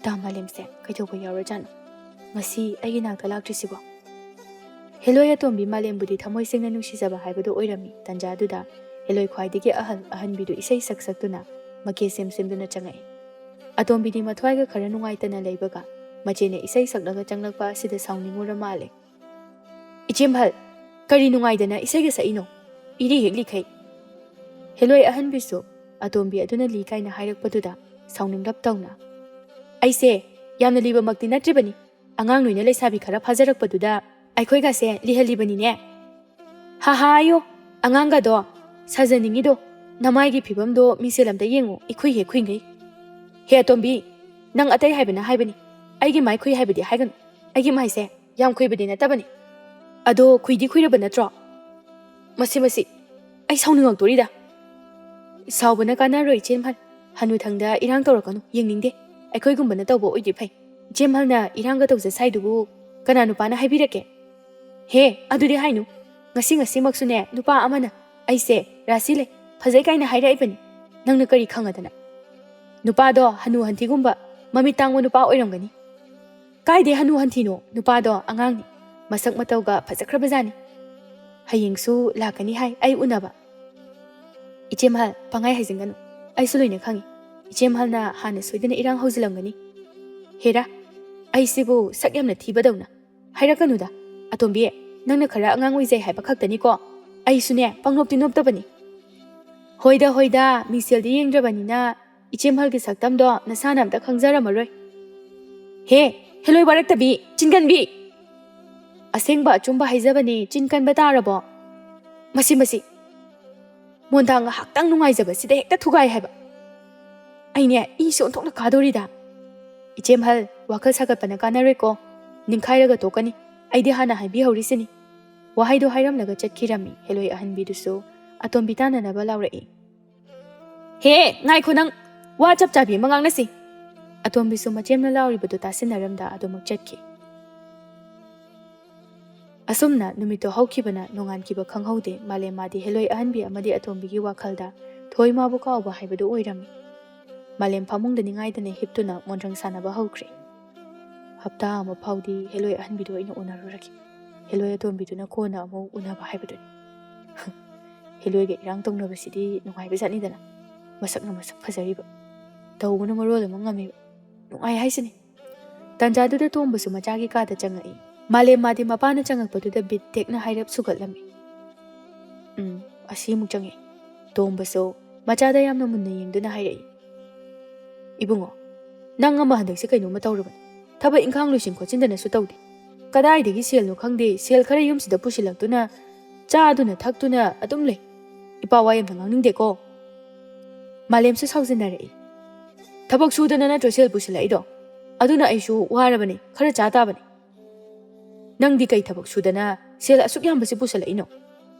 "ꯇꯥ ꯃꯥꯂꯦꯝꯁꯦ ꯀꯩꯗꯧꯕ ꯌꯥꯎꯔꯖꯥꯠꯅꯣ? ꯉꯁꯤ ꯑꯩꯒꯤ ꯅꯥꯛꯇ ꯂꯥꯛꯇ꯭ꯔꯤꯁꯤꯕꯣ?" ꯍꯦꯂꯣꯏ ꯑꯇꯣꯝꯕꯤ ꯃꯥꯂꯦꯝꯕꯨꯗꯤ ꯊꯃꯣꯏ ꯁꯦꯡꯅ ꯅꯨꯡꯁꯤꯖꯕ ꯍꯥꯏꯕꯗꯨ ꯑꯣꯏꯔꯝꯃꯤ꯫ ꯇꯟꯖꯥꯗꯨꯗ ꯍꯦꯂꯣꯏ ꯈ꯭ꯋꯥꯏꯗꯒꯤ ꯑꯍꯜ ꯑꯍꯟꯕꯤꯗꯨ ꯏꯁꯩ ꯁꯛ ꯁꯛꯇꯨꯅ ꯃꯀꯦ ꯁꯦꯝ ꯁꯦꯝꯗꯨꯅ ꯆꯪꯉꯛꯏ꯫ ꯑꯇꯣꯝꯕꯤꯗꯤ ꯃꯊ꯭ꯋꯥꯏꯒ ꯈꯔ ꯅꯨꯡꯉꯥꯏꯇꯅ ꯂꯩꯕꯒ ꯃꯆꯦꯅ ꯏꯁꯩ ꯁꯛꯂꯒ ꯆꯪꯂꯛꯄ ꯑꯁꯤꯗ ꯁꯥꯎꯅꯤꯡꯉꯨꯔ ꯃꯥꯜꯂꯦ꯫ "ꯏꯆꯦꯝꯍꯜ, ꯀꯔꯤ ꯅꯨꯡꯉꯥꯏꯗꯅ ꯏꯁꯩꯒ ꯁꯛꯏꯅꯣ? ꯏꯔꯤ ꯍꯦꯛ ꯂꯤꯈꯩ꯫" ꯍꯦꯂꯣꯏ ꯑꯍꯟꯕꯤꯁꯨ ꯑꯇꯣꯝꯕꯤ ꯑꯗꯨꯅ ꯂꯤ ꯀꯥꯏꯅ ꯍꯥꯏꯔꯛꯄꯗꯨꯗ ꯁꯥꯎꯅꯤꯡꯂꯞ ꯇꯧꯅ, "ꯑꯩꯁꯦ ꯌꯥꯝꯅ ꯂꯤꯕꯃꯛꯇꯤ ꯅꯠꯇ꯭ꯔꯤꯕꯅꯤ, ꯑꯉꯥꯡ ꯅꯣꯏꯅ ꯂꯩꯁꯥꯕꯤ ꯈꯔ ꯐꯥꯖꯔꯛꯄꯗꯨꯗ ꯑꯩꯈꯣꯏꯒꯁꯦ ꯂꯤꯍꯜꯂꯤꯕꯅꯤꯅꯦ꯫ ꯍꯥ ꯍꯥ ꯑꯌꯣ, ꯑꯉꯥꯡꯒꯗꯣ ꯁꯥꯖꯅꯤꯡꯉꯤꯗꯣ, ꯅꯃꯥꯏꯒꯤ ꯐꯤꯕꯝꯗꯣ ꯃꯤꯡꯁꯦꯜ ꯑꯝꯇ ꯌꯦꯡꯉꯨ, ꯏꯈꯨꯏ ꯍꯦꯛ ꯈꯨꯏꯉꯩ꯫ ꯍꯦ ꯑꯇꯣꯝꯕꯤ, ꯅꯪ ꯑꯇꯩ ꯍꯥꯏꯕꯅ ꯍꯥꯏꯕꯅꯤ, ꯑꯩꯒꯤ ꯃꯥꯏ ꯈꯨꯏ ꯍꯥꯏꯕꯗꯤ ꯍꯥꯏꯒꯅꯨ꯫ ꯑꯩꯒꯤ ꯃꯥꯏꯁꯦ ꯌꯥꯝ ꯈꯨꯏꯕꯗꯤ ꯅꯠꯇꯕꯅꯤ꯫ ꯑꯗꯣ ꯈꯨꯏꯗꯤ ꯈꯨꯏꯔꯕ ꯅꯠꯇ꯭ꯔꯣ? ꯃꯁꯤ, ꯃꯁꯤ, ꯑꯩ ꯁꯥꯎꯅꯤꯡꯉꯛꯇꯣꯔꯤꯗ꯫ ꯁꯥꯎꯕꯅ ꯀꯥꯟꯅꯔꯣꯏ, ꯏꯆꯦꯝꯍꯜ꯫ ꯍꯅꯨꯊꯪꯗ ꯏꯔꯥꯡ ꯇꯧꯔꯛꯀꯅꯨ, ꯌꯦꯡꯅꯤꯡꯗꯦ꯫ ꯑꯩꯈꯣꯏꯒꯨꯝꯕꯅ ꯇꯧꯕ ꯑꯣꯏꯗꯤ ꯐꯩ꯫ ꯏꯆꯦꯝꯍꯜꯅ ꯏꯔꯥꯡꯒ ꯇꯧꯖ ꯁꯥꯏꯗꯨꯕꯨ ꯀꯅꯥ ꯅꯨꯄꯥꯅ ꯍꯥꯏꯕꯤꯔꯛꯀꯦ? ꯍꯦ, ꯑꯗꯨꯗꯤ ꯍꯥꯏꯅꯨ꯫ ꯉꯁꯤ ꯉꯁꯤꯃꯛꯁꯨꯅꯦ, ꯅꯨꯄꯥ ꯑꯃꯅ ꯑꯩꯁꯦ ꯔꯥꯁꯤ ꯂꯩ, ꯐꯖꯩ ꯀꯥꯏꯅ ꯍꯥꯏꯔꯛꯏꯕꯅꯤ꯫ ꯅꯪꯅ ꯀꯔꯤ ꯈꯪꯉꯗꯅ? ꯅꯨꯄꯥꯗꯣ ꯍꯅꯨ ꯍꯟꯊꯤꯒꯨꯝꯕ ꯃꯃꯤꯠ ꯇꯥꯡꯕ ꯅꯨꯄꯥ ꯑꯣꯏꯔꯝꯒꯅꯤ꯫ ꯀꯥꯏꯗꯩ ꯍꯅꯨ ꯍꯟꯊꯤꯅꯣ? ꯅꯨꯄꯥꯗꯣ ꯑꯉꯥꯡꯅꯤ꯫ ꯃꯁꯛ ꯃꯇꯧꯒ ꯐꯖꯈ꯭ꯔꯕꯖꯥꯠꯅꯤ꯫ ꯍꯌꯦꯡꯁꯨ ꯂꯥꯛꯀꯅꯤ ꯍꯥꯏ ꯑꯩ ꯎꯅꯕ꯫ ꯏꯆꯦꯝꯍꯜ, ꯄꯪꯍꯥꯏ ꯍꯥꯏꯖꯤꯟꯒꯅꯨ꯫ ꯑꯩꯁꯨ ꯂꯣꯏꯅ ꯈꯪꯉꯤ꯫ ꯏꯆꯦꯝꯍꯜꯅ ꯍꯥꯟꯅ ꯁꯣꯏꯗꯅ ꯏꯔꯥꯡ ꯍꯧꯖꯤꯜꯂꯝꯒꯅꯤ꯫ ꯍꯦꯔꯥ, ꯑꯩꯁꯤꯕꯨ ꯁꯛ ꯌꯥꯝꯅ ꯊꯤꯕꯗꯧꯅ꯫ ꯍꯥꯏꯔꯛꯀꯅꯨꯗ꯫ ꯑꯇꯣꯝꯕꯤ, ꯅꯪꯅ ꯈꯔ ꯑꯉꯥꯡ ꯑꯣꯏꯖꯩ ꯍꯥꯏꯕ ꯈꯛꯇꯅꯤꯀꯣ꯫ ꯑꯩꯁꯨꯅꯦ, ꯄꯪꯅꯣꯞꯇꯤ ꯅꯣꯞꯇꯕꯅꯤ꯫ ꯍꯣꯏꯗ, ꯍꯣꯏꯗ, ꯃꯤꯡꯁꯦꯜꯗꯤ ꯌꯦꯡꯗ꯭ꯔꯕꯅꯤꯅ ꯏꯆꯦꯝꯍꯜꯒꯤ ꯁꯛꯇꯝꯗꯣ ꯅꯁꯥꯅ ꯑꯝꯇ ꯈꯪꯖꯔꯝꯃꯔꯣꯏ꯫ ꯍꯦ, ꯍꯦꯂꯣꯏ ꯋꯥꯔꯛꯇꯕꯤ, ꯆꯤꯟꯒꯟꯕꯤ! ꯑꯁꯦꯡꯕ ꯑꯆꯨꯝꯕ ꯍꯥꯏꯖꯕꯅꯦ, ꯆꯤꯟ ꯀꯟꯕ ꯇꯥꯔꯕꯣ? ꯃꯁꯤ, ꯃꯁꯤ! ꯃꯣꯟꯗꯥ ꯉꯥꯏꯍꯥꯛꯇꯪ ꯅꯨꯡꯉꯥꯏꯖꯕꯁꯤꯗ ꯍꯦꯛꯇ ꯊꯨꯒꯥꯏ ꯍꯥꯏꯕ꯫ ꯑꯩꯅꯦ, ꯏꯁꯦ ꯑꯣꯟꯊꯣꯛꯅ ꯀꯥꯗꯣꯔꯤꯗ꯫ ꯏꯆꯦꯝꯍꯜ, ꯋꯥꯈꯜ ꯁꯥꯒꯠꯄꯅ ꯀꯥꯟꯅꯔꯣꯏꯀꯣ꯫ ꯅꯤꯡꯈꯥꯏꯔꯒ ꯇꯣꯛꯀꯅꯤ꯫ ꯑꯩꯗꯤ ꯍꯥꯟꯅ ꯍꯥꯏꯕꯤꯍꯧꯔꯤꯁꯤꯅꯤ꯫ ꯋꯥꯍꯩꯗꯣ ꯍꯥꯏꯔꯝꯂꯒ ꯆꯠꯈꯤꯔꯝꯃꯤ꯫ ꯍꯦꯂꯣꯏ ꯑꯍꯟꯕꯤꯗꯨꯁꯨ ꯑꯇꯣꯝꯕꯤ ꯇꯥꯟꯅꯅꯕ ꯂꯥꯎꯔꯛꯏ꯫ ꯍꯦ, ꯉꯥꯏꯈꯣ ꯅꯪ! ꯋꯥ ꯆꯞ ꯆꯥꯕꯤ ꯑꯃ ꯉꯥꯡꯅꯁꯤ꯫ ꯑꯇꯣꯝꯕꯤꯁꯨ ꯃꯆꯦꯝꯅ ꯂꯥꯎꯔꯤꯕꯗꯨ ꯇꯥꯁꯤꯟꯅꯔꯝꯗ ꯑꯗꯨꯃꯛ ꯆꯠꯈꯤ꯫ ꯑꯁꯨꯝꯅ ꯅꯨꯃꯤꯠꯇꯣ ꯍꯧꯈꯤꯕꯅ ꯅꯣꯡꯉꯥꯟꯈꯤꯕ ꯈꯪꯍꯧꯗꯦ꯫ ꯃꯥꯂꯦꯝ ꯃꯥꯗꯤ ꯍꯦꯂꯣꯏ ꯑꯍꯟꯕꯤ ꯑꯃꯗꯤ ꯑꯇꯣꯝꯕꯤꯒꯤ ꯋꯥꯈꯜꯗ ꯊꯣꯏ ꯃꯥꯕꯨ ꯀꯥꯎꯕ ꯍꯥꯏꯕꯗꯨ ꯑꯣꯏꯔꯝꯃꯤ꯫ ꯃꯥꯂꯦꯝ ꯐꯃꯨꯡꯗ ꯅꯤꯡꯉꯥꯏꯗꯅ ꯍꯤꯞꯇꯨꯅ ꯃꯣꯟꯗ꯭ꯔꯪ ꯁꯥꯟꯅꯕ ꯍꯧꯈ꯭ꯔꯦ꯫ ꯍꯞꯇꯥ ꯑꯃ ꯐꯥꯎꯗꯤ ꯍꯦꯂꯣꯏ ꯑꯍꯟꯕꯤꯗꯨ ꯑꯩꯅ ꯎꯅꯔꯨꯔꯒꯦ꯫ ꯍꯦꯂꯣꯏ ꯑꯇꯣꯝꯕꯤꯗꯨꯅ ꯀꯣꯟꯅ ꯑꯃꯨꯛ ꯎꯅꯕ ꯍꯥꯏꯕꯗꯨꯅꯤ꯫ ꯍꯦꯂꯣꯏꯒ ꯏꯔꯥꯡ ꯇꯧꯅꯕꯁꯤꯗꯤ ꯅꯨꯡꯉꯥꯏꯕꯖꯥꯠꯅꯤꯗꯅ꯫ ꯃꯁꯛꯅ ꯃꯁꯛ ꯐꯖꯔꯤꯕ, ꯇꯧꯕꯅ ꯃꯔꯣꯜ ꯑꯃ ꯉꯝꯃꯤꯕ꯫ ꯅꯨꯡꯉꯥꯏ ꯍꯥꯏꯁꯤꯅꯤ꯫ ꯇꯥꯟꯖꯥꯗꯨꯗ ꯇꯣꯝꯕꯁꯨ ꯃꯆꯥꯒꯤ ꯀꯥꯗ ꯆꯪꯉꯛꯏ꯫ ꯃꯥꯂꯦꯝ ꯃꯥꯗꯤ ꯃꯄꯥꯅ ꯆꯪꯉꯛꯄꯗꯨꯗ ꯕꯤꯠ ꯇꯦꯛꯅ ꯍꯥꯏꯔꯞ ꯁꯨꯒꯠꯂꯝꯃꯤ꯫ ꯎꯝ, ꯑꯁꯤꯃꯨꯛ ꯆꯪꯉꯛꯏ꯫ ꯇꯣꯝꯕꯁꯨ ꯃꯆꯥꯗ ꯌꯥꯝꯅ ꯃꯨꯟꯅ ꯌꯦꯡꯗꯨꯅ ꯍꯥꯏꯔꯛꯏ, "ꯏꯕꯨꯡꯉꯣ, ꯅꯪ ꯑꯃ ꯍꯟꯗꯛꯁꯦ ꯀꯩꯅꯣꯝꯃ ꯇꯧꯔꯕꯅꯤ꯫ ꯊꯕꯛ ꯏꯪꯈꯥꯡ ꯂꯣꯏꯁꯤꯟ ꯈꯣꯠꯆꯤꯟꯗꯅꯁꯨ ꯇꯧꯗꯦ꯫ ꯀꯗꯥꯏꯗꯒꯤ ꯁꯦꯜꯅꯣ ꯈꯪꯗꯦ, ꯁꯦꯜ ꯈꯔ ꯌꯨꯝꯁꯤꯗ ꯄꯨꯁꯤꯜꯂꯛꯇꯨꯅ ꯆꯥꯗꯨꯅ ꯊꯛꯇꯨꯅ ꯑꯗꯨꯝ ꯂꯩ꯫ ꯏꯄꯥ ꯋꯥ ꯌꯥꯝꯅ ꯉꯥꯡꯅꯤꯡꯗꯦꯀꯣ꯫" ꯃꯥꯂꯦꯝꯁꯨ ꯁꯥꯎꯖꯤꯟꯅꯔꯛꯏ꯫ "ꯊꯕꯛ ꯁꯨꯗꯅ ꯅꯠꯇ꯭ꯔꯣ ꯁꯦꯜ ꯄꯨꯁꯤꯜꯂꯛꯏꯗꯣ? ꯑꯗꯨꯅ ꯑꯩꯁꯨ ꯋꯥꯔꯕꯅꯤ, ꯈꯔ ꯆꯥ ꯇꯥꯕꯅꯤ꯫ ꯅꯪꯗꯤ ꯀꯩ ꯊꯕꯛ ꯁꯨꯗꯅ ꯁꯦꯜ ꯑꯁꯨꯛ ꯌꯥꯝꯕꯁꯤ ꯄꯨꯁꯜꯂꯛꯏꯅꯣ?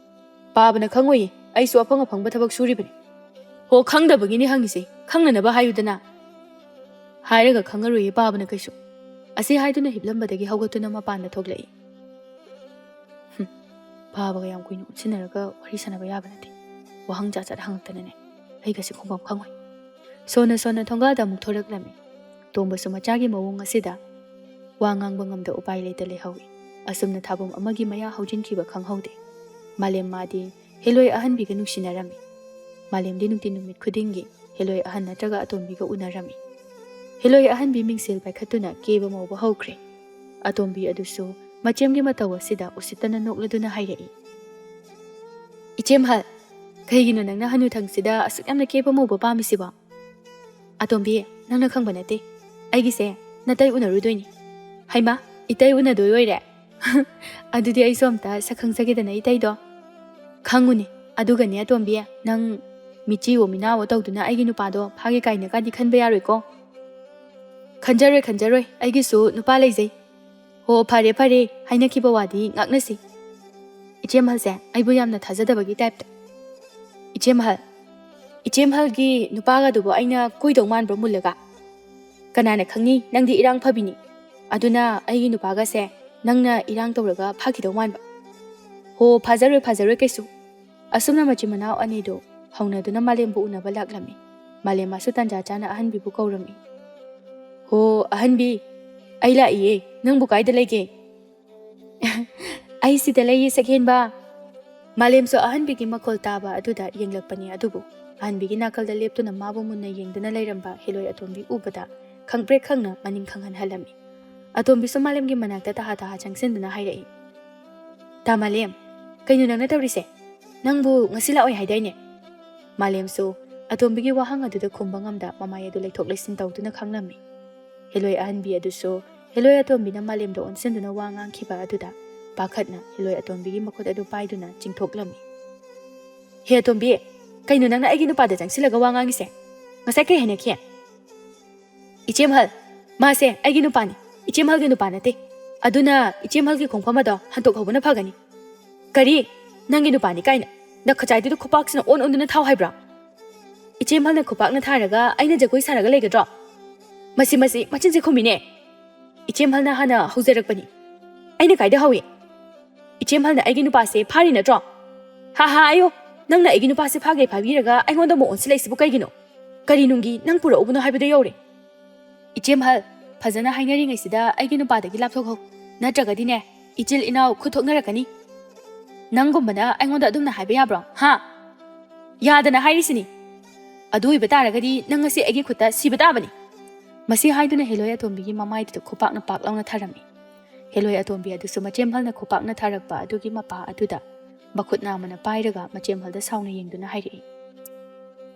ꯄꯥꯕꯅ ꯈꯪꯉꯣꯏꯌꯦ, ꯑꯩꯁꯨ ꯑꯐꯪ ꯑꯐꯪꯕ ꯊꯕꯛ ꯁꯨꯔꯤꯕꯅꯤ꯫ ꯍꯣ, ꯈꯪꯗꯕꯒꯤꯅꯤ ꯍꯪꯉꯤꯁꯦ, ꯈꯪꯅꯅꯕ ꯍꯥꯏꯌꯨꯗꯅ꯫ ꯍꯥꯏꯔꯒ ꯈꯪꯉꯔꯣꯏꯌꯦ ꯄꯥꯕꯅ ꯀꯩꯁꯨ꯫ ꯑꯁꯤ ꯍꯥꯏꯗꯨꯅ ꯍꯤꯞꯂꯝꯕꯗꯒꯤ ꯍꯧꯒꯠꯇꯨꯅ ꯃꯄꯥꯟꯗ ꯊꯣꯛꯂꯛꯏ꯫ ꯍꯨꯝ, ꯄꯥꯕꯒ ꯌꯥꯝ ꯀꯨꯏꯅ ꯎꯠꯁꯤꯟꯅꯔꯒ ꯋꯥꯔꯤ ꯁꯥꯟꯅꯕ ꯌꯥꯕ ꯅꯠꯇꯦ꯫ ꯋꯥꯍꯪ ꯖꯥꯠ ꯖꯥꯠ ꯍꯪꯉꯛꯇꯅꯅꯦ, ꯑꯩꯒꯁꯦ ꯈꯨꯝꯐꯝ ꯈꯪꯉꯣꯏ꯫ ꯁꯣꯟꯅ ꯁꯣꯟꯅ ꯊꯣꯡꯒꯥꯜꯗ ꯑꯃꯨꯛ ꯊꯣꯔꯛꯂꯝꯃꯤ꯫ ꯇꯣꯝꯕꯁꯨ ꯃꯆꯥꯒꯤ ꯃꯑꯣꯡ ꯑꯁꯤꯗ ꯋꯥ ꯉꯥꯡꯕ ꯉꯝꯗ ꯎꯄꯥꯏ ꯂꯩꯇ ꯂꯩꯍꯧꯏ꯫ ꯑꯁꯨꯝꯅ ꯊꯥꯕꯨꯝ ꯑꯃꯒꯤ ꯃꯌꯥ ꯍꯧꯖꯤꯟꯈꯤꯕ ꯈꯪꯍꯧꯗꯦ꯫ ꯃꯥꯂꯦꯝ ꯃꯥꯗꯤ ꯍꯦꯂꯣꯏ ꯑꯍꯟꯕꯤꯒ ꯅꯨꯡꯁꯤꯅꯔꯝꯃꯤ꯫ ꯃꯥꯂꯦꯝꯗꯤ ꯅꯨꯡꯇꯤ ꯅꯨꯃꯤꯠ ꯈꯨꯗꯤꯡꯒꯤ ꯍꯦꯂꯣꯏ ꯑꯍꯟ ꯅꯠꯇ꯭ꯔꯒ ꯑꯇꯣꯝꯕꯤꯒ ꯎꯅꯔꯝꯃꯤ꯫ ꯍꯦꯂꯣꯏ ꯑꯍꯟꯕꯤ ꯃꯤꯡꯁꯦꯜ ꯄꯥꯏꯈꯠꯇꯨꯅ ꯀꯦꯕ ꯃꯧꯕ ꯍꯧꯈ꯭ꯔꯦ꯫ ꯑꯇꯣꯝꯕꯤ ꯑꯗꯨꯁꯨ ꯃꯆꯦꯝꯒꯤ ꯃꯇꯧ ꯑꯁꯤꯗ ꯎꯁꯤꯠꯇꯅ ꯅꯣꯛꯂꯗꯨꯅ ꯍꯥꯏꯔꯛꯏ, "ꯏꯆꯦꯝꯍꯜ, ꯀꯩꯒꯤꯅꯣ ꯅꯪꯅ ꯍꯅꯨꯊꯪꯁꯤꯗ ꯑꯁꯨꯛ ꯌꯥꯝꯅ ꯀꯦꯕ ꯃꯧꯕ ꯄꯥꯝꯃꯤꯁꯤꯕꯣ?" "ꯑꯇꯣꯝꯕꯤ, ꯅꯪꯅ ꯈꯪꯕ ꯅꯠꯇꯦ꯫ ꯑꯩꯒꯤꯁꯦ ꯅꯇꯩ ꯎꯅꯔꯨꯗꯣꯏꯅꯤ꯫" "ꯍꯩꯃꯥ, ꯏꯇꯩ ꯎꯅꯗꯣꯏ ꯑꯣꯏꯔꯦ? ꯑꯗꯨꯗꯤ ꯑꯩꯁꯨ ꯑꯝꯇ ꯁꯛ ꯈꯪꯖꯒꯦꯗꯅ ꯏꯇꯩꯗꯣ꯫" "ꯈꯪꯉꯨꯅꯦ꯫ ꯑꯗꯨꯒꯅꯦ ꯑꯇꯣꯝꯕꯤ, ꯅꯪ ꯃꯤꯆꯤꯋꯣ ꯃꯤꯅꯥꯋꯣ ꯇꯧꯗꯨꯅ ꯑꯩꯒꯤ ꯅꯨꯄꯥꯗꯣ ꯐꯥꯒꯦ ꯀꯥꯏꯅꯒꯗꯤ ꯈꯟꯕ ꯌꯥꯔꯣꯏꯀꯣ꯫" "ꯈꯟꯖꯔꯣꯏ, ꯈꯟꯖꯔꯣꯏ꯫ ꯑꯩꯒꯤꯁꯨ ꯅꯨꯄꯥ ꯂꯩꯖꯩ꯫" "ꯍꯣ, ꯐꯔꯦ, ꯐꯔꯦ꯫ ꯍꯥꯏꯅꯈꯤꯕ ꯋꯥꯗꯤ ꯉꯥꯛꯅꯁꯤ꯫" ꯏꯆꯦꯝꯍꯜꯁꯦ ꯑꯩꯕꯨ ꯌꯥꯝꯅ ꯊꯥꯖꯗꯕꯒꯤ ꯇꯥꯏꯞꯇ꯫ "ꯏꯆꯦꯝꯍꯜ, ꯏꯆꯦꯝꯍꯜꯒꯤ ꯅꯨꯄꯥꯒꯗꯨꯕꯨ ꯑꯩꯅ ꯀꯣꯏꯗꯧ ꯃꯥꯟꯕ꯭ꯔꯣ ꯃꯨꯜꯂꯒ? ꯀꯅꯥꯅ ꯈꯪꯅꯤ ꯅꯪꯗꯤ ꯏꯔꯥꯡ ꯐꯕꯤꯅꯤ꯫ ꯑꯗꯨꯅ ꯑꯩꯒꯤ ꯅꯨꯄꯥꯒꯁꯦ ꯅꯪꯅ ꯏꯔꯥꯡ ꯇꯧꯔꯒ ꯐꯥꯈꯤꯗꯧ ꯃꯥꯟꯕ꯫ ꯍꯣ, ꯐꯥꯖꯔꯣꯏ, ꯐꯥꯖꯔꯣꯏ ꯀꯩꯁꯨ꯫" ꯑꯁꯨꯝꯅ ꯃꯆꯤꯟ ꯃꯅꯥꯎ ꯑꯅꯤꯗꯨ ꯍꯧꯅꯗꯨꯅ ꯃꯥꯂꯦꯝꯕꯨ ꯎꯅꯕ ꯂꯥꯛꯂꯝꯃꯤ꯫ ꯃꯥꯂꯦꯝ ꯃꯥꯁꯨ ꯇꯥꯟꯖꯥ ꯆꯥꯅ ꯑꯍꯟꯕꯤꯕꯨ ꯀꯧꯔꯝꯃꯤ꯫ "ꯍꯣ, ꯑꯍꯟꯕꯤ, ꯑꯩ ꯂꯥꯛꯏꯌꯦ꯫ ꯅꯪꯕꯨ ꯀꯥꯏꯗ ꯂꯩꯒꯦ?" "ꯑꯩ ꯁꯤꯗ ꯂꯩꯌꯦ, ꯁꯛꯍꯦꯟꯕ꯫" ꯃꯥꯂꯦꯝꯁꯨ ꯑꯍꯟꯕꯤꯒꯤ ꯃꯈꯣꯜ ꯇꯥꯕ ꯑꯗꯨꯗ ꯌꯦꯡꯂꯛꯄꯅꯤ, ꯑꯗꯨꯕꯨ ꯑꯍꯟꯕꯤꯒꯤ ꯅꯥꯀꯜꯗ ꯂꯦꯞꯇꯨꯅ ꯃꯥꯕꯨ ꯃꯨꯟꯅ ꯌꯦꯡꯗꯨꯅ ꯂꯩꯔꯝꯕ ꯍꯦꯂꯣꯏ ꯑꯇꯣꯝꯕꯤ ꯎꯕꯗ ꯈꯪꯄ꯭ꯔꯦꯛ ꯈꯪꯅ ꯃꯅꯤꯡ ꯈꯪꯍꯟꯍꯜꯂꯝꯃꯤ꯫ ꯑꯇꯣꯝꯕꯤꯁꯨ ꯃꯥꯂꯦꯝꯒꯤ ꯃꯅꯥꯛꯇ ꯇꯍꯥ ꯇꯍꯥ ꯆꯪꯁꯤꯟꯗꯨꯅ ꯍꯥꯏꯔꯛꯏ, "ꯇꯥ ꯃꯥꯂꯦꯝ, ꯀꯩꯅꯣ ꯅꯪꯅ ꯇꯧꯔꯤꯁꯦ? ꯅꯪꯕꯨ ꯉꯁꯤ ꯂꯥꯛꯑꯣꯏ ꯍꯥꯏꯗꯥꯏꯅꯦ?" ꯃꯥꯂꯦꯝꯁꯨ ꯑꯇꯣꯝꯕꯤꯒꯤ ꯋꯥꯍꯪ ꯑꯗꯨꯗ ꯈꯨꯝꯕ ꯉꯝꯗ ꯃꯃꯥꯏ ꯑꯗꯨ ꯂꯩꯊꯣꯛ ꯂꯩꯁꯤꯟ ꯇꯧꯗꯨꯅ ꯈꯪꯂꯝꯃꯤ꯫ ꯍꯦꯂꯣꯏ ꯑꯍꯟꯕꯤ ꯑꯗꯨꯁꯨ ꯍꯦꯂꯣꯏ ꯑꯇꯣꯝꯕꯤꯅ ꯃꯥꯂꯦꯝꯗ ꯑꯣꯟꯁꯤꯟꯗꯨꯅ ꯋꯥ ꯉꯥꯡꯈꯤꯕ ꯑꯗꯨꯗ ꯄꯥꯈꯠꯅ ꯍꯦꯂꯣꯏ ꯑꯇꯣꯝꯕꯤꯒꯤ ꯃꯈꯨꯠ ꯑꯗꯨ ꯄꯥꯏꯗꯨꯅ ꯆꯤꯡꯊꯣꯛꯂꯝꯃꯤ꯫ "ꯍꯦ ꯑꯇꯣꯝꯕꯤ, ꯀꯩꯅꯣ ꯅꯪꯅ ꯑꯩꯒꯤ ꯅꯨꯄꯥꯗ ꯆꯪꯁꯤꯜꯂꯒ ꯋꯥ ꯉꯥꯡꯉꯤꯁꯦ? ꯉꯁꯥꯏ ꯀꯩ ꯍꯥꯏꯅꯈꯤ?" "ꯏꯆꯦꯝꯍꯜ, ꯃꯥꯁꯦ ꯑꯩꯒꯤ ꯅꯨꯄꯥꯅꯤ, ꯏꯆꯦꯃꯜꯒꯤ ꯅꯨꯄꯥ ꯅꯠꯇꯦ꯫ ꯑꯗꯨꯅ ꯏꯆꯦꯃꯜꯒꯤ ꯈꯣꯡꯐꯝ ꯑꯗꯣ ꯍꯟꯗꯣꯛꯍꯧꯕꯅ ꯐꯒꯅꯤ꯫ ꯀꯔꯤ? ꯅꯪꯒꯤ ꯅꯨꯄꯥꯅꯤ ꯀꯥꯏꯅ? ꯅꯈꯆꯥꯏꯗꯨꯗ ꯈꯨꯄꯥꯛꯁꯤꯅ ꯑꯣꯟ ꯑꯣꯟꯗꯨꯅ ꯊꯥꯎ ꯍꯥꯏꯕ꯭ꯔꯣ? ꯏꯆꯦꯃꯜꯅ ꯈꯨꯄꯥꯛꯅ ꯊꯥꯔꯒ ꯑꯩꯅ ꯖꯒꯣꯏ ꯁꯥꯔꯒ ꯂꯩꯒꯗ꯭ꯔꯣ? ꯃꯁꯤ, ꯃꯁꯤ ꯃꯆꯤꯟꯁꯦ ꯈꯨꯝꯃꯤꯅꯦ꯫ ꯏꯆꯦꯃꯜꯅ ꯍꯥꯟꯅ ꯍꯧꯖꯔꯛꯄꯅꯤ꯫ ꯑꯩꯅ ꯀꯥꯏꯗ ꯍꯧꯏ? ꯏꯆꯦꯃꯜꯅ ꯑꯩꯒꯤ ꯅꯨꯄꯥꯁꯦ ꯐꯥꯔꯤ ꯅꯠꯇ꯭ꯔꯣ? ꯍꯥ ꯍꯥ, ꯑꯌꯣ! ꯅꯪꯅ ꯑꯩꯒꯤ ꯅꯨꯄꯥꯁꯦ ꯐꯥꯒꯦ ꯐꯥꯕꯤꯔꯒ ꯑꯩꯉꯣꯟꯗ ꯑꯃꯨꯛ ꯑꯣꯟꯁꯤꯜꯂꯛꯏꯁꯤꯕꯨ ꯀꯩꯒꯤꯅꯣ? ꯀꯔꯤ ꯅꯨꯡꯒꯤ ꯅꯪ ꯄꯨꯔꯛꯎꯕꯅꯣ ꯍꯥꯏꯕꯗꯨ ꯌꯧꯔꯦ꯫ ꯏꯆꯦꯃꯜ, ꯐꯖꯅ ꯍꯥꯏꯅꯔꯤꯉꯩꯁꯤꯗ ꯑꯩꯒꯤ ꯅꯨꯄꯥꯗꯒꯤ ꯂꯥꯞꯊꯣꯛꯍꯧ, ꯅꯠꯇ꯭ꯔꯒꯗꯤꯅꯦ, ꯏꯆꯤꯜ ꯏꯅꯥꯎ ꯈꯨꯠ ꯊꯣꯛꯅꯔꯛꯀꯅꯤ꯫ ꯅꯪꯒꯨꯝꯕꯅ ꯑꯩꯉꯣꯟꯗ ꯑꯗꯨꯝꯅ ꯍꯥꯏꯕ ꯌꯥꯕ꯭ꯔꯣ? ꯍꯥ? ꯌꯥꯗꯅ ꯍꯥꯏꯔꯤꯁꯤꯅꯤ꯫ ꯑꯗꯨ ꯑꯣꯏꯕ ꯇꯥꯔꯒꯗꯤ ꯅꯪ ꯉꯁꯤ ꯑꯩꯒꯤ ꯈꯨꯠꯇ ꯁꯤꯕ ꯇꯥꯕꯅꯤ꯫ ꯃꯁꯤ ꯍꯥꯏꯗꯨꯅ ꯍꯦꯂꯣꯏ ꯑꯇꯣꯝꯕꯤꯒꯤ ꯃꯃꯥꯏꯗꯨꯗ ꯈꯨꯄꯥꯛꯅ ꯄꯥꯛ ꯂꯥꯎꯅ ꯊꯥꯔꯝꯃꯤ꯫ ꯍꯦꯂꯣꯏ ꯑꯇꯣꯝꯕꯤ ꯑꯗꯨꯁꯨ ꯃꯆꯦꯝꯍꯜꯅ ꯈꯨꯄꯥꯛꯅ ꯊꯥꯔꯛꯄ ꯑꯗꯨꯒꯤ ꯃꯄꯥ ꯑꯗꯨꯗ ꯃꯈꯨꯠ ꯅꯥꯝꯃꯅ ꯄꯥꯏꯔꯒ ꯃꯆꯦꯝꯍꯜꯗ ꯁꯥꯎꯅ ꯌꯦꯡꯗꯨꯅ ꯍꯥꯏꯔꯛꯏ,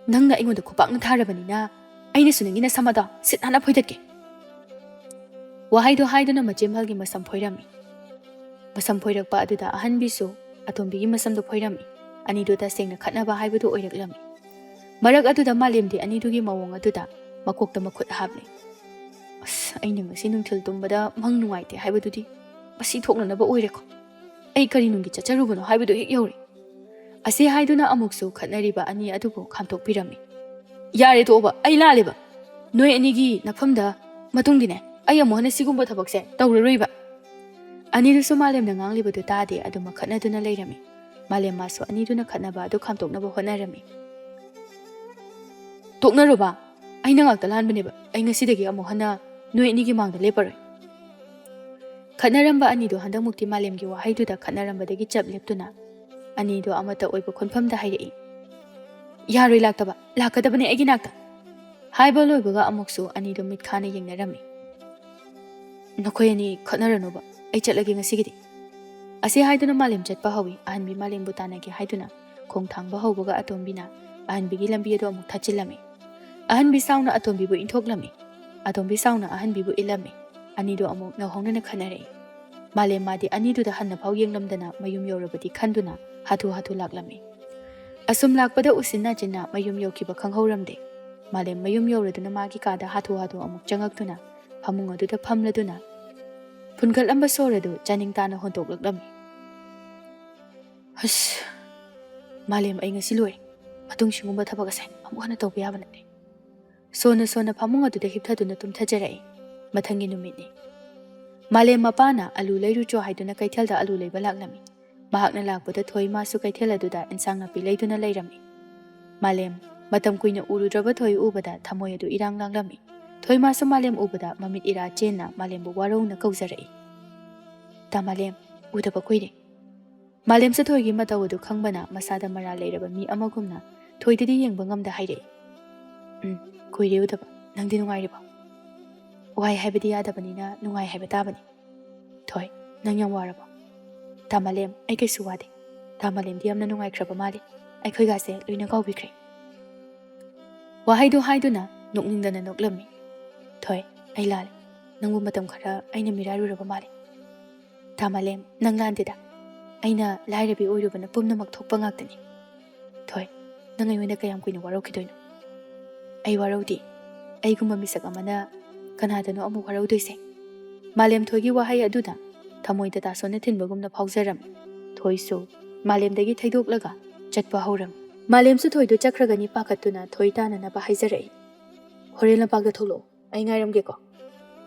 "ꯅꯪꯅ ꯑꯩꯉꯣꯟꯗ ꯈꯨꯄꯥꯛꯅ ꯊꯥꯔꯕꯅꯤꯅ ꯑꯩꯅꯁꯨ ꯅꯪꯒꯤ ꯅꯁꯝ ꯑꯗꯣ ꯁꯤꯠ ꯅꯥꯟꯅ ꯐꯣꯏꯗꯠꯀꯦ꯫" ꯋꯥꯍꯩꯗꯣ ꯍꯥꯏꯗꯨꯅ ꯃꯆꯦꯝꯍꯜꯒꯤ ꯃꯁꯝ ꯐꯣꯏꯔꯝꯃꯤ꯫ ꯃꯁꯝ ꯐꯣꯏꯔꯛꯄ ꯑꯗꯨꯗ ꯑꯍꯟꯕꯤꯁꯨ ꯑꯇꯣꯝꯕꯤꯒꯤ ꯃꯁꯝꯗꯣ ꯐꯣꯏꯔꯝꯃꯤ꯫ ꯑꯅꯤꯗꯨ ꯇꯁꯦꯡꯅ ꯈꯠꯅꯕ ꯍꯥꯏꯕꯗꯨ ꯑꯣꯏꯔꯛꯂꯝꯃꯤ꯫ ꯃꯔꯛ ꯑꯗꯨꯗ ꯃꯥꯂꯦꯝꯗꯤ ꯑꯅꯤꯗꯨꯒꯤ ꯃꯑꯣꯡ ꯑꯗꯨꯗ ꯃꯀꯣꯛꯇ ꯃꯈꯨꯠ ꯍꯥꯞꯂꯤ꯫ "ꯑꯁ, ꯑꯩꯅ ꯉꯁꯤ ꯅꯨꯡꯊꯤꯜ ꯇꯨꯝꯕꯗ ꯃꯪ ꯅꯨꯡꯉꯥꯏꯇꯦ ꯍꯥꯏꯕꯗꯨꯗꯤ ꯃꯁꯤ ꯊꯣꯛꯅꯅꯕ ꯑꯣꯏꯔꯦꯀꯣ꯫ ꯑꯩ ꯀꯔꯤ ꯅꯨꯡꯒꯤ ꯆꯠꯆꯔꯨꯕꯅꯣ ꯍꯥꯏꯕꯗꯨ ꯍꯦꯛ ꯌꯧꯔꯦ꯫" ꯑꯁꯤ ꯍꯥꯏꯗꯨꯅ ꯑꯃꯨꯛꯁꯨ ꯈꯠꯅꯔꯤꯕ ꯑꯅꯤ ꯑꯗꯨꯕꯨ ꯈꯥꯝꯇꯣꯛꯄꯤꯔꯝꯃꯤ꯫ "ꯌꯥꯔꯦ, ꯇꯣꯛꯑꯣꯕ, ꯑꯩ ꯂꯥꯜꯂꯦꯕ꯫ ꯅꯣꯏ ꯑꯅꯤꯒꯤ ꯅꯐꯝꯗ ꯃꯇꯨꯡꯗꯤꯅꯦ, ꯑꯩ ꯑꯃꯨꯛ ꯍꯟꯅ ꯁꯤꯒꯨꯝꯕ ꯊꯕꯛꯁꯦ ꯇꯧꯔꯔꯣꯏꯕ꯫" ꯑꯅꯤꯗꯨꯁꯨ ꯃꯥꯂꯦꯝꯅ ꯉꯥꯡꯂꯤꯕꯗꯨ ꯇꯥꯗꯦ, ꯑꯗꯨꯃꯛ ꯈꯠꯅꯗꯨꯅ ꯂꯩꯔꯝꯃꯤ꯫ ꯃꯥꯂꯦꯝ ꯃꯥꯁꯨ ꯑꯅꯤꯗꯨꯅ ꯈꯠꯅꯕ ꯑꯗꯨ ꯈꯥꯝꯇꯣꯛꯅꯕ ꯍꯣꯠꯅꯔꯝꯃꯤ꯫ "ꯇꯣꯛꯅꯔꯣꯕ, ꯑꯩꯅ ꯉꯥꯛꯇ ꯂꯥꯟꯕꯅꯦꯕ꯫ ꯑꯩ ꯉꯁꯤꯗꯒꯤ ꯑꯃꯨꯛ ꯍꯟꯅ ꯅꯣꯏ ꯑꯅꯤꯒꯤ ꯃꯥꯡꯗ ꯂꯦꯞꯄꯔꯣꯏ꯫" ꯈꯠꯅꯔꯝꯕ ꯑꯅꯤꯗꯣ ꯍꯟꯗꯛꯃꯨꯛꯇꯤ ꯃꯥꯂꯦꯝꯒꯤ ꯋꯥꯍꯩꯗꯨꯗ ꯈꯠꯅꯔꯝꯕꯗꯒꯤ ꯆꯞ ꯂꯦꯞꯇꯨꯅ ꯑꯅꯤꯗꯣ ꯑꯃꯠꯇ ꯑꯣꯏꯕ ꯈꯣꯟꯐꯝꯗ ꯍꯥꯏꯔꯛꯏ, "ꯌꯥꯔꯣꯏ ꯂꯥꯛꯇꯕ, ꯂꯥꯛꯀꯗꯕꯅꯦ ꯑꯩꯒꯤ ꯅꯥꯛꯇ꯫" ꯍꯥꯏꯕ ꯂꯣꯏꯕꯒ ꯑꯃꯨꯛꯁꯨ ꯑꯅꯤꯗꯣ ꯃꯤꯠꯈꯥꯅ ꯌꯦꯡꯅꯔꯝꯃꯤ꯫ "ꯅꯈꯣꯏ ꯑꯅꯤ ꯈꯠꯅꯔꯅꯨꯕ, ꯑꯩ ꯆꯠꯂꯒꯦ ꯉꯁꯤꯒꯤꯗꯤ꯫" ꯑꯁꯤ ꯍꯥꯏꯗꯨꯅ ꯃꯥꯂꯦꯝ ꯆꯠꯄ ꯍꯧꯏ꯫ ꯑꯍꯟꯕꯤ ꯃꯥꯂꯦꯝꯕꯨ ꯇꯥꯟꯅꯒꯦ ꯍꯥꯏꯗꯨꯅ ꯈꯣꯡ ꯊꯥꯡꯕ ꯍꯧꯕꯒ ꯑꯇꯣꯝꯕꯤꯅ ꯑꯍꯟꯕꯤꯒꯤ ꯂꯝꯕꯤ ꯑꯗꯨ ꯑꯃꯨꯛ ꯊꯠꯆꯤꯜꯂꯝꯃꯤ꯫ ꯑꯍꯟꯕꯤ ꯁꯥꯎꯅ ꯑꯇꯣꯝꯕꯤꯕꯨ ꯏꯟꯊꯣꯛꯂꯝꯃꯤ꯫ ꯑꯇꯣꯝꯕꯤ ꯁꯥꯎꯅ ꯑꯍꯟꯕꯤꯕꯨ ꯏꯜꯂꯝꯃꯤ꯫ ꯑꯅꯤꯗꯨ ꯑꯃꯨꯛ ꯅꯧꯍꯧꯅꯅ ꯈꯠꯅꯔꯛꯏ꯫ ꯃꯥꯂꯦꯝ ꯃꯥꯗꯤ ꯑꯅꯤꯗꯨꯗ ꯍꯟꯅꯐꯥꯎ ꯌꯦꯡꯂꯝꯗꯅ ꯃꯌꯨꯝ ꯌꯧꯔꯕꯗꯤ ꯈꯟꯗꯨꯅ ꯍꯥꯊꯨ ꯍꯥꯊꯨ ꯂꯥꯛꯂꯝꯃꯤ꯫ ꯑꯁꯨꯝ ꯂꯥꯛꯄꯗ ꯎꯆꯤꯟ ꯅꯥꯆꯤꯟꯅ ꯃꯌꯨꯝ ꯌꯧꯈꯤꯕ ꯈꯪꯍꯧꯔꯝꯗꯦ꯫ ꯃꯥꯂꯦꯝ ꯃꯌꯨꯝ ꯌꯧꯔꯗꯨꯅ ꯃꯥꯒꯤ ꯀꯥꯗ ꯍꯥꯊꯨ ꯍꯥꯊꯨ ꯑꯃꯨꯛ ꯆꯪꯉꯛꯇꯨꯅ ꯐꯃꯨꯡ ꯑꯗꯨꯗ ꯐꯝꯂꯗꯨꯅ ꯐꯨꯟꯒꯠꯂꯝꯕ ꯁꯣꯔ ꯑꯗꯨ ꯆꯥꯅꯤꯡ ꯇꯥꯅ ꯍꯣꯟꯗꯣꯛꯂꯛꯂꯝꯃꯤ꯫ "ꯑꯁ, ꯃꯥꯂꯦꯝ, ꯑꯩ ꯉꯁꯤ ꯂꯣꯏꯔꯦ꯫ ꯃꯇꯨꯡ ꯁꯤꯒꯨꯝꯕ ꯊꯕꯛ ꯑꯁꯦ ꯑꯃꯨꯛ ꯍꯟꯅ ꯇꯧꯕ ꯌꯥꯕ ꯅꯠꯇꯦ"꯫ ꯁꯣꯟꯅ ꯁꯣꯟꯅ ꯐꯃꯨꯡ ꯑꯗꯨꯗ ꯍꯤꯞꯊꯗꯨꯅ ꯇꯨꯝꯊꯖꯔꯛꯏ꯫ ꯃꯊꯪꯒꯤ ꯅꯨꯃꯤꯠꯅꯤ꯫ ꯃꯥꯂꯦꯝ ꯃꯄꯥꯅ ꯑꯂꯨ ꯂꯩꯔꯨꯆꯣ ꯍꯥꯏꯗꯨꯅ ꯀꯩꯊꯦꯜꯗ ꯑꯂꯨ ꯂꯩꯕ ꯂꯥꯛꯂꯝꯃꯤ꯫ ꯃꯍꯥꯛꯅ ꯂꯥꯛꯄꯗ ꯊꯣꯏ ꯃꯥꯁꯨ ꯀꯩꯊꯦꯜ ꯑꯗꯨꯗ ꯏꯟꯁꯥꯡ ꯅꯥꯄꯤ ꯂꯩꯗꯨꯅ ꯂꯩꯔꯝꯃꯤ꯫ ꯃꯥꯂꯦꯝ, ꯃꯇꯝ ꯀꯨꯏꯅ ꯎꯔꯨꯗ꯭ꯔꯕ ꯊꯣꯏ ꯎꯕꯗ ꯊꯃꯣꯏ ꯑꯗꯨ ꯏꯔꯥꯡ ꯂꯥꯡꯂꯝꯃꯤ꯫ ꯊꯣꯏ ꯃꯥꯁꯨ ꯃꯥꯂꯦꯝ ꯎꯕꯗ ꯃꯃꯤꯠ ꯏꯔꯥ ꯆꯦꯟꯅ ꯃꯥꯂꯦꯝꯕꯨ ꯋꯥꯔꯧꯅ ꯀꯧꯖꯔꯛꯏ꯫ "ꯇꯥ ꯃꯥꯂꯦꯝ, ꯎꯗꯕ ꯀꯨꯏꯔꯦ"꯫ ꯃꯥꯂꯦꯝꯁꯨ ꯊꯣꯏꯒꯤ ꯃꯇꯧ ꯑꯗꯨ ꯈꯪꯕꯅ ꯃꯁꯥꯗ ꯃꯔꯥꯜ ꯂꯩꯔꯕ ꯃꯤ ꯑꯃꯒꯨꯝꯅ ꯊꯣꯏꯗꯗꯤ ꯌꯦꯡꯕ ꯉꯝꯗ ꯍꯥꯏꯔꯛꯏ꯫ "ꯎꯝ, ꯀꯨꯏꯔꯦ ꯎꯗꯕ꯫ ꯅꯪꯗꯤ ꯅꯨꯡꯉꯥꯏꯔꯤꯕꯣ?" "ꯋꯥꯏ ꯍꯥꯏꯕꯗꯤ ꯌꯥꯗꯕꯅꯤꯅ ꯅꯨꯡꯉꯥꯏ ꯍꯥꯏꯕ ꯇꯥꯕꯅꯤ"꯫ "ꯊꯣꯏ, ꯅꯪ ꯌꯥꯝ ꯋꯥꯔꯕꯣ?" "ꯇꯥ ꯃꯥꯂꯦꯝ, ꯑꯩ ꯀꯩꯁꯨ ꯋꯥꯗꯦ꯫ ꯇꯥ ꯃꯥꯂꯦꯝꯗꯤ ꯌꯥꯝꯅ ꯅꯨꯡꯉꯥꯏꯈ꯭ꯔꯕ ꯃꯥꯜꯂꯤ꯫ ꯑꯩꯈꯣꯏꯒꯥꯁꯦ ꯂꯣꯏꯅ ꯀꯥꯎꯕꯤꯈ꯭ꯔꯦ"꯫ ꯋꯥꯍꯩꯗꯨ ꯍꯥꯏꯗꯨꯅ ꯅꯣꯛꯅꯤꯡꯗꯅ ꯅꯣꯛꯂꯝꯃꯤ꯫ "ꯊꯣꯏ, ꯑꯩ ꯂꯥꯜꯂꯦ꯫ ꯅꯪꯕꯨ ꯃꯇꯝ ꯈꯔ ꯑꯩꯅ ꯃꯤꯔꯥꯏꯔꯨꯔꯕ ꯃꯥꯜꯂꯦ"꯫ "ꯇꯥ ꯃꯥꯂꯦꯝ, ꯅꯪ ꯂꯥꯟꯗꯦꯗ꯫ ꯑꯩꯅ ꯂꯥꯏꯔꯕꯤ ꯑꯣꯏꯔꯨꯕꯅ ꯄꯨꯝꯅꯃꯛ ꯊꯣꯛꯄ ꯉꯥꯛꯇꯅꯤ"꯫ "ꯊꯣꯏ, ꯅꯪ ꯑꯩꯉꯣꯟꯗ ꯀꯌꯥꯝ ꯀꯨꯏꯅ ꯋꯥꯔꯧꯈꯤꯗꯣꯏꯅꯣ?" "ꯑꯩ ꯋꯥꯔꯧꯗꯦ꯫ ꯑꯩꯒꯨꯝꯕ ꯃꯤꯁꯛ ꯑꯃꯅ ꯀꯅꯥꯗꯅꯣ ꯑꯃꯨꯛ ꯋꯥꯔꯧꯗꯣꯏꯁꯦ?" ꯃꯥꯂꯦꯝ ꯊꯣꯏꯒꯤ ꯋꯥꯍꯩ ꯑꯗꯨꯗ ꯊꯃꯣꯏꯗ ꯇꯥꯁꯣꯟꯅ ꯊꯤꯟꯕꯒꯨꯝꯅ ꯐꯥꯎꯖꯔꯝꯃꯤ꯫ ꯊꯣꯏꯁꯨ ꯃꯥꯂꯦꯝꯗꯒꯤ ꯊꯩꯗꯣꯛꯂꯒ ꯆꯠꯄ ꯍꯧꯔꯝꯃꯤ꯫ ꯃꯥꯂꯦꯝꯁꯨ ꯊꯣꯏꯗꯨ ꯆꯠꯈ꯭ꯔꯒꯅꯤ ꯄꯥꯈꯠꯇꯨꯅ ꯊꯣꯏ ꯇꯥꯅꯅꯕ ꯍꯥꯏꯖꯔꯛꯏ꯫ "ꯍꯣꯔꯦꯟ ꯂꯝꯄꯥꯛꯇ ꯊꯣꯛꯂꯛꯑꯣ, ꯑꯩ ꯉꯥꯏꯔꯝꯒꯦꯀꯣ"꯫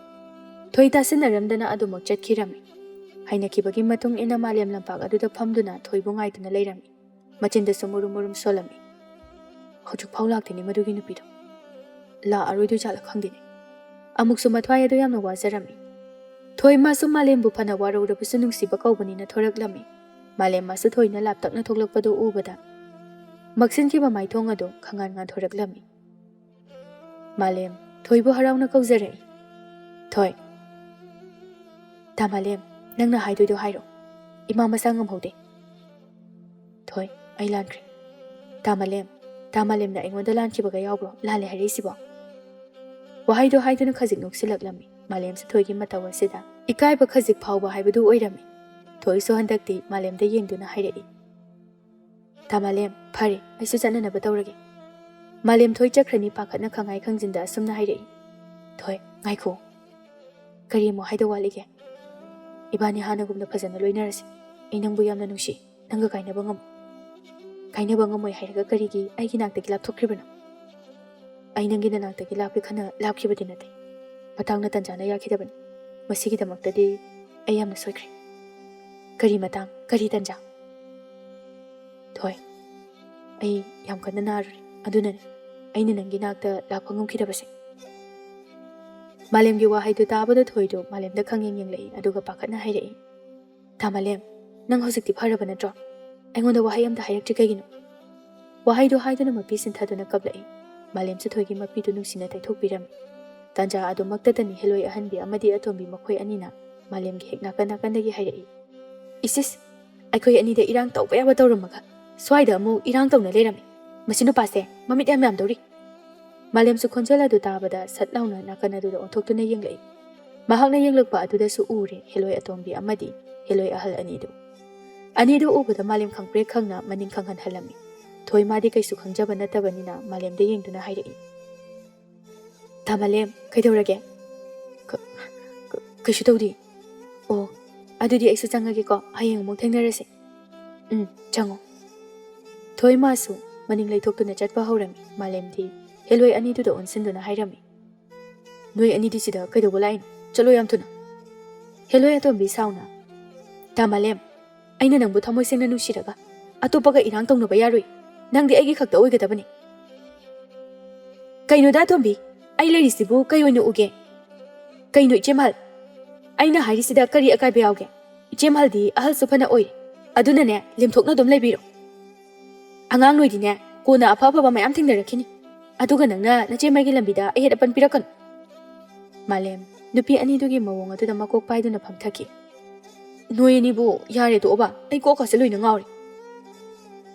ꯊꯣꯏ ꯇꯥꯁꯤꯟꯅꯔꯝꯗꯅ ꯑꯗꯨꯃꯛ ꯆꯠꯈꯤꯔꯝꯃꯤ꯫ ꯍꯥꯏꯅꯈꯤꯕꯒꯤ ꯃꯇꯨꯡ ꯏꯟꯅ ꯃꯥꯂꯦꯝ ꯂꯝꯄꯥꯛ ꯑꯗꯨꯗ ꯐꯝꯗꯨꯅ ꯊꯣꯏꯕꯨ ꯉꯥꯏꯗꯨꯅ ꯂꯩꯔꯝꯃꯤ꯫ ꯃꯆꯤꯟꯗꯁꯨ ꯃꯨꯔꯨꯝ ꯃꯨꯔꯨꯝ ꯁꯣꯜꯂꯝꯃꯤ꯫ "ꯍꯧꯖꯤꯛꯐꯥꯎ ꯂꯥꯛꯇꯦꯅꯦ ꯃꯗꯨꯒꯤ ꯅꯨꯄꯤꯗꯣ꯫ ꯂꯥꯛꯑꯔꯣꯏꯗꯣꯏ ꯖꯥꯠꯂ ꯈꯪꯗꯦꯅꯦ"꯫ ꯑꯃꯨꯛꯁꯨ ꯃꯊ꯭ꯋꯥꯏ ꯑꯗꯨ ꯌꯥꯝꯅ ꯋꯥꯖꯔꯝꯃꯤ꯫ ꯊꯣꯏ ꯃꯥꯁꯨ ꯃꯥꯂꯦꯝꯕꯨ ꯐꯅ ꯋꯥꯔꯧꯔꯕꯁꯨ ꯅꯨꯡꯁꯤꯕ ꯀꯧꯕꯅꯤꯅ ꯊꯣꯔꯛꯂꯝꯃꯤ꯫ ꯃꯥꯂꯦꯝ ꯃꯥꯁꯨ ꯊꯣꯏꯅ ꯂꯥꯞꯇꯛꯅ ꯊꯣꯛꯂꯛꯄꯗꯨ ꯎꯕꯗ ꯃꯛꯁꯤꯟꯈꯤꯕ ꯃꯥꯏꯊꯣꯡ ꯑꯗꯨ ꯈꯪꯉꯥꯟ ꯉꯥꯟꯊꯣꯔꯛꯂꯝꯃꯤ꯫ ꯃꯥꯂꯦꯝ ꯊꯣꯏꯕꯨ ꯍꯔꯥꯎꯅ ꯀꯧꯖꯔꯛꯏ꯫ "ꯊꯣꯏ"꯫ "ꯇꯥ ꯃꯥꯂꯦꯝ, ꯅꯪꯅ ꯍꯥꯏꯗꯣꯏꯗꯣ ꯍꯥꯏꯔꯣ꯫ ꯏꯃꯥ ꯃꯁꯥ ꯉꯝꯍꯧꯗꯦ"꯫ "ꯊꯣꯏ, ꯑꯩ ꯂꯥꯟꯈ꯭ꯔꯦ"꯫ "ꯇꯥ ꯃꯥꯂꯦꯝ, ꯇꯥ ꯃꯥꯂꯦꯝꯅ ꯑꯩꯉꯣꯟꯗ ꯂꯥꯟꯈꯤꯕꯒ ꯌꯥꯎꯕ꯭ꯔꯣ ꯂꯥꯜꯂꯦ ꯍꯥꯏꯔꯛꯏꯁꯤꯕꯣ"꯫ ꯋꯥꯍꯩꯗꯣ ꯍꯥꯏꯗꯨꯅ ꯈꯖꯤꯛ ꯅꯣꯛꯁꯤꯜꯂꯛꯂꯝꯃꯤ꯫ ꯃꯥꯂꯦꯝꯁꯨ ꯊꯣꯏꯒꯤ ꯃꯇꯧ ꯑꯁꯤꯗ ꯏꯀꯥꯏꯕ ꯈꯖꯤꯛ ꯐꯥꯎꯕ ꯍꯥꯏꯕꯗꯨ ꯑꯣꯏꯔꯝꯃꯤ꯫ ꯊꯣꯏꯁꯨ ꯍꯟꯗꯛꯇꯤ ꯃꯥꯂꯦꯝꯗ ꯌꯦꯡꯗꯨꯅ ꯍꯥꯏꯔꯛꯏ꯫ "ꯇꯥ ꯃꯥꯂꯦꯝ, ꯐꯔꯦ, ꯑꯩꯁꯨ ꯆꯠꯅꯅꯕ ꯇꯧꯔꯒꯦ"꯫ ꯃꯥꯂꯦꯝ ꯊꯣꯏ ꯆꯠꯈ꯭ꯔꯅꯤ ꯄꯥꯈꯠꯅ ꯈꯪꯉꯥꯏ ꯈꯪꯖꯤꯟꯗ ꯑꯁꯨꯝꯅ ꯍꯥꯏꯔꯛꯏ꯫ "ꯊꯣꯏ, ꯉꯥꯏꯈꯣ, ꯀꯔꯤ ꯑꯃꯨꯛ ꯍꯥꯏꯗꯧ ꯋꯥꯠꯂꯤꯒꯦ? ꯏꯕꯥꯅꯤ ꯍꯥꯟꯅꯒꯨꯝꯅ ꯐꯖꯅ ꯂꯣꯏꯅꯔꯁꯤ꯫ ꯑꯩ ꯅꯪꯕꯨ ꯌꯥꯝꯅ ꯅꯨꯡꯁꯤ꯫ ꯅꯪꯒ ꯀꯥꯏꯅꯕ ꯉꯝ-, ꯀꯥꯏꯅꯕ ꯉꯝꯃꯣꯏ ꯍꯥꯏꯔꯒ ꯀꯔꯤꯒꯤ ꯑꯩꯒꯤ ꯅꯥꯛꯇꯒꯤ ꯂꯥꯞꯊꯣꯛꯈ꯭ꯔꯤꯕꯅꯣ? ꯑꯩ ꯅꯪꯒꯤ ꯅꯅꯥꯛꯇꯒꯤ ꯂꯥꯞꯀꯦ ꯈꯟꯅ ꯂꯥꯞꯈꯤꯕꯗꯤ ꯅꯠꯇꯦ꯫ ꯃꯇꯥꯡꯅ ꯇꯟꯖꯥꯅ ꯌꯥꯈꯤꯗꯕꯅꯤ꯫ ꯃꯁꯤꯒꯤꯗꯃꯛꯇꯗꯤ ꯑꯩ ꯌꯥꯝꯅ ꯁꯣꯏꯈ꯭ꯔꯦ꯫ ꯀꯔꯤ ꯃꯇꯥꯡ? ꯀꯔꯤ ꯇꯟꯖꯥ? ꯊꯣꯏ, ꯑꯩ ꯌꯥꯝ ꯀꯟꯅ ꯅꯥꯔꯨꯔꯦ꯫ ꯑꯗꯨꯅꯅꯦ ꯑꯩꯅ ꯅꯪꯒꯤ ꯅꯥꯛꯇ ꯂꯥꯛꯄ ꯉꯝꯈꯤꯗꯕꯁꯦ꯫ ꯃꯥꯂꯦꯝꯒꯤ ꯋꯥꯍꯩꯗꯨ ꯇꯥꯕꯗ ꯊꯣꯏꯗꯨ ꯃꯥꯂꯦꯝꯗ ꯈꯪꯌꯦꯡ ꯌꯦꯡꯂꯛꯏ, ꯑꯗꯨꯒ ꯄꯥꯈꯠꯅ ꯍꯥꯏꯔꯛꯏ, "ꯇꯥ ꯃꯥꯂꯦꯝ, ꯅꯪ ꯍꯧꯖꯤꯛꯇꯤ ꯐꯔꯕ ꯅꯠꯇ꯭ꯔꯣ? ꯑꯩꯉꯣꯟꯗ ꯋꯥꯍꯩ ꯑꯝꯇ ꯍꯥꯏꯔꯛꯇ꯭ꯔꯤ ꯀꯩꯒꯤꯅꯣ?" ꯋꯥꯍꯩꯗꯨ ꯍꯥꯏꯗꯨꯅ ꯃꯄꯤ ꯁꯤꯟꯊꯗꯨꯅ ꯀꯞꯂꯛꯏ꯫ ꯃꯥꯂꯦꯝꯁꯨ ꯊꯣꯏꯒꯤ ꯃꯄꯤꯗꯨ ꯅꯨꯡꯁꯤꯅ ꯇꯩꯊꯣꯛꯄꯤꯔꯝꯃꯤ꯫ ꯇꯥꯟꯖꯥ ꯑꯗꯨꯃꯛꯇꯗꯅꯤ ꯍꯦꯂꯣꯏ ꯑꯍꯟꯕꯤ ꯑꯃꯗꯤ ꯑꯇꯣꯝꯕꯤ ꯃꯈꯣꯏ ꯑꯅꯤꯅ ꯃꯥꯂꯦꯝꯒꯤ ꯍꯦꯛ ꯅꯥꯀꯟ ꯅꯥꯀꯟꯗꯒꯤ ꯍꯥꯏꯔꯛꯏ, "ꯏꯁ ꯏꯁ, ꯑꯩꯈꯣꯏ ꯑꯅꯤꯗ ꯏꯔꯥꯡ ꯇꯧꯕ ꯌꯥꯕ ꯇꯧꯔꯝꯃꯒ ꯁ꯭ꯋꯥꯏꯗ ꯑꯃꯨꯛ ꯏꯔꯥꯡ ꯇꯧꯅ ꯂꯩꯔꯝꯃꯤ꯫ ꯃꯁꯤ ꯅꯨꯄꯥꯁꯦ ꯃꯃꯤꯠ ꯌꯥꯝ ꯌꯥꯝꯗꯧꯔꯤ꯫" ꯃꯥꯂꯦꯝꯁꯨ ꯈꯣꯟꯖꯦꯜ ꯑꯗꯨ ꯇꯥꯕꯗ ꯁꯠ ꯂꯥꯎꯅ ꯅꯥꯀꯟ ꯑꯗꯨꯗ ꯑꯣꯟꯊꯣꯛꯇꯨꯅ ꯌꯦꯡꯂꯛꯏ꯫ ꯃꯍꯥꯛꯅ ꯌꯦꯡꯂꯛꯄ ꯑꯗꯨꯗꯁꯨ ꯎꯔꯦ ꯍꯦꯂꯣꯏ ꯑꯇꯣꯝꯕꯤ ꯑꯃꯗꯤ ꯍꯦꯂꯣꯏ ꯑꯍꯜ ꯑꯅꯤꯗꯨ꯫ ꯑꯅꯤꯗꯨ ꯎꯕꯗ ꯃꯥꯂꯦꯝ ꯈꯪꯄ꯭ꯔꯦꯛ ꯈꯪꯅ ꯃꯅꯤꯡ ꯈꯪꯍꯟꯍꯜꯂꯝꯃꯤ꯫ ꯊꯣꯏ ꯃꯥꯗꯤ ꯀꯩꯁꯨ ꯈꯪꯖꯕ ꯅꯠꯇꯕꯅꯤꯅ ꯃꯥꯂꯦꯝꯗ ꯌꯦꯡꯗꯨꯅ ꯍꯥꯏꯔꯛꯏ, "ꯇꯥ ꯃꯥꯂꯦꯝ, ꯀꯩꯗꯧꯔꯒꯦ?" "ꯀ-, ꯀ-, ꯀꯩꯁꯨ ꯇꯧꯗꯦ꯫" "ꯑꯣ, ꯑꯗꯨꯗꯤ ꯑꯩꯁꯨ ꯆꯪꯉꯒꯦꯀꯣ, ꯍꯌꯦꯡ ꯑꯃꯨꯛ ꯊꯦꯡꯅꯔꯁꯦ꯫" "ꯎꯝ, ꯆꯪꯉꯣ꯫" ꯊꯣꯏ ꯃꯥꯁꯨ ꯃꯅꯤꯡ ꯂꯩꯊꯣꯛꯇꯨꯅ ꯆꯠꯄ ꯍꯧꯔꯝꯃꯤ꯫ ꯃꯥꯂꯦꯝꯗꯤ ꯍꯦꯂꯣꯏ ꯑꯅꯤꯗꯨꯗ ꯑꯣꯟꯁꯤꯟꯗꯨꯅ ꯍꯥꯏꯔꯝꯃꯤ, "ꯅꯣꯏ ꯑꯅꯤꯗꯤ ꯁꯤꯗ ꯀꯩꯗꯧꯕ ꯂꯥꯛꯏꯅꯣ? ꯆꯠꯂꯣ ꯌꯥꯝ ꯊꯨꯅ꯫" ꯍꯦꯂꯣꯏ ꯑꯇꯣꯝꯕꯤ ꯁꯥꯎꯅ, "ꯇꯥ ꯃꯥꯂꯦꯝ, ꯑꯩꯅ ꯅꯪꯕꯨ ꯊꯃꯣꯏ ꯁꯦꯡꯅ ꯅꯨꯡꯁꯤꯔꯒ ꯑꯇꯣꯞꯄꯒ ꯏꯔꯥꯡ ꯇꯧꯅꯕ ꯌꯥꯔꯣꯏ꯫ ꯅꯪꯗꯤ ꯑꯩꯒꯤ ꯈꯛꯇ ꯑꯣꯏꯒꯗꯕꯅꯤ꯫" "ꯀꯩꯅꯣꯗ ꯑꯇꯣꯝꯕꯤ, ꯑꯩ ꯂꯩꯔꯤꯁꯤꯕꯨ ꯀꯩ ꯑꯣꯏꯅ ꯎꯒꯦ? ꯀꯩꯅꯣ ꯏꯆꯦꯃꯜ? ꯑꯩꯅ ꯍꯥꯏꯔꯤꯁꯤꯗ ꯀꯔꯤ ꯑꯀꯥꯏꯕ ꯌꯥꯎꯒꯦ? ꯏꯆꯦꯃꯜꯗꯤ ꯑꯍꯜꯁꯨ ꯐꯅ ꯑꯣꯏꯔꯦ꯫ ꯑꯗꯨꯅꯅꯦ, ꯂꯦꯝꯊꯣꯛꯅ ꯑꯗꯨꯝ ꯂꯩꯕꯤꯔꯣ꯫ ꯑꯉꯥꯡ ꯅꯣꯏꯗꯤꯅꯦ, ꯀꯣꯟꯅ ꯑꯐ ꯑꯐꯕ ꯃꯌꯥꯝ ꯊꯦꯡꯅꯔꯛꯈꯤꯅꯤ꯫ ꯑꯗꯨꯒ ꯅꯪꯅ ꯅꯆꯦꯃꯜꯒꯤ ꯂꯝꯕꯤꯗ ꯑꯌꯦꯠ ꯑꯄꯟ ꯄꯤꯔꯛꯀꯅꯨ꯫" ꯃꯥꯂꯦꯝ, ꯅꯨꯄꯤ ꯑꯅꯤꯗꯨꯒꯤ ꯃꯑꯣꯡ ꯑꯗꯨꯗ ꯃꯀꯣꯛ ꯄꯥꯏꯗꯨꯅ ꯐꯝꯊꯈꯤ꯫ "ꯅꯣꯏ ꯑꯅꯤꯕꯨ ꯌꯥꯔꯦ ꯇꯣꯛꯑꯣꯕ, ꯑꯩ ꯀꯣꯛꯀꯁꯦ ꯂꯣꯏꯅ ꯉꯥꯎꯔꯦ꯫"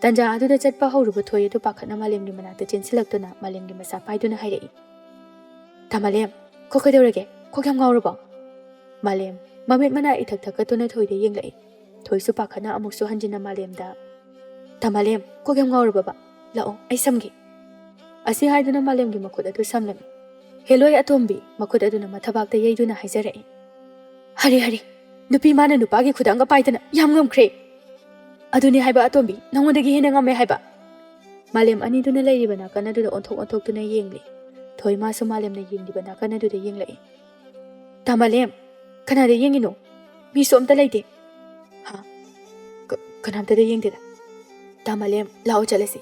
ꯇꯥꯟꯖꯥ ꯑꯗꯨꯗ ꯆꯠꯄ ꯍꯧꯔꯨꯕ ꯊꯣꯏ ꯑꯗꯨ ꯄꯥꯈꯠꯅ ꯃꯥꯂꯦꯝꯒꯤ ꯃꯅꯥꯛꯇ ꯆꯦꯟꯁꯤꯜꯂꯛꯇꯨꯅ ꯃꯥꯂꯦꯝꯒꯤ ꯃꯁꯥ ꯄꯥꯏꯗꯨꯅ ꯍꯥꯏꯔꯛꯏ, "ꯇꯥ ꯃꯥꯂꯦꯝ, ꯀꯣꯛ ꯀꯩꯗꯧꯔꯒꯦ? ꯀꯣꯛ ꯌꯥꯝ ꯉꯥꯎꯔꯕꯣ?" ꯃꯥꯂꯦꯝ, ꯃꯃꯤꯠ ꯃꯅꯥ ꯏꯊꯛ ꯊꯛꯀꯠꯇꯨꯅ ꯊꯣꯏꯗ ꯌꯦꯡꯂꯛꯏ꯫ ꯊꯣꯏꯁꯨ ꯄꯥꯈꯠꯅ ꯑꯃꯨꯛꯁꯨ ꯍꯟꯖꯤꯟꯅ ꯃꯥꯂꯦꯝꯗ, "ꯇꯥ ꯃꯥꯂꯦꯝ, ꯀꯣꯛ ꯌꯥꯝ ꯉꯥꯎꯔꯕꯕ? ꯂꯥꯛꯑꯣ, ꯑꯩ ꯁꯝꯒꯦ꯫" ꯑꯁꯤ ꯍꯥꯏꯗꯨꯅ ꯃꯥꯂꯦꯝꯒꯤ ꯃꯈꯨꯠ ꯑꯗꯨ ꯁꯝꯂꯝꯃꯤ꯫ ꯍꯦꯂꯣꯏ ꯑꯇꯣꯝꯕꯤ ꯃꯈꯨꯠ ꯑꯗꯨꯅ ꯃꯊꯕꯥꯛꯇ ꯌꯩꯗꯨꯅ ꯍꯥꯏꯖꯔꯛꯏ꯫ "ꯍꯔꯦ, ꯍꯔꯦ, ꯅꯨꯄꯤ ꯃꯥꯅ ꯅꯨꯄꯥꯒꯤ ꯈꯨꯗꯥꯡꯒ ꯄꯥꯏꯗꯅ ꯌꯥꯝ ꯉꯝꯈ꯭ꯔꯦ꯫ ꯑꯗꯨꯅꯤ ꯍꯥꯏꯕ ꯑꯇꯣꯝꯕꯤ, ꯅꯉꯣꯟꯗꯒꯤ ꯍꯦꯟꯅ ꯉꯝꯃꯦ ꯍꯥꯏꯕ"꯫ ꯃꯥꯂꯦꯝ ꯑꯅꯤꯗꯨꯅ ꯂꯩꯔꯤꯕ ꯅꯥꯀꯟ ꯑꯗꯨꯗ ꯑꯣꯟꯊꯣꯛ ꯑꯣꯟꯊꯣꯛꯇꯨꯅ ꯌꯦꯡꯂꯤ꯫ ꯊꯣꯏꯃꯥꯁꯨ ꯃꯥꯂꯦꯝꯅ ꯌꯦꯡꯂꯤꯕ ꯅꯥꯀꯟ ꯑꯗꯨꯗ ꯌꯦꯡꯂꯛꯏ꯫ "ꯇꯥ ꯃꯥꯂꯦꯝ, ꯀꯅꯥꯗ ꯌꯦꯡꯉꯤꯅꯣ? ꯃꯤꯁꯨ ꯑꯝꯇ ꯂꯩꯇꯦ"꯫ "ꯍꯥ? ꯀ-, ꯀꯅꯥꯝꯇꯗ ꯌꯦꯡꯗꯦꯗ"꯫ "ꯇꯥ ꯃꯥꯂꯦꯝ, ꯂꯥꯛꯑꯣ ꯆꯠꯂꯁꯤ"꯫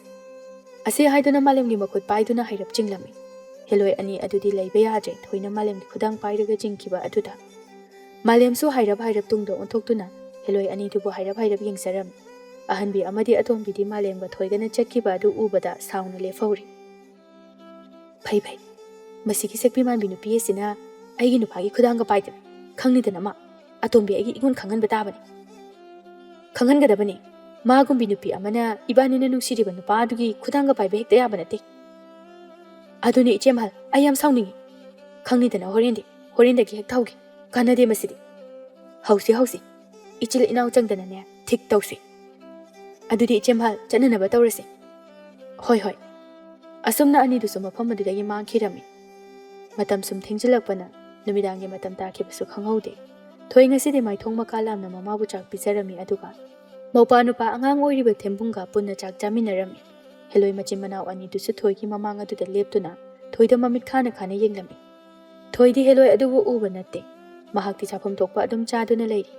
ꯑꯁꯤ ꯍꯥꯏꯗꯨꯅ ꯃꯥꯂꯦꯝꯒꯤ ꯃꯈꯨꯠ ꯄꯥꯏꯗꯨꯅ ꯍꯥꯏꯔꯞ ꯆꯤꯡꯂꯝꯃꯤ꯫ ꯍꯦꯂꯣꯏ ꯑꯅꯤ ꯑꯗꯨꯗꯤ ꯂꯩꯕ ꯌꯥꯗ꯭ꯔꯦ, ꯊꯣꯏꯅ ꯃꯥꯂꯦꯝꯒꯤ ꯈꯨꯗꯥꯡ ꯄꯥꯏꯔꯒ ꯆꯤꯡꯈꯤꯕ ꯑꯗꯨꯗ꯫ ꯃꯥꯂꯦꯝꯁꯨ ꯍꯥꯏꯔꯞ ꯍꯥꯏꯔꯞ ꯇꯨꯡꯗ ꯑꯣꯟꯊꯣꯛꯇꯨꯅ ꯍꯦꯂꯣꯏ ꯑꯅꯤꯗꯨꯕꯨ ꯍꯥꯏꯔꯞ ꯍꯥꯏꯔꯞ ꯌꯦꯡꯖꯔꯝꯃꯤ꯫ ꯑꯍꯟꯕꯤ ꯑꯃꯗꯤ ꯑꯇꯣꯝꯕꯤꯗꯤ ꯃꯥꯂꯦꯝꯒ ꯊꯣꯏꯒꯅ ꯆꯠꯈꯤꯕ ꯑꯗꯨ ꯎꯕꯗ ꯁꯥꯎꯅ ꯂꯦꯞꯍꯧꯔꯤ꯫ "ꯐꯩ, ꯐꯩ꯫ ꯃꯁꯤꯒꯤ ꯁꯛꯄꯤ ꯃꯥꯟꯕꯤ ꯅꯨꯄꯤ ꯑꯁꯤꯅ ꯑꯩꯒꯤ ꯅꯨꯄꯥꯒꯤ ꯈꯨꯗꯥꯡꯒ ꯄꯥꯏꯗꯅ꯫ ꯈꯪꯂꯤꯗꯅ ꯃꯥ, ꯑꯇꯣꯝꯕꯤ ꯑꯩꯒꯤ ꯏꯒꯨꯟ ꯈꯪꯍꯟꯕ ꯇꯥꯕꯅꯤ"꯫ "ꯈꯪꯍꯟꯒꯗꯕꯅꯤ꯫ ꯃꯥꯒꯨꯝꯕꯤ ꯅꯨꯄꯤ ꯑꯃꯅ ꯏꯕꯥꯅꯤꯅ ꯅꯨꯡꯁꯤꯔꯤꯕ ꯅꯨꯄꯥ ꯑꯗꯨꯒꯤ ꯈꯨꯗꯥꯡꯒ ꯄꯥꯏꯕ ꯍꯦꯛꯇ ꯌꯥꯕ ꯅꯠꯇꯦ"꯫ "ꯑꯗꯨꯅꯤ ꯏꯆꯦꯝꯍꯜ, ꯑꯩ ꯌꯥꯝ ꯁꯥꯎꯅꯤꯡꯉꯤ꯫ ꯈꯪꯂꯤꯗꯅ ꯍꯣꯔꯦꯟꯗꯤ, ꯍꯣꯔꯦꯟꯗꯒꯤ ꯍꯦꯛ ꯊꯧꯒꯦ꯫ ꯀꯥꯟꯅꯗꯦ ꯃꯁꯤꯗꯤ꯫ ꯍꯧꯁꯤ, ꯍꯧꯁꯤ꯫ ꯏꯆꯤꯜ ꯏꯅꯥꯎ ꯆꯪꯗꯅꯅꯦ ꯊꯤꯛ ꯇꯧꯁꯤ꯫ ꯑꯗꯨꯗꯤ ꯏꯆꯦꯝꯍꯜ, ꯆꯠꯅꯅꯕ ꯇꯧꯔꯁꯤ"꯫ "ꯍꯣꯏ, ꯍꯣꯏ"꯫ ꯑꯁꯨꯝꯅ ꯑꯅꯤꯗꯨꯁꯨ ꯃꯐꯝ ꯑꯗꯨꯗꯒꯤ ꯃꯥꯡꯈꯤꯔꯝꯃꯤ꯫ ꯃꯇꯝ ꯁꯨꯝ ꯊꯦꯡꯖꯤꯜꯂꯛꯄꯅ ꯅꯨꯃꯤꯗꯥꯡꯒꯤ ꯃꯇꯝ ꯇꯥꯈꯤꯕꯁꯨ ꯈꯪꯍꯧꯗꯦ꯫ ꯊꯣꯏ ꯉꯁꯤꯗꯤ ꯃꯥꯏꯊꯣꯡ ꯃꯀꯥ ꯂꯥꯝꯅ ꯃꯃꯥꯕꯨ ꯆꯥꯛ ꯄꯤꯖꯔꯝꯃꯤ, ꯑꯗꯨꯒ ꯃꯧꯄꯥ ꯅꯨꯄꯥ ꯑꯉꯥꯡ ꯑꯣꯏꯔꯤꯕ ꯊꯦꯝꯕꯨꯡꯒ ꯄꯨꯟꯅ ꯆꯥꯛ ꯆꯥꯃꯤꯟꯅꯔꯝꯃꯤ꯫ ꯍꯦꯂꯣꯏ ꯃꯆꯤꯟ ꯃꯅꯥꯎ ꯑꯅꯤꯗꯨꯁꯨ ꯊꯣꯏꯒꯤ ꯃꯃꯥꯡ ꯑꯗꯨꯗ ꯂꯦꯞꯇꯨꯅ ꯊꯣꯏꯗ ꯃꯃꯤꯠ ꯈꯥꯅ ꯈꯥꯅ ꯌꯦꯡꯂꯝꯃꯤ꯫ ꯊꯣꯏꯗꯤ ꯍꯦꯂꯣꯏ ꯑꯗꯨꯕꯨ ꯎꯕ ꯅꯠꯇꯦ꯫ ꯃꯍꯥꯛꯇꯤ ꯆꯥꯐꯝ ꯊꯣꯛꯄ ꯑꯗꯨꯝ ꯆꯥꯗꯨꯅ ꯂꯩꯔꯤ꯫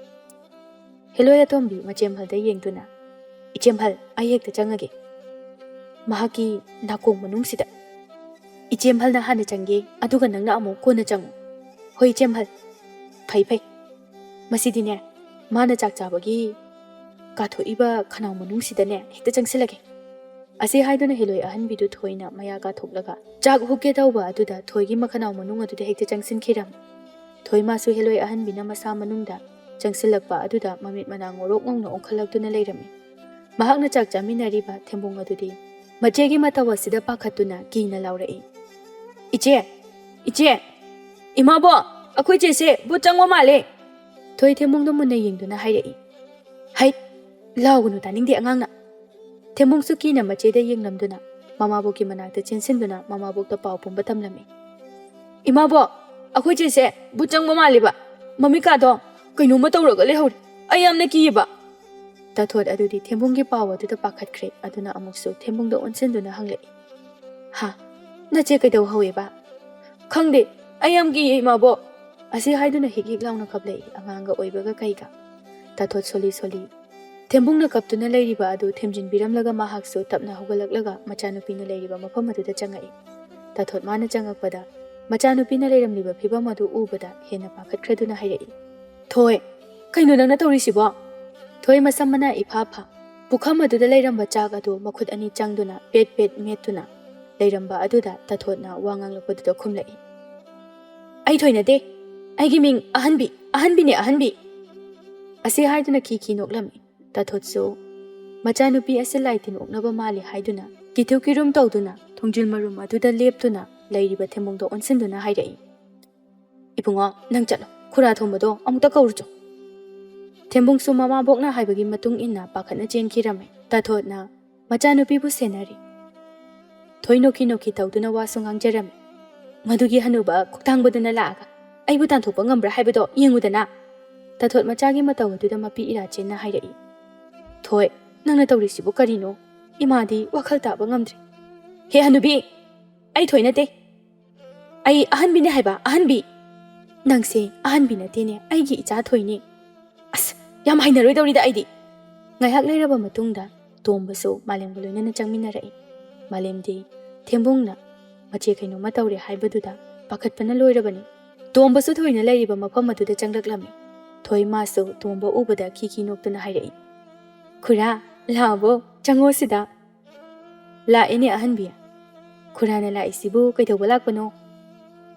ꯍꯦꯂꯣꯏ ꯑꯇꯣꯝꯕꯤ ꯃꯆꯦꯝꯍꯜꯗ ꯌꯦꯡꯗꯨꯅ, "ꯏꯆꯦꯝꯍꯜ, ꯑꯩ ꯍꯦꯛꯇ ꯆꯪꯉꯒꯦ꯫ ꯃꯍꯥꯛꯀꯤ ꯅꯥꯀꯣꯡ ꯃꯅꯨꯡꯁꯤꯗ"꯫ "ꯏꯆꯦꯝꯍꯜꯅ ꯍꯥꯟꯅ ꯆꯪꯒꯦ, ꯑꯗꯨꯒ ꯅꯪꯅ ꯑꯃꯨꯛ ꯀꯣꯟꯅ ꯆꯪꯉꯨ"꯫ "ꯍꯣꯏ, ꯏꯆꯦꯝꯍꯜ"꯫ "ꯐꯩ, ꯐꯩ꯫ ꯃꯁꯤꯗꯤꯅꯦ, ꯃꯥꯅ ꯆꯥꯛ ꯆꯥꯕꯒꯤ ꯀꯥꯊꯣꯛꯏꯕ ꯈꯅꯥꯎ ꯃꯅꯨꯡꯁꯤꯗꯅꯦ ꯍꯦꯛꯇ ꯆꯪꯁꯤꯜꯂꯒꯦ"꯫ ꯑꯁꯤ ꯍꯥꯏꯗꯨꯅ ꯍꯦꯂꯣꯏ ꯑꯍꯟꯕꯤꯗꯨ ꯊꯣꯏꯅ ꯃꯌꯥ ꯀꯥꯊꯣꯛꯂꯒ ꯆꯥꯛ ꯍꯨꯛꯀꯦ ꯇꯧꯕ ꯑꯗꯨꯗ ꯊꯣꯏꯒꯤ ꯃꯈꯅꯥꯎ ꯃꯅꯨꯡ ꯑꯗꯨꯗ ꯍꯦꯛꯇ ꯆꯪꯁꯤꯟꯈꯤꯔꯝꯃꯤ꯫ ꯊꯣꯏ ꯃꯥꯁꯨ ꯍꯦꯂꯣꯏ ꯑꯍꯟꯕꯤꯅ ꯃꯁꯥ ꯃꯅꯨꯡꯗ ꯆꯪꯁꯤꯜꯂꯛꯄ ꯑꯗꯨꯗ ꯃꯃꯤꯠ ꯃꯅꯥ ꯉꯧꯔꯣꯛ ꯉꯧꯅ ꯑꯣꯟꯈꯠꯂꯛꯇꯨꯅ ꯂꯩꯔꯝꯃꯤ꯫ ꯃꯍꯥꯛꯅ ꯆꯥꯛ ꯆꯥꯃꯤꯟꯅꯔꯤꯕ ꯊꯦꯝꯕꯨꯡ ꯑꯗꯨꯗꯤ ꯃꯆꯦꯒꯤ ꯃꯇꯧ ꯑꯁꯤꯗ ꯄꯥꯈꯠꯇꯨꯅ ꯀꯤꯅ ꯂꯥꯎꯔꯛꯏ꯫ "ꯏꯆꯦ! ꯏꯆꯦ! ꯏꯃꯥꯕꯣꯛ! ꯑꯩꯈꯣꯏ ꯆꯦꯁꯦ ꯚꯨꯠ ꯆꯪꯕ ꯃꯥꯜꯂꯦ!" ꯊꯣꯏ ꯊꯦꯝꯕꯨꯡꯗ ꯃꯨꯟꯅ ꯌꯦꯡꯗꯨꯅ ꯍꯥꯏꯔꯛꯏ꯫ "ꯍꯩꯠ! ꯂꯥꯎꯒꯅꯨ, ꯇꯥꯅꯤꯡꯗꯦ ꯑꯉꯥꯡꯅ!" ꯊꯦꯝꯕꯨꯡꯁꯨ ꯀꯤꯅ ꯃꯆꯦꯗ ꯌꯦꯡꯂꯝꯗꯨꯅ ꯃꯃꯥꯕꯣꯛꯀꯤ ꯃꯅꯥꯛꯇ ꯆꯦꯟꯁꯤꯟꯗꯨꯅ ꯃꯃꯥꯕꯣꯛꯇ ꯄꯥꯎ ꯄꯨꯝꯕ ꯇꯝꯂꯝꯃꯤ꯫ "ꯏꯃꯥꯕꯣꯛ, ꯑꯩꯈꯣꯏ ꯆꯦꯁꯦ ꯚꯨꯠ ꯆꯪꯕ ꯃꯥꯜꯂꯦꯕ꯫ ꯃꯃꯤꯠꯀꯥꯗꯣ ꯀꯩꯅꯣꯝꯃ ꯇꯧꯔꯒ ꯂꯩꯍꯧꯔꯦ꯫ ꯑꯩ ꯌꯥꯝꯅ ꯀꯤꯌꯦꯕ꯫" ꯇꯥꯊꯣꯠ ꯑꯗꯨꯗꯤ ꯊꯦꯝꯕꯨꯡꯒꯤ ꯄꯥꯎ ꯑꯗꯨꯗ ꯄꯥꯈꯠꯈ꯭ꯔꯦ꯫ ꯑꯗꯨꯅ ꯑꯃꯨꯛꯁꯨ ꯊꯦꯝꯕꯨꯡꯗ ꯑꯣꯟꯁꯤꯟꯗꯨꯅ ꯍꯪꯂꯛꯏ, "ꯍꯥ? ꯅꯆꯦ ꯀꯩꯗꯧꯍꯧꯋꯦꯕ?" "ꯈꯪꯗꯦ, ꯑꯩ ꯌꯥꯝ ꯀꯤꯌꯦ, ꯏꯃꯥꯕꯣꯛ꯫" ꯑꯁꯤ ꯍꯥꯏꯗꯨꯅ ꯍꯤꯛ ꯍꯤꯛ ꯂꯥꯎꯅ ꯀꯞꯂꯛꯏ, ꯑꯉꯥꯡꯒ ꯑꯣꯏꯕꯒ ꯀꯩꯒ꯫ ꯇꯥꯊꯣꯠ ꯁꯣꯜꯂꯤ ꯁꯣꯜꯂꯤ ꯊꯦꯝꯕꯨꯡꯅ ꯀꯞꯇꯨꯅ ꯂꯩꯔꯤꯕ ꯑꯗꯨ ꯊꯦꯝꯖꯤꯟꯕꯤꯔꯝꯂꯒ ꯃꯍꯥꯛꯁꯨ ꯇꯞꯅ ꯍꯧꯒꯠꯂꯛꯂꯒ ꯃꯆꯥꯅꯨꯄꯤꯅ ꯂꯩꯔꯤꯕ ꯃꯐꯝ ꯑꯗꯨꯗ ꯆꯪꯉꯛꯏ꯫ ꯇꯥꯊꯣꯠ ꯃꯥꯅ ꯆꯪꯉꯛꯄꯗ ꯃꯆꯥꯅꯨꯄꯤꯅ ꯂꯩꯔꯝꯂꯤꯕ ꯐꯤꯕꯝ ꯑꯗꯨ ꯎꯕꯗ ꯍꯦꯟꯅ ꯄꯥꯈꯠꯈ꯭ꯔꯗꯨꯅ ꯍꯥꯏꯔꯛꯏ, "ꯊꯣꯏ, ꯀꯩꯅꯣ ꯅꯪꯅ ꯇꯧꯔꯤꯁꯤꯕꯣ?" ꯊꯣꯏ ꯃꯁꯝ ꯃꯅꯥ ꯏꯐꯥ ꯐꯥ ꯄꯨꯈꯝ ꯑꯗꯨꯗ ꯂꯩꯔꯝꯕ ꯆꯥꯛ ꯑꯗꯨ ꯃꯈꯨꯠ ꯑꯅꯤ ꯆꯪꯗꯨꯅ ꯄꯦꯠ ꯄꯦꯠ ꯃꯦꯠꯇꯨꯅ ꯂꯩꯔꯝꯕ ꯑꯗꯨꯗ ꯇꯥꯊꯣꯠꯅ ꯋꯥ ꯉꯥꯡꯂꯛꯄꯗꯨꯗ ꯈꯨꯝꯂꯛꯏ, "ꯑꯩ ꯊꯣꯏ ꯅꯠꯇꯦ, ꯑꯩꯒꯤ ꯃꯤꯡ ꯑꯍꯟꯕꯤ, ꯑꯍꯟꯕꯤꯅꯦ, ꯑꯍꯟꯕꯤ꯫" ꯑꯁꯤ ꯍꯥꯏꯗꯨꯅ ꯈꯤ ꯈꯤ ꯅꯣꯛꯂꯝꯃꯤ꯫ ꯇꯥꯊꯣꯠꯁꯨ ꯃꯆꯥꯅꯨꯄꯤ ꯑꯁꯤ ꯂꯥꯏ ꯇꯤꯟ ꯑꯣꯛꯅꯕ ꯃꯥꯜꯂꯤ ꯍꯥꯏꯗꯨꯅ ꯀꯤꯊꯨ ꯀꯤꯔꯨꯝ ꯇꯧꯗꯨꯅ ꯊꯣꯡꯖꯤꯜ ꯃꯔꯨꯝ ꯑꯗꯨꯗ ꯂꯦꯞꯇꯨꯅ ꯂꯩꯔꯤꯕ ꯊꯦꯝꯕꯨꯡꯗ ꯑꯣꯟꯁꯤꯟꯗꯨꯅ ꯍꯥꯏꯔꯛꯏ, "ꯏꯕꯨꯡꯉꯣ, ꯅꯪ ꯆꯠꯂꯣ, ꯈꯨꯔꯥ ꯊꯣꯝꯕꯗꯣ ꯑꯃꯨꯛꯇ ꯀꯧꯔꯨꯆꯣ꯫" ꯊꯦꯝꯕꯨꯡꯁꯨ ꯃꯃꯥꯕꯣꯛꯅ ꯍꯥꯏꯕꯒꯤ ꯃꯇꯨꯡ ꯏꯟꯅ ꯄꯥꯈꯠꯅ ꯆꯦꯟꯈꯤꯔꯝꯃꯤ꯫ ꯇꯥꯊꯣꯠꯅ ꯃꯆꯥꯅꯨꯄꯤꯕꯨ ꯁꯦꯟꯅꯔꯤ꯫ ꯊꯣꯏ ꯅꯣꯛꯈꯤ ꯅꯣꯛꯈꯤ ꯇꯧꯗꯨꯅ ꯋꯥꯁꯨ ꯉꯥꯡꯖꯔꯝꯃꯤ꯫ "ꯃꯗꯨꯒꯤ ꯍꯅꯨꯕ ꯈꯨꯛꯇꯥꯡꯕꯗꯨꯅ ꯂꯥꯛꯑꯒ ꯑꯩꯕꯨ ꯇꯥꯟꯊꯣꯛꯄ ꯉꯝꯕ꯭ꯔꯥ ꯍꯥꯏꯕꯗꯣ ꯌꯦꯡꯉꯨꯗꯅ꯫" ꯇꯥꯊꯣꯠ ꯃꯆꯥꯒꯤ ꯃꯇꯧ ꯑꯗꯨꯗ ꯃꯄꯤ ꯏꯔꯥ ꯆꯦꯟꯅ ꯍꯥꯏꯔꯛꯏ꯫ "ꯊꯣꯏ, ꯅꯪꯅ ꯇꯧꯔꯤꯁꯤꯕꯨ ꯀꯔꯤꯅꯣ? ꯏꯃꯥꯗꯤ ꯋꯥꯈꯜ ꯇꯥꯕ ꯉꯝꯗ꯭ꯔꯦ꯫" "ꯍꯦ ꯍꯅꯨꯕꯤ, ꯑꯩ ꯊꯣꯏ ꯅꯠꯇꯦ, ꯑꯩ ꯑꯍꯟꯕꯤꯅꯦ ꯍꯥꯏꯕ, ꯑꯍꯟꯕꯤ꯫" "ꯅꯪꯁꯦ ꯑꯍꯟꯕꯤ ꯅꯠꯇꯦꯅꯦ, ꯑꯩꯒꯤ ꯏꯆꯥ ꯊꯣꯏꯅꯦ꯫ ꯑꯁ, ꯌꯥꯝ ꯍꯩꯅꯔꯣꯏꯗꯧꯔꯤꯗ ꯑꯩꯗꯤ꯫" ꯉꯥꯏꯍꯥꯛ ꯂꯩꯔꯕ ꯃꯇꯨꯡꯗ ꯇꯣꯝꯕꯁꯨ ꯃꯥꯂꯦꯝꯒ ꯂꯣꯏꯅꯅ ꯆꯪꯃꯤꯟꯅꯔꯛꯏ꯫ ꯃꯥꯂꯦꯝꯗꯤ ꯊꯦꯝꯕꯨꯡꯅ ꯃꯆꯦ ꯀꯩꯅꯣꯝꯃ ꯇꯧꯔꯦ ꯍꯥꯏꯕꯗꯨꯗ ꯄꯥꯈꯠꯄꯅ ꯂꯣꯏꯔꯕꯅꯤ꯫ ꯇꯣꯝꯕꯁꯨ ꯊꯣꯏꯅ ꯂꯩꯔꯤꯕ ꯃꯐꯝ ꯑꯗꯨꯗ ꯆꯪꯂꯛꯂꯝꯃꯤ꯫ ꯊꯣꯏ ꯃꯥꯁꯨ ꯇꯣꯝꯕ ꯎꯕꯗ ꯈꯤ ꯈꯤ ꯅꯣꯛꯇꯨꯅ ꯍꯥꯏꯔꯛꯏ, "ꯈꯨꯔꯥ, ꯂꯥꯛꯑꯕꯣ? ꯆꯪꯉꯣ ꯁꯤꯗ꯫" "ꯂꯥꯛꯑꯦꯅꯦ ꯑꯍꯟꯕꯤ꯫ ꯈꯨꯔꯥꯅ ꯂꯥꯛꯏꯁꯤꯕꯨ ꯀꯩꯗꯧꯕ ꯂꯥꯛꯄꯅꯣ?"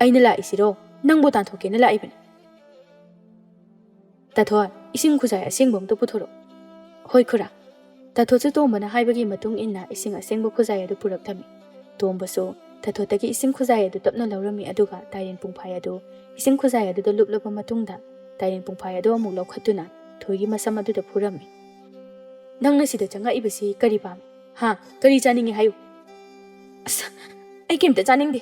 "ꯑꯩꯅ ꯂꯥꯛꯏꯁꯤꯔꯣ? ꯅꯪꯕꯨ ꯇꯥꯟꯊꯣꯛꯀꯦꯅ ꯂꯥꯛꯏꯕꯅꯤ꯫" "ꯇꯥꯊꯣꯠ, ꯏꯁꯤꯡ ꯈꯨꯖꯥꯏ ꯑꯁꯦꯡꯕ ꯑꯝꯇ ꯄꯨꯊꯣꯔꯛꯑꯣ꯫" "ꯍꯣꯏ ꯈꯨꯔꯥ꯫" ꯇꯥꯊꯣꯠꯁꯨ ꯇꯣꯝꯕꯅ ꯍꯥꯏꯕꯒꯤ ꯃꯇꯨꯡ ꯏꯟꯅ ꯏꯁꯤꯡ ꯑꯁꯦꯡꯕ ꯈꯨꯖꯥꯏ ꯑꯗꯨ ꯄꯨꯔꯛꯂꯝꯃꯤ꯫ ꯇꯣꯝꯕꯁꯨ ꯇꯥꯊꯣꯠꯇꯒꯤ ꯏꯁꯤꯡ ꯈꯨꯖꯥꯏ ꯑꯗꯨ ꯇꯞꯅ ꯂꯧꯔꯝꯃꯤ, ꯑꯗꯨꯒ ꯇꯥꯏꯔꯦꯟ ꯄꯨꯡꯐꯥꯏ ꯑꯗꯨ ꯏꯁꯤꯡ ꯈꯨꯖꯥꯏ ꯑꯗꯨꯗ ꯂꯨꯞꯂꯕ ꯃꯇꯨꯡꯗ ꯇꯥꯏꯔꯦꯟ ꯄꯨꯡꯐꯥꯏ ꯑꯗꯨ ꯑꯃꯨꯛ ꯂꯧꯈꯠꯇꯨꯅ ꯊꯣꯏꯒꯤ ꯃꯁꯝ ꯑꯗꯨꯗ ꯐꯨꯔꯝꯃꯤ꯫ "ꯅꯪꯅ ꯁꯤꯗ ꯆꯪꯉꯛꯏꯕꯁꯤ ꯀꯔꯤ ꯄꯥꯝꯃꯤ? ꯍꯥ? ꯀꯔꯤ ꯆꯥꯅꯤꯡꯉꯤ ꯍꯥꯏꯌꯨ?" "ꯑꯁ, ꯑꯩ ꯀꯩꯝꯇ ꯆꯥꯅꯤꯡꯗꯦ꯫"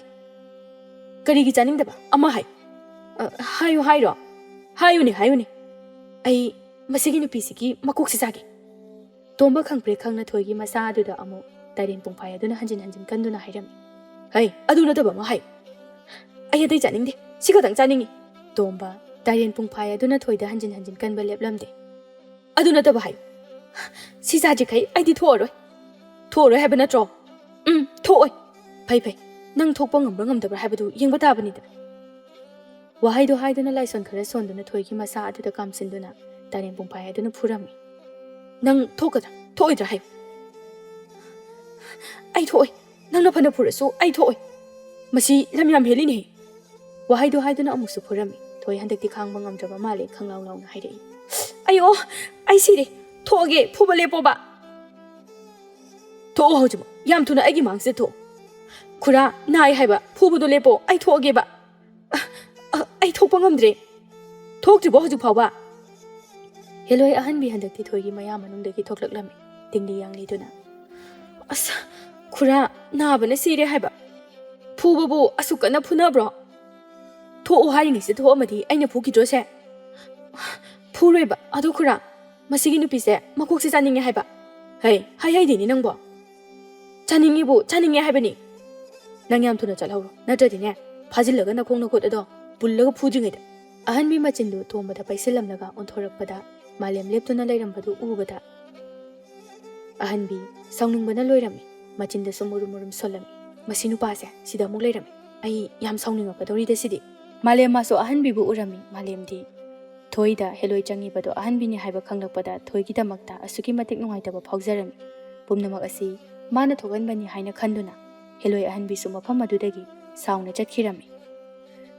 "ꯀꯔꯤꯒꯤ ꯆꯥꯅꯤꯡꯗꯕ? ꯑꯃ ꯍꯥꯏ꯫ ꯑ, ꯍꯥꯏꯌꯨ ꯍꯥꯏꯔꯣ? ꯍꯥꯏꯌꯨꯅꯦ, ꯍꯥꯏꯌꯨꯅꯦ꯫ ꯑꯩ ꯃꯁꯤꯒꯤ ꯅꯨꯄꯤꯁꯤꯒꯤ ꯃꯀꯣꯛꯁꯤ ꯆꯥꯒꯦ꯫" ꯇꯣꯝꯕ ꯈꯪꯄ꯭ꯔꯦꯛ ꯈꯪꯅ ꯊꯣꯏꯒꯤ ꯃꯁꯥ ꯑꯗꯨꯗ ꯑꯃꯨꯛ ꯇꯥꯏꯔꯦꯟ ꯄꯨꯡꯐꯥꯏ ꯑꯗꯨꯅ ꯍꯟꯖꯤꯟ ꯍꯟꯖꯤꯟ ꯀꯟꯗꯨꯅ ꯍꯥꯏꯔꯝꯃꯤ꯫ "ꯍꯩ, ꯑꯗꯨ ꯅꯠꯇꯕ ꯑꯃ ꯍꯥꯏ꯫ ꯑꯩ ꯑꯇꯩ ꯆꯥꯅꯤꯡꯗꯦ꯫ ꯁꯤ ꯈꯛꯇꯪ ꯆꯥꯅꯤꯡꯉꯤ꯫" ꯇꯣꯝꯕ ꯇꯥꯏꯔꯦꯟ ꯄꯨꯡꯐꯥꯏ ꯑꯗꯨꯅ ꯊꯣꯏꯗ ꯍꯟꯖꯤꯟ ꯍꯟꯖꯤꯟ ꯀꯟꯕ ꯂꯦꯞꯂꯝꯗꯦ꯫ "ꯑꯗꯨ ꯅꯠꯇꯕ ꯍꯥꯏꯌꯨ꯫ ꯁꯤ ꯆꯥꯗ꯭ꯔꯤꯈꯩ ꯑꯩꯗꯤ ꯊꯣꯛꯑꯔꯣꯏ꯫" "ꯊꯣꯛꯑꯔꯣꯏ ꯍꯥꯏꯕ ꯅꯠꯇ꯭ꯔꯣ?" "ꯎꯝ, ꯊꯣꯛꯑꯣꯏ꯫" "ꯐꯩ, ꯐꯩ꯫ ꯅꯪ ꯊꯣꯛꯄ ꯉꯝꯕ꯭ꯔꯥ ꯉꯝꯗꯕ꯭ꯔꯥ ꯍꯥꯏꯕꯗꯨ ꯌꯦꯡꯕ ꯇꯥꯕꯅꯤꯗꯅ꯫" ꯋꯥꯍꯩꯗꯨ ꯍꯥꯏꯗꯨꯅ ꯂꯥꯏꯁꯣꯟ ꯈꯔ ꯁꯣꯟꯗꯨꯅ ꯊꯣꯏꯒꯤ ꯃꯁꯥ ꯑꯗꯨꯗ ꯀꯥꯝꯁꯤꯟꯗꯨꯅ ꯇꯥꯏꯔꯦꯟ ꯄꯨꯡꯐꯥꯏ ꯑꯗꯨꯅ ꯐꯨꯔꯝꯃꯤ꯫ "ꯅꯪ ꯊꯣꯛꯀꯗ꯭ꯔꯥ, ꯊꯣꯛꯑꯣꯏꯗ꯭ꯔꯥ ꯍꯥꯏꯌꯨ꯫" "ꯑꯩ ꯊꯣꯛꯑꯣꯏ꯫ ꯅꯪꯅ ꯐꯅ ꯐꯨꯔꯁꯨ ꯑꯩ ꯊꯣꯛꯑꯣꯏ꯫ ꯃꯁꯤ ꯂꯝ ꯌꯥꯝ ꯍꯦꯜꯂꯤꯅꯦꯍꯦ꯫" ꯋꯥꯍꯩꯗꯨ ꯍꯥꯏꯗꯨꯅ ꯑꯃꯨꯛꯁꯨ ꯐꯨꯔꯝꯃꯤ꯫ ꯊꯣꯏ ꯍꯟꯗꯛꯇꯤ ꯈꯥꯡꯕ ꯉꯝꯗ꯭ꯔꯕ ꯃꯥꯜꯂꯦ, ꯈꯪꯂꯥꯎ ꯂꯥꯎꯅ ꯍꯥꯏꯔꯛꯏ꯫ "ꯑꯌꯣ, ꯑꯩ ꯁꯤꯔꯦ꯫ ꯊꯣꯛꯑꯒꯦ, ꯐꯨꯕ ꯂꯦꯞꯄꯣꯕ꯫" "ꯊꯣꯛꯑꯣ ꯍꯧꯖꯤꯛꯃꯛ꯫ ꯌꯥꯝ ꯊꯨꯅ ꯑꯩꯒꯤ ꯃꯥꯡꯁꯤꯗ ꯊꯣꯛꯑꯣ꯫" "ꯈꯨꯔꯥ, ꯅꯥꯏ ꯍꯥꯏꯕ꯫ ꯐꯨꯕꯗꯣ ꯂꯦꯞꯄꯣ꯫ ꯑꯩ ꯊꯣꯛꯑꯒꯦꯕ꯫" "ꯑ, ꯑ, ꯑꯩ ꯊꯣꯛꯄ ꯉꯝꯗ꯭ꯔꯦ꯫" "ꯊꯣꯛꯇ꯭ꯔꯤꯕꯣ ꯍꯧꯖꯤꯛ ꯐꯥꯎꯕ?" ꯍꯦꯂꯣꯏ ꯑꯍꯟꯕꯤ ꯍꯟꯗꯛꯇꯤ ꯊꯣꯏꯒꯤ ꯃꯌꯥ ꯃꯅꯨꯡꯗꯒꯤ ꯊꯣꯛꯂꯛꯂꯝꯃꯤ, ꯇꯤꯡꯂꯤ ꯌꯥꯡꯂꯤꯗꯨꯅ꯫ "ꯑꯁ, ꯈꯨꯔꯥ, ꯅꯥꯕꯅ ꯁꯤꯔꯦ ꯍꯥꯏꯕ꯫ ꯐꯨꯕꯕꯨ ꯑꯁꯨꯛ ꯀꯟꯅ ꯐꯨꯅꯕ꯭ꯔꯣ? ꯊꯣꯛꯑꯣ ꯍꯥꯏꯔꯤꯉꯩꯁꯤꯗ ꯊꯣꯛꯑꯝꯃꯗꯤ ꯑꯩꯅ ꯐꯨꯈꯤꯗ꯭ꯔꯣꯁꯦ?" "ꯐꯨꯔꯣꯏꯕ꯫ ꯑꯗꯣ ꯈꯨꯔꯥ, ꯃꯁꯤꯒꯤ ꯅꯨꯄꯤꯁꯦ ꯃꯀꯣꯛꯁꯦ ꯆꯥꯅꯤꯡꯉꯦ ꯍꯥꯏꯕ꯫" "ꯍꯩ, ꯍꯩ ꯍꯩꯗꯦꯅꯦ ꯅꯪꯕꯣ꯫ ꯆꯥꯅꯤꯡꯉꯤꯕꯨ ꯆꯥꯅꯤꯡꯉꯦ ꯍꯥꯏꯕꯅꯤ꯫ ꯅꯪ ꯌꯥꯝ ꯊꯨꯅ ꯆꯠꯍꯧꯔꯣ, ꯅꯠꯇ꯭ꯔꯗꯤꯅꯦ, ꯐꯥꯖꯤꯜꯂꯒ ꯅꯈꯣꯡ ꯅꯈꯨꯠ ꯑꯗꯣ ꯄꯨꯜꯂꯒ ꯐꯨꯗ꯭ꯔꯤꯉꯩꯗ꯫" ꯑꯍꯟꯕꯤ ꯃꯆꯤꯟꯗꯨ ꯇꯣꯝꯕꯗ ꯄꯩꯁꯤꯜꯂꯝꯂꯒ ꯑꯣꯟꯊꯣꯔꯛꯄꯗ ꯃꯥꯂꯦꯝ ꯂꯦꯞꯇꯨꯅ ꯂꯩꯔꯝꯕꯗꯨ ꯎꯕꯗ ꯑꯍꯟꯕꯤ ꯁꯥꯎꯅꯤꯡꯕꯅ ꯂꯣꯏꯔꯝꯃꯤ꯫ ꯃꯆꯤꯟꯗꯁꯨ ꯃꯨꯔꯨꯝ ꯃꯨꯔꯨꯝ ꯁꯣꯜꯂꯝꯃꯤ꯫ "ꯃꯁꯤ ꯅꯨꯄꯥꯁꯦ ꯁꯤꯗ ꯑꯃꯨꯛ ꯂꯩꯔꯝꯃꯤ꯫ ꯑꯩ ꯌꯥꯝ ꯁꯥꯎꯅꯤꯡꯉꯛꯀꯗꯧꯔꯤꯗ ꯁꯤꯗꯤ꯫" ꯃꯥꯂꯦꯝ ꯃꯥꯁꯨ ꯑꯍꯟꯕꯤꯕꯨ ꯎꯔꯝꯃꯤ꯫ ꯃꯥꯂꯦꯝꯗꯤ ꯊꯣꯏꯗ ꯍꯦꯂꯣꯏ ꯆꯪꯉꯤꯕꯗꯣ ꯑꯍꯟꯕꯤꯅꯤ ꯍꯥꯏꯕ ꯈꯪꯂꯛꯄꯗ ꯊꯣꯏꯒꯤꯗꯃꯛꯇ ꯑꯁꯨꯛꯀꯤ ꯃꯇꯤꯛ ꯅꯨꯡꯉꯥꯏꯇꯕ ꯐꯥꯎꯖꯔꯝꯃꯤ꯫ ꯄꯨꯝꯅꯃꯛ ꯑꯁꯤ ꯃꯥꯅ ꯊꯣꯛꯍꯟꯕꯅꯤ ꯍꯥꯏꯅ ꯈꯟꯗꯨꯅ ꯍꯦꯂꯣꯏ ꯑꯍꯟꯕꯤꯁꯨ ꯃꯐꯝ ꯑꯗꯨꯗꯒꯤ ꯁꯥꯎꯅ ꯆꯠꯈꯤꯔꯝꯃꯤ꯫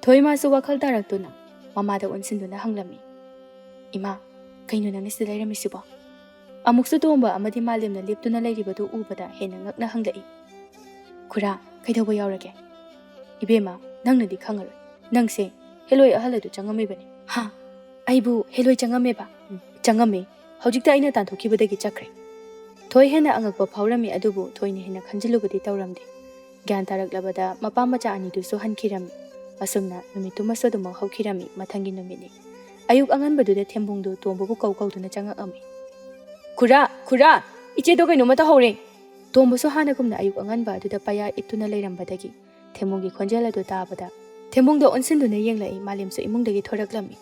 ꯊꯣꯏ ꯃꯥꯁꯨ ꯋꯥꯈꯜ ꯇꯥꯔꯛꯇꯨꯅ ꯃꯃꯥꯗ ꯑꯣꯟꯁꯤꯟꯗꯨꯅ ꯍꯪꯂꯝꯃꯤ, "ꯏꯃꯥ, ꯀꯩꯅꯣ ꯅꯪꯅ ꯁꯤꯗ ꯂꯩꯔꯝꯃꯤꯁꯤꯕꯣ?" ꯑꯃꯨꯛꯁꯨ ꯇꯣꯝꯕ ꯑꯃꯗꯤ ꯃꯥꯂꯦꯝꯅ ꯂꯦꯞꯇꯨꯅ ꯂꯩꯔꯤꯕꯗꯨ ꯎꯕꯗ ꯍꯦꯟꯅ ꯉꯛꯅ ꯍꯪꯂꯛꯏ, "ꯈꯨꯔꯥ, ꯀꯩꯗꯧꯕ ꯌꯥꯎꯔꯒꯦ?" "ꯏꯕꯦꯝꯃ, ꯅꯪꯅꯗꯤ ꯈꯪꯉꯔꯣꯏ꯫ ꯅꯪꯁꯦ ꯍꯦꯂꯣꯏ ꯑꯍꯜ ꯑꯗꯨ ꯆꯪꯉꯝꯃꯤꯕꯅꯤ꯫" "ꯍꯥ? ꯑꯩꯕꯨ ꯍꯦꯂꯣꯏ ꯆꯪꯉꯝꯃꯦꯕ?" "ꯎꯝ, ꯆꯪꯉꯝꯃꯦ꯫ ꯍꯧꯖꯤꯛꯇ ꯑꯩꯅ ꯇꯥꯟꯊꯣꯛꯈꯤꯕꯗꯒꯤ ꯆꯠꯈ꯭ꯔꯦ꯫" ꯊꯣꯏ ꯍꯦꯟꯅ ꯑꯉꯛꯄ ꯐꯥꯎꯔꯝꯃꯤ, ꯑꯗꯨꯕꯨ ꯊꯣꯏꯅ ꯍꯦꯟꯅ ꯈꯟꯖꯤꯜꯂꯨꯕꯗꯤ ꯇꯧꯔꯝꯗꯦ꯫ ꯒ꯭ꯌꯥꯟ ꯇꯥꯔꯛꯂꯕꯗ ꯃꯄꯥ ꯃꯆꯥ ꯑꯅꯤꯗꯨꯁꯨ ꯍꯟꯈꯤꯔꯝꯃꯤ꯫ ꯑꯁꯨꯝꯅ ꯅꯨꯃꯤꯠꯇꯨꯃꯁꯨ ꯑꯗꯨꯃꯛ ꯍꯧꯈꯤꯔꯝꯃꯤ꯫ ꯃꯊꯪꯒꯤ ꯅꯨꯃꯤꯠꯅꯤ꯫ ꯑꯌꯨꯛ ꯑꯉꯟꯕꯗꯨꯗ ꯊꯦꯝꯕꯨꯡꯗꯨ ꯇꯣꯝꯕꯕꯨ ꯀꯧ ꯀꯧꯗꯨꯅ ꯆꯪꯉꯛꯑꯝꯃꯤ꯫ "ꯈꯨꯔꯥ, ꯈꯨꯔꯥ, ꯏꯆꯦꯗꯣ ꯀꯩꯅꯣꯝꯃ ꯇꯧꯍꯧꯔꯦ!" ꯇꯣꯝꯕꯁꯨ ꯍꯥꯟꯅꯒꯨꯝꯅ ꯑꯌꯨꯛ ꯑꯉꯟꯕ ꯑꯗꯨꯗ ꯄꯌꯥ ꯏꯠꯇꯨꯅ ꯂꯩꯔꯝꯕꯗꯒꯤ ꯊꯦꯝꯕꯨꯡꯒꯤ ꯈꯣꯟꯖꯦꯜ ꯑꯗꯨ ꯇꯥꯕꯗ ꯊꯦꯝꯕꯨꯡꯗꯣ ꯑꯣꯟꯁꯤꯟꯗꯨꯅ ꯌꯦꯡꯂꯛꯏ꯫ ꯃꯥꯂꯦꯝꯁꯨ ꯏꯃꯨꯡꯗꯒꯤ ꯊꯣꯔꯛꯂꯝꯃꯤ꯫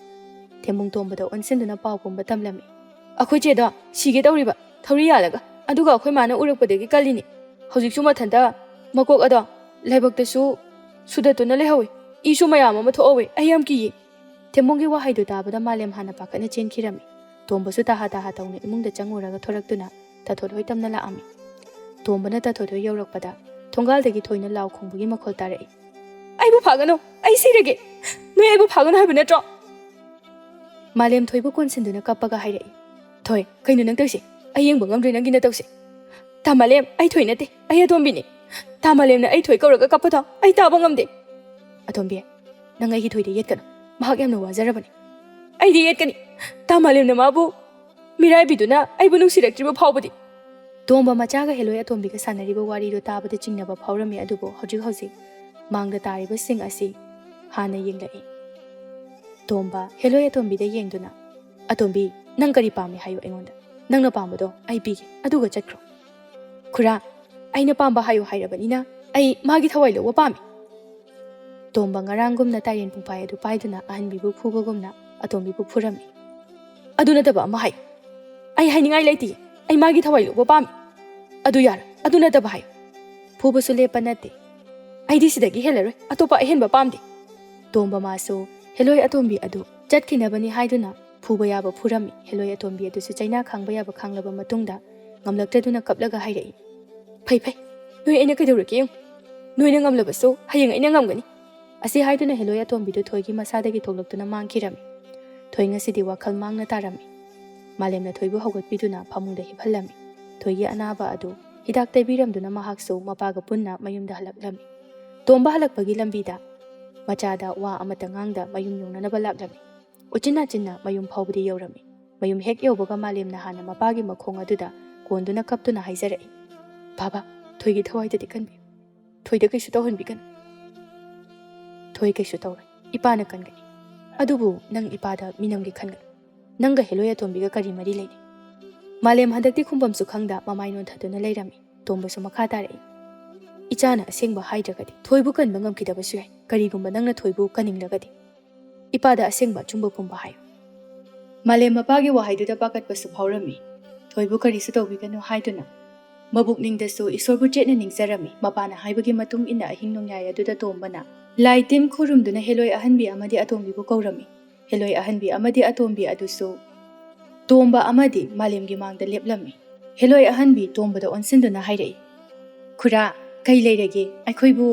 ꯊꯦꯝꯕꯨꯡ ꯇꯣꯝꯕꯗ ꯑꯣꯟꯁꯤꯟꯗꯨꯅ ꯄꯥꯎ ꯄꯨꯝꯕ ꯇꯝꯂꯝꯃꯤ꯫ "ꯑꯩꯈꯣꯏ ꯆꯦꯗꯣ ꯁꯤꯒꯦ ꯇꯧꯔꯤꯕ, ꯊꯧꯔꯤ ꯌꯥꯜꯂꯒ, ꯑꯗꯨꯒ ꯑꯩꯈꯣꯏ ꯃꯥꯅ ꯎꯔꯛꯄꯗꯒꯤ ꯀꯜꯂꯤꯅꯤ꯫ ꯍꯧꯖꯤꯛꯁꯨ ꯃꯊꯟꯇ ꯃꯀꯣꯛ ꯑꯗꯣ ꯂꯥꯏꯕꯛꯇꯁꯨ ꯁꯨꯗꯠꯇꯨꯅ ꯂꯩꯍꯧꯏ꯫ ꯏꯁꯨ ꯃꯌꯥꯝ ꯑꯃ ꯊꯣꯛꯍꯧꯏ꯫ ꯑꯩ ꯌꯥꯝ ꯀꯤꯌꯦ!" ꯊꯦꯝꯕꯨꯡꯒꯤ ꯋꯥꯍꯩꯗꯨ ꯇꯥꯕꯗ ꯃꯥꯂꯦꯝ ꯍꯥꯟꯅ ꯄꯥꯈꯠꯅ ꯆꯦꯟꯈꯤꯔꯝꯃꯤ꯫ ꯇꯣꯝꯕꯁꯨ ꯇꯍꯥ ꯇꯍꯥ ꯇꯧꯅ ꯏꯃꯨꯡꯗ ꯆꯪꯉꯨꯔꯒ ꯊꯣꯔꯛꯇꯨꯅ ꯇꯥꯊꯣꯠ ꯍꯣꯏ ꯇꯝꯅ ꯂꯥꯛꯑꯝꯃꯤ꯫ ꯇꯣꯝꯕꯅ ꯇꯥꯊꯣꯠ ꯍꯣꯏ ꯌꯧꯔꯛꯄꯗ ꯊꯣꯡꯒꯥꯜꯗꯒꯤ ꯊꯣꯏꯅ ꯂꯥꯎ ꯈꯣꯡꯕꯒꯤ ꯃꯈꯣꯜ ꯇꯥꯔꯛꯏ꯫ "ꯑꯩꯕꯨ ꯐꯥꯒꯅꯨ! ꯑꯩ ꯁꯤꯔꯒꯦ! ꯅꯣꯏ ꯑꯩꯕꯨ ꯐꯥꯒꯅꯨ ꯍꯥꯏꯕ ꯅꯠꯇ꯭ꯔꯣ?" ꯃꯥꯂꯦꯝ ꯊꯣꯏꯕꯨ ꯀꯣꯟꯁꯤꯟꯗꯨꯅ ꯀꯞꯄꯒ ꯍꯥꯏꯔꯛꯏ꯫ "ꯊꯣꯏ, ꯀꯩꯅꯣ ꯅꯪ ꯇꯧꯔꯤꯁꯦ? ꯑꯩ ꯌꯦꯡꯕ ꯉꯝꯗ꯭ꯔꯦ ꯅꯪꯒꯤ ꯅꯇꯧꯁꯦ꯫ ꯇꯥ ꯃꯥꯂꯦꯝ, ꯑꯩ ꯊꯣꯏ ꯅꯠꯇꯦ, ꯑꯩ ꯑꯇꯣꯝꯕꯤꯅꯤ꯫ ꯇꯥ ꯃꯥꯂꯦꯝꯅ ꯑꯩ ꯊꯣꯏ ꯀꯧꯔꯒ ꯀꯞꯄꯗꯣ ꯑꯩ ꯇꯥꯕ ꯉꯝꯗꯦ꯫ ꯑꯇꯣꯝꯕꯤ, ꯅꯪ ꯑꯩꯒꯤ ꯊꯣꯏꯗ ꯌꯦꯠꯀꯅꯨ꯫ ꯃꯍꯥꯛ ꯌꯥꯝꯅ ꯋꯥꯖꯔꯕꯅꯤ꯫ ꯑꯩꯗꯤ ꯌꯦꯠꯀꯅꯤ꯫ ꯇꯥ ꯃꯥꯂꯦꯝꯅ ꯃꯥꯕꯨ ꯃꯤꯔꯥꯏꯕꯤꯗꯨꯅ ꯑꯩꯕꯨ ꯅꯨꯡꯁꯤꯔꯛꯇ꯭ꯔꯤꯕ ꯐꯥꯎꯕꯗꯤ꯫" ꯇꯣꯝꯕ ꯃꯆꯥꯒ ꯍꯦꯂꯣꯏ ꯑꯇꯣꯝꯕꯤꯒ ꯁꯥꯟꯅꯔꯤꯕ ꯋꯥꯔꯤꯗꯨ ꯇꯥꯕꯗ ꯆꯤꯡꯅꯕ ꯐꯥꯎꯔꯝꯃꯤ, ꯑꯗꯨꯕꯨ ꯍꯧꯖꯤꯛ ꯍꯧꯖꯤꯛ ꯃꯥꯡꯗ ꯇꯥꯔꯤꯕꯁꯤꯡ ꯑꯁꯤ ꯍꯥꯟꯅ ꯌꯦꯡꯂꯛꯏ꯫ ꯇꯣꯝꯕ ꯍꯦꯂꯣꯏ ꯑꯇꯣꯝꯕꯤꯗ ꯌꯦꯡꯗꯨꯅ, "ꯑꯇꯣꯝꯕꯤ, ꯅꯪ ꯀꯔꯤ ꯄꯥꯝꯃꯤ ꯍꯥꯏꯌꯨ ꯑꯩꯉꯣꯟꯗ꯫ ꯅꯪꯅ ꯄꯥꯝꯕꯗꯣ ꯑꯩ ꯄꯤꯒꯦ, ꯑꯗꯨꯒ ꯆꯠꯈ꯭ꯔꯣ꯫" "ꯈꯨꯔꯥ, ꯑꯩꯅ ꯄꯥꯝꯕ ꯍꯥꯏꯌꯨ ꯍꯥꯏꯔꯕꯅꯤꯅ ꯑꯩ ꯃꯥꯒꯤ ꯊꯋꯥꯏ ꯂꯧꯕ ꯄꯥꯝꯃꯤ꯫" ꯇꯣꯝꯕ ꯉꯔꯥꯡꯒꯨꯝꯅ ꯇꯥꯏꯔꯦꯟ ꯄꯨꯡꯄꯥꯏ ꯑꯗꯨ ꯄꯥꯏꯗꯨꯅ ꯑꯍꯟꯕꯤꯕꯨ ꯐꯨꯕꯒꯨꯝꯅ ꯑꯇꯣꯝꯕꯤꯕꯨ ꯐꯨꯔꯝꯃꯤ꯫ "ꯑꯗꯨ ꯅꯠꯇꯕ ꯑꯃ ꯍꯥꯏꯌꯨ꯫ ꯑꯩ ꯍꯥꯏꯅꯤꯡꯉꯥꯏ ꯂꯩꯇꯤꯌꯦ꯫ ꯑꯩ ꯃꯥꯒꯤ ꯊꯋꯥꯏ ꯂꯧꯕ ꯄꯥꯝꯃꯤ꯫" "ꯑꯗꯨ ꯌꯥꯔꯣꯏ, ꯑꯗꯨ ꯅꯠꯇꯕ ꯍꯥꯏꯌꯨ꯫" "ꯐꯨꯕꯁꯨ ꯂꯦꯞꯄ ꯅꯠꯇꯦ꯫ ꯑꯩꯗꯤ ꯁꯤꯗꯒꯤ ꯍꯦꯜꯂꯔꯣꯏ, ꯑꯇꯣꯞꯄ ꯑꯍꯦꯟꯕ ꯄꯥꯝꯗꯦ꯫" ꯇꯣꯝꯕ ꯃꯥꯁꯨ ꯍꯦꯂꯣꯏ ꯑꯇꯣꯝꯕꯤ ꯑꯗꯨ ꯆꯠꯈꯤꯅꯕꯅꯤ ꯍꯥꯏꯗꯨꯅ ꯐꯨꯕ ꯌꯥꯕ ꯐꯨꯔꯝꯃꯤ꯫ ꯍꯦꯂꯣꯏ ꯑꯇꯣꯝꯕꯤ ꯑꯗꯨꯁꯨ ꯆꯩꯅꯥ ꯈꯥꯡꯕ ꯌꯥꯕ ꯈꯥꯡꯂꯕ ꯃꯇꯨꯡꯗ ꯉꯝꯂꯛꯇꯗꯨꯅ ꯀꯞꯂꯒ ꯍꯥꯏꯔꯛꯏ, "ꯐꯩ, ꯐꯩ, ꯅꯣꯏ ꯑꯩꯅ ꯀꯩꯗꯧꯔꯒꯦ ꯌꯦꯡꯉꯨ꯫ ꯅꯣꯏꯅ ꯉꯝꯂꯕꯁꯨ ꯍꯌꯦꯡ ꯑꯩꯅ ꯉꯝꯒꯅꯤ꯫" ꯑꯁꯤ ꯍꯥꯏꯗꯨꯅ ꯍꯦꯂꯣꯏ ꯑꯇꯣꯝꯕꯤꯗꯨ ꯊꯣꯏꯒꯤ ꯃꯁꯥꯗꯒꯤ ꯊꯣꯛꯂꯛꯇꯨꯅ ꯃꯥꯡꯈꯤꯔꯝꯃꯤ꯫ ꯊꯣꯏ ꯉꯁꯤꯗꯤ ꯋꯥꯈꯜ ꯃꯥꯡꯅ ꯇꯥꯔꯝꯃꯤ꯫ ꯃꯥꯂꯦꯝꯅ ꯊꯣꯏꯕꯨ ꯍꯧꯒꯠꯄꯤꯗꯨꯅ ꯐꯃꯨꯡꯗ ꯍꯤꯞꯍꯜꯂꯝꯃꯤ꯫ ꯊꯣꯏꯒꯤ ꯑꯅꯥꯕ ꯑꯗꯨ ꯍꯤꯗꯥꯛ ꯇꯩꯕꯤꯔꯝꯗꯨꯅ ꯃꯍꯥꯛꯁꯨ ꯃꯄꯥꯒ ꯄꯨꯟꯅ ꯃꯌꯨꯝꯗ ꯍꯜꯂꯛꯂꯝꯃꯤ꯫ ꯇꯣꯝꯕ ꯍꯜꯂꯛꯄꯒꯤ ꯂꯝꯕꯤꯗ ꯃꯆꯥꯗ ꯋꯥ ꯑꯃꯠꯇ ꯉꯥꯡꯗ ꯃꯌꯨꯝ ꯌꯧꯅꯅꯕ ꯂꯥꯛꯂꯝꯃꯤ꯫ ꯎꯆꯤꯟ ꯅꯥꯆꯤꯟꯅ ꯃꯌꯨꯝ ꯐꯥꯎꯕꯗꯤ ꯌꯧꯔꯝꯃꯤ꯫ ꯃꯌꯨꯝ ꯍꯦꯛ ꯌꯧꯕꯒ ꯃꯥꯂꯦꯝꯅ ꯍꯥꯟꯅ ꯃꯄꯥꯒꯤ ꯃꯈꯣꯡ ꯑꯗꯨꯗ ꯀꯣꯟꯗꯨꯅ ꯀꯞꯇꯨꯅ ꯍꯥꯏꯖꯔꯛꯏ, "ꯕꯥꯕꯥ, ꯊꯣꯏꯒꯤ ꯊꯋꯥꯏꯗꯗꯤ ꯀꯟꯕꯤꯌꯨ꯫ ꯊꯣꯏꯗ ꯀꯩꯁꯨ ꯇꯧꯍꯟꯕꯤꯒꯅꯨ꯫ ꯊꯣꯏ ꯀꯩꯁꯨ ꯇꯧꯔꯣꯏ꯫ ꯏꯄꯥꯅ ꯀꯟꯒꯅꯤ꯫ ꯑꯗꯨꯕꯨ ꯅꯪ ꯏꯄꯥꯗ ꯃꯤꯅꯝꯒꯦ ꯈꯟꯒꯅꯨ꯫ ꯅꯪꯒ ꯍꯦꯂꯣꯏ ꯑꯇꯣꯝꯕꯤꯒ ꯀꯔꯤ ꯃꯔꯤ ꯂꯩꯅꯩ? ꯃꯥꯂꯦꯝ ꯍꯟꯗꯛꯇꯤ ꯈꯨꯝꯐꯝꯁꯨ ꯈꯪꯗ ꯃꯃꯥꯏ ꯅꯣꯟꯊꯗꯨꯅ ꯂꯩꯔꯝꯃꯤ꯫ ꯇꯣꯝꯕꯁꯨ ꯃꯈꯥ ꯇꯥꯔꯛꯏ꯫ ꯏꯆꯥꯅ ꯑꯁꯦꯡꯕ ꯍꯥꯏꯗ꯭ꯔꯒꯗꯤ ꯊꯣꯏꯕꯨ ꯀꯟꯕ ꯉꯝꯈꯤꯗꯕꯁꯨ ꯌꯥꯏ, ꯀꯔꯤꯒꯨꯝꯕ ꯅꯪꯅ ꯊꯣꯏꯕꯨ ꯀꯟꯅꯤꯡꯂꯒꯗꯤ꯫ ꯏꯄꯥꯗ ꯑꯁꯦꯡꯕ ꯑꯆꯨꯝꯕ ꯄꯨꯝꯕ ꯍꯥꯏꯌꯨ꯫ ꯃꯥꯂꯦꯝ ꯃꯄꯥꯒꯤ ꯋꯥꯍꯩꯗꯨꯗ ꯄꯥꯈꯠꯄꯁꯨ ꯐꯥꯎꯔꯝꯃꯤ꯫ ꯊꯣꯏꯕꯨ ꯀꯔꯤꯁꯨ ꯇꯧꯕꯤꯒꯅꯨ ꯍꯥꯏꯗꯨꯅ ꯃꯕꯨꯛꯅꯤꯡꯗꯁꯨ ꯏꯁꯣꯔꯕꯨ ꯆꯦꯠꯅ ꯅꯤꯡꯖꯔꯝꯃꯤ꯫ ꯃꯄꯥꯅ ꯍꯥꯏꯕꯒꯤ ꯃꯇꯨꯡ ꯏꯟꯅ ꯑꯍꯤꯡ ꯅꯣꯡꯌꯥꯏ ꯑꯗꯨꯗ ꯇꯣꯝꯕꯅ ꯂꯥꯏ ꯇꯤꯟ ꯈꯨꯔꯨꯝꯗꯨꯅ ꯍꯦꯂꯣꯏ ꯑꯍꯟꯕꯤ ꯑꯃꯗꯤ ꯑꯇꯣꯝꯕꯤꯕꯨ ꯀꯧꯔꯝꯃꯤ꯫ ꯍꯦꯂꯣꯏ ꯑꯍꯟꯕꯤ ꯑꯃꯗꯤ ꯑꯇꯣꯝꯕꯤ ꯑꯗꯨꯁꯨ ꯇꯣꯝꯕ ꯑꯃꯗꯤ ꯃꯥꯂꯦꯝꯒꯤ ꯃꯥꯡꯗ ꯂꯦꯞꯂꯝꯃꯤ꯫ ꯍꯦꯂꯣꯏ ꯑꯍꯟꯕꯤ ꯇꯣꯝꯕꯗ ꯑꯣꯟꯁꯤꯟꯗꯨꯅ ꯍꯥꯏꯔꯛꯏ, "ꯈꯨꯔꯥ, ꯀꯩ ꯂꯩꯔꯒꯦ? ꯑꯩꯈꯣꯏꯕꯨ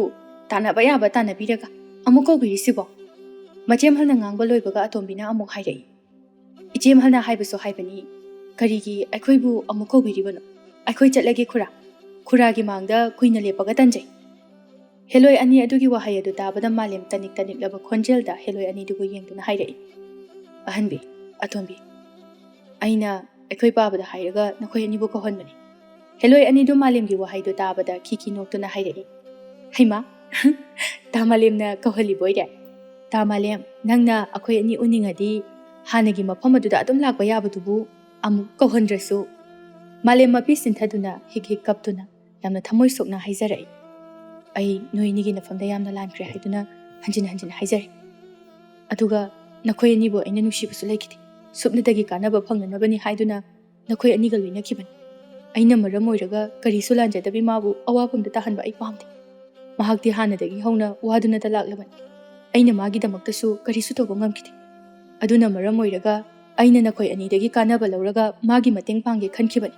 ꯇꯥꯟꯅꯕ ꯌꯥꯕ ꯇꯥꯟꯅꯕꯤꯔꯒ ꯑꯃꯨꯛ ꯀꯧꯕꯤꯔꯤꯁꯤꯕꯣ?" ꯃꯆꯦꯝꯍꯜꯅ ꯉꯥꯡꯕ ꯂꯣꯏꯕꯒ ꯑꯇꯣꯝꯕꯤꯅ ꯑꯃꯨꯛ ꯍꯥꯏꯔꯛꯏ, "ꯏꯆꯦꯝꯍꯜꯅ ꯍꯥꯏꯕꯁꯨ ꯍꯥꯏꯕꯅꯤ, ꯀꯔꯤꯒꯤ ꯑꯩꯈꯣꯏꯕꯨ ꯑꯃꯨꯛ ꯀꯧꯕꯤꯔꯤꯕꯅꯣ? ꯑꯩꯈꯣꯏ ꯆꯠꯂꯒꯦ ꯈꯨꯔꯥ꯫ ꯈꯨꯔꯥꯒꯤ ꯃꯥꯡꯗ ꯀꯨꯏꯅ ꯂꯦꯞꯄꯒ ꯇꯟꯖꯩ꯫" ꯍꯦꯂꯣꯏ ꯑꯅꯤ ꯑꯗꯨꯒꯤ ꯋꯥꯍꯩ ꯑꯗꯨ ꯇꯥꯕꯗ ꯃꯥꯂꯦꯝ ꯇꯅꯤꯛ ꯇꯅꯤꯛꯂꯕ ꯈꯣꯟꯖꯦꯜꯗ ꯍꯦꯂꯣꯏ ꯑꯅꯤꯗꯨꯕꯨ ꯌꯦꯡꯗꯨꯅ ꯍꯥꯏꯔꯛꯏ, "ꯑꯍꯟꯕꯤ, ꯑꯇꯣꯝꯕꯤ, ꯑꯩꯅ ꯑꯩꯈꯣꯏ ꯄꯥꯕꯗ ꯍꯥꯏꯔꯒ ꯅꯈꯣꯏ ꯑꯅꯤꯕꯨ ꯀꯧꯍꯟꯕꯅꯤ꯫" ꯍꯦꯂꯣꯏ ꯑꯅꯤꯗꯨ ꯃꯥꯂꯦꯝꯒꯤ ꯋꯥꯍꯩꯗꯨ ꯇꯥꯕꯗ ꯈꯤꯈꯤ ꯅꯣꯛꯇꯨꯅ ꯍꯥꯏꯔꯛꯏ, "ꯍꯩꯃꯥ, ꯇꯥ ꯃꯥꯂꯦꯝꯅ ꯀꯧꯍꯜꯂꯤꯕ ꯑꯣꯏꯔꯦ? ꯇꯥ ꯃꯥꯂꯦꯝ, ꯅꯪꯅ ꯑꯩꯈꯣꯏ ꯑꯅꯤ ꯎꯅꯤꯡꯉꯗꯤ ꯍꯥꯟꯅꯒꯤ ꯃꯐꯝ ꯑꯗꯨꯗ ꯑꯗꯨꯝ ꯂꯥꯛꯄ ꯌꯥꯕꯗꯨꯕꯨ ꯑꯃꯨꯛ ꯀꯧꯍꯟꯗ꯭ꯔꯁꯨ?" ꯃꯥꯂꯦꯝ ꯃꯄꯤ ꯁꯤꯟꯊꯗꯨꯅ ꯍꯤꯛ ꯍꯤꯛ ꯀꯞꯇꯨꯅ ꯌꯥꯝꯅ ꯊꯃꯣꯏ ꯁꯣꯛꯅ ꯍꯥꯏꯖꯔꯛꯏ꯫ "ꯑꯩ ꯅꯣꯏ ꯑꯅꯤꯒꯤ ꯅꯐꯝꯗ ꯌꯥꯝꯅ ꯂꯥꯟꯈ꯭ꯔꯦ ꯍꯥꯏꯗꯨꯅ ꯍꯟꯖꯤꯟ ꯍꯟꯖꯤꯟ ꯍꯥꯏꯖꯔꯦ꯫ ꯑꯗꯨꯒ ꯅꯈꯣꯏ ꯑꯅꯤꯕꯨ ꯑꯩꯅ ꯅꯨꯡꯁꯤꯕꯁꯨ ꯂꯩꯈꯤꯗꯦ꯫ ꯁꯨꯞꯅꯇꯒꯤ ꯀꯥꯟꯅꯕ ꯐꯪꯅꯅꯕꯅꯤ ꯍꯥꯏꯗꯨꯅ ꯅꯈꯣꯏ ꯑꯅꯤꯒ ꯂꯣꯏꯅꯈꯤꯕꯅꯤ꯫ ꯑꯩꯅ ꯃꯔꯝ ꯑꯣꯏꯔꯒ ꯀꯔꯤꯁꯨ ꯂꯥꯟꯖꯗꯕꯤ ꯃꯥꯕꯨ ꯑꯋꯥꯐꯝꯗ ꯇꯥꯍꯟꯕ ꯑꯩ ꯄꯥꯝꯗꯦ꯫ ꯃꯍꯥꯛꯇꯤ ꯍꯥꯟꯅꯗꯒꯤ ꯍꯧꯅ ꯋꯥꯗꯨꯅꯇ ꯂꯥꯛꯂꯕꯅꯤ꯫ ꯑꯩꯅ ꯃꯥꯒꯤꯗꯃꯛꯇꯁꯨ ꯀꯔꯤꯁꯨ ꯇꯧꯕ ꯉꯝꯈꯤꯗꯦ꯫ ꯑꯗꯨꯅ ꯃꯔꯝ ꯑꯣꯏꯔꯒ ꯑꯩꯅ ꯅꯈꯣꯏ ꯑꯅꯤꯗꯒꯤ ꯀꯥꯟꯅꯕ ꯂꯧꯔꯒ ꯃꯥꯒꯤ ꯃꯇꯦꯡ ꯄꯥꯡꯒꯦ ꯈꯟꯈꯤꯕꯅꯤ꯫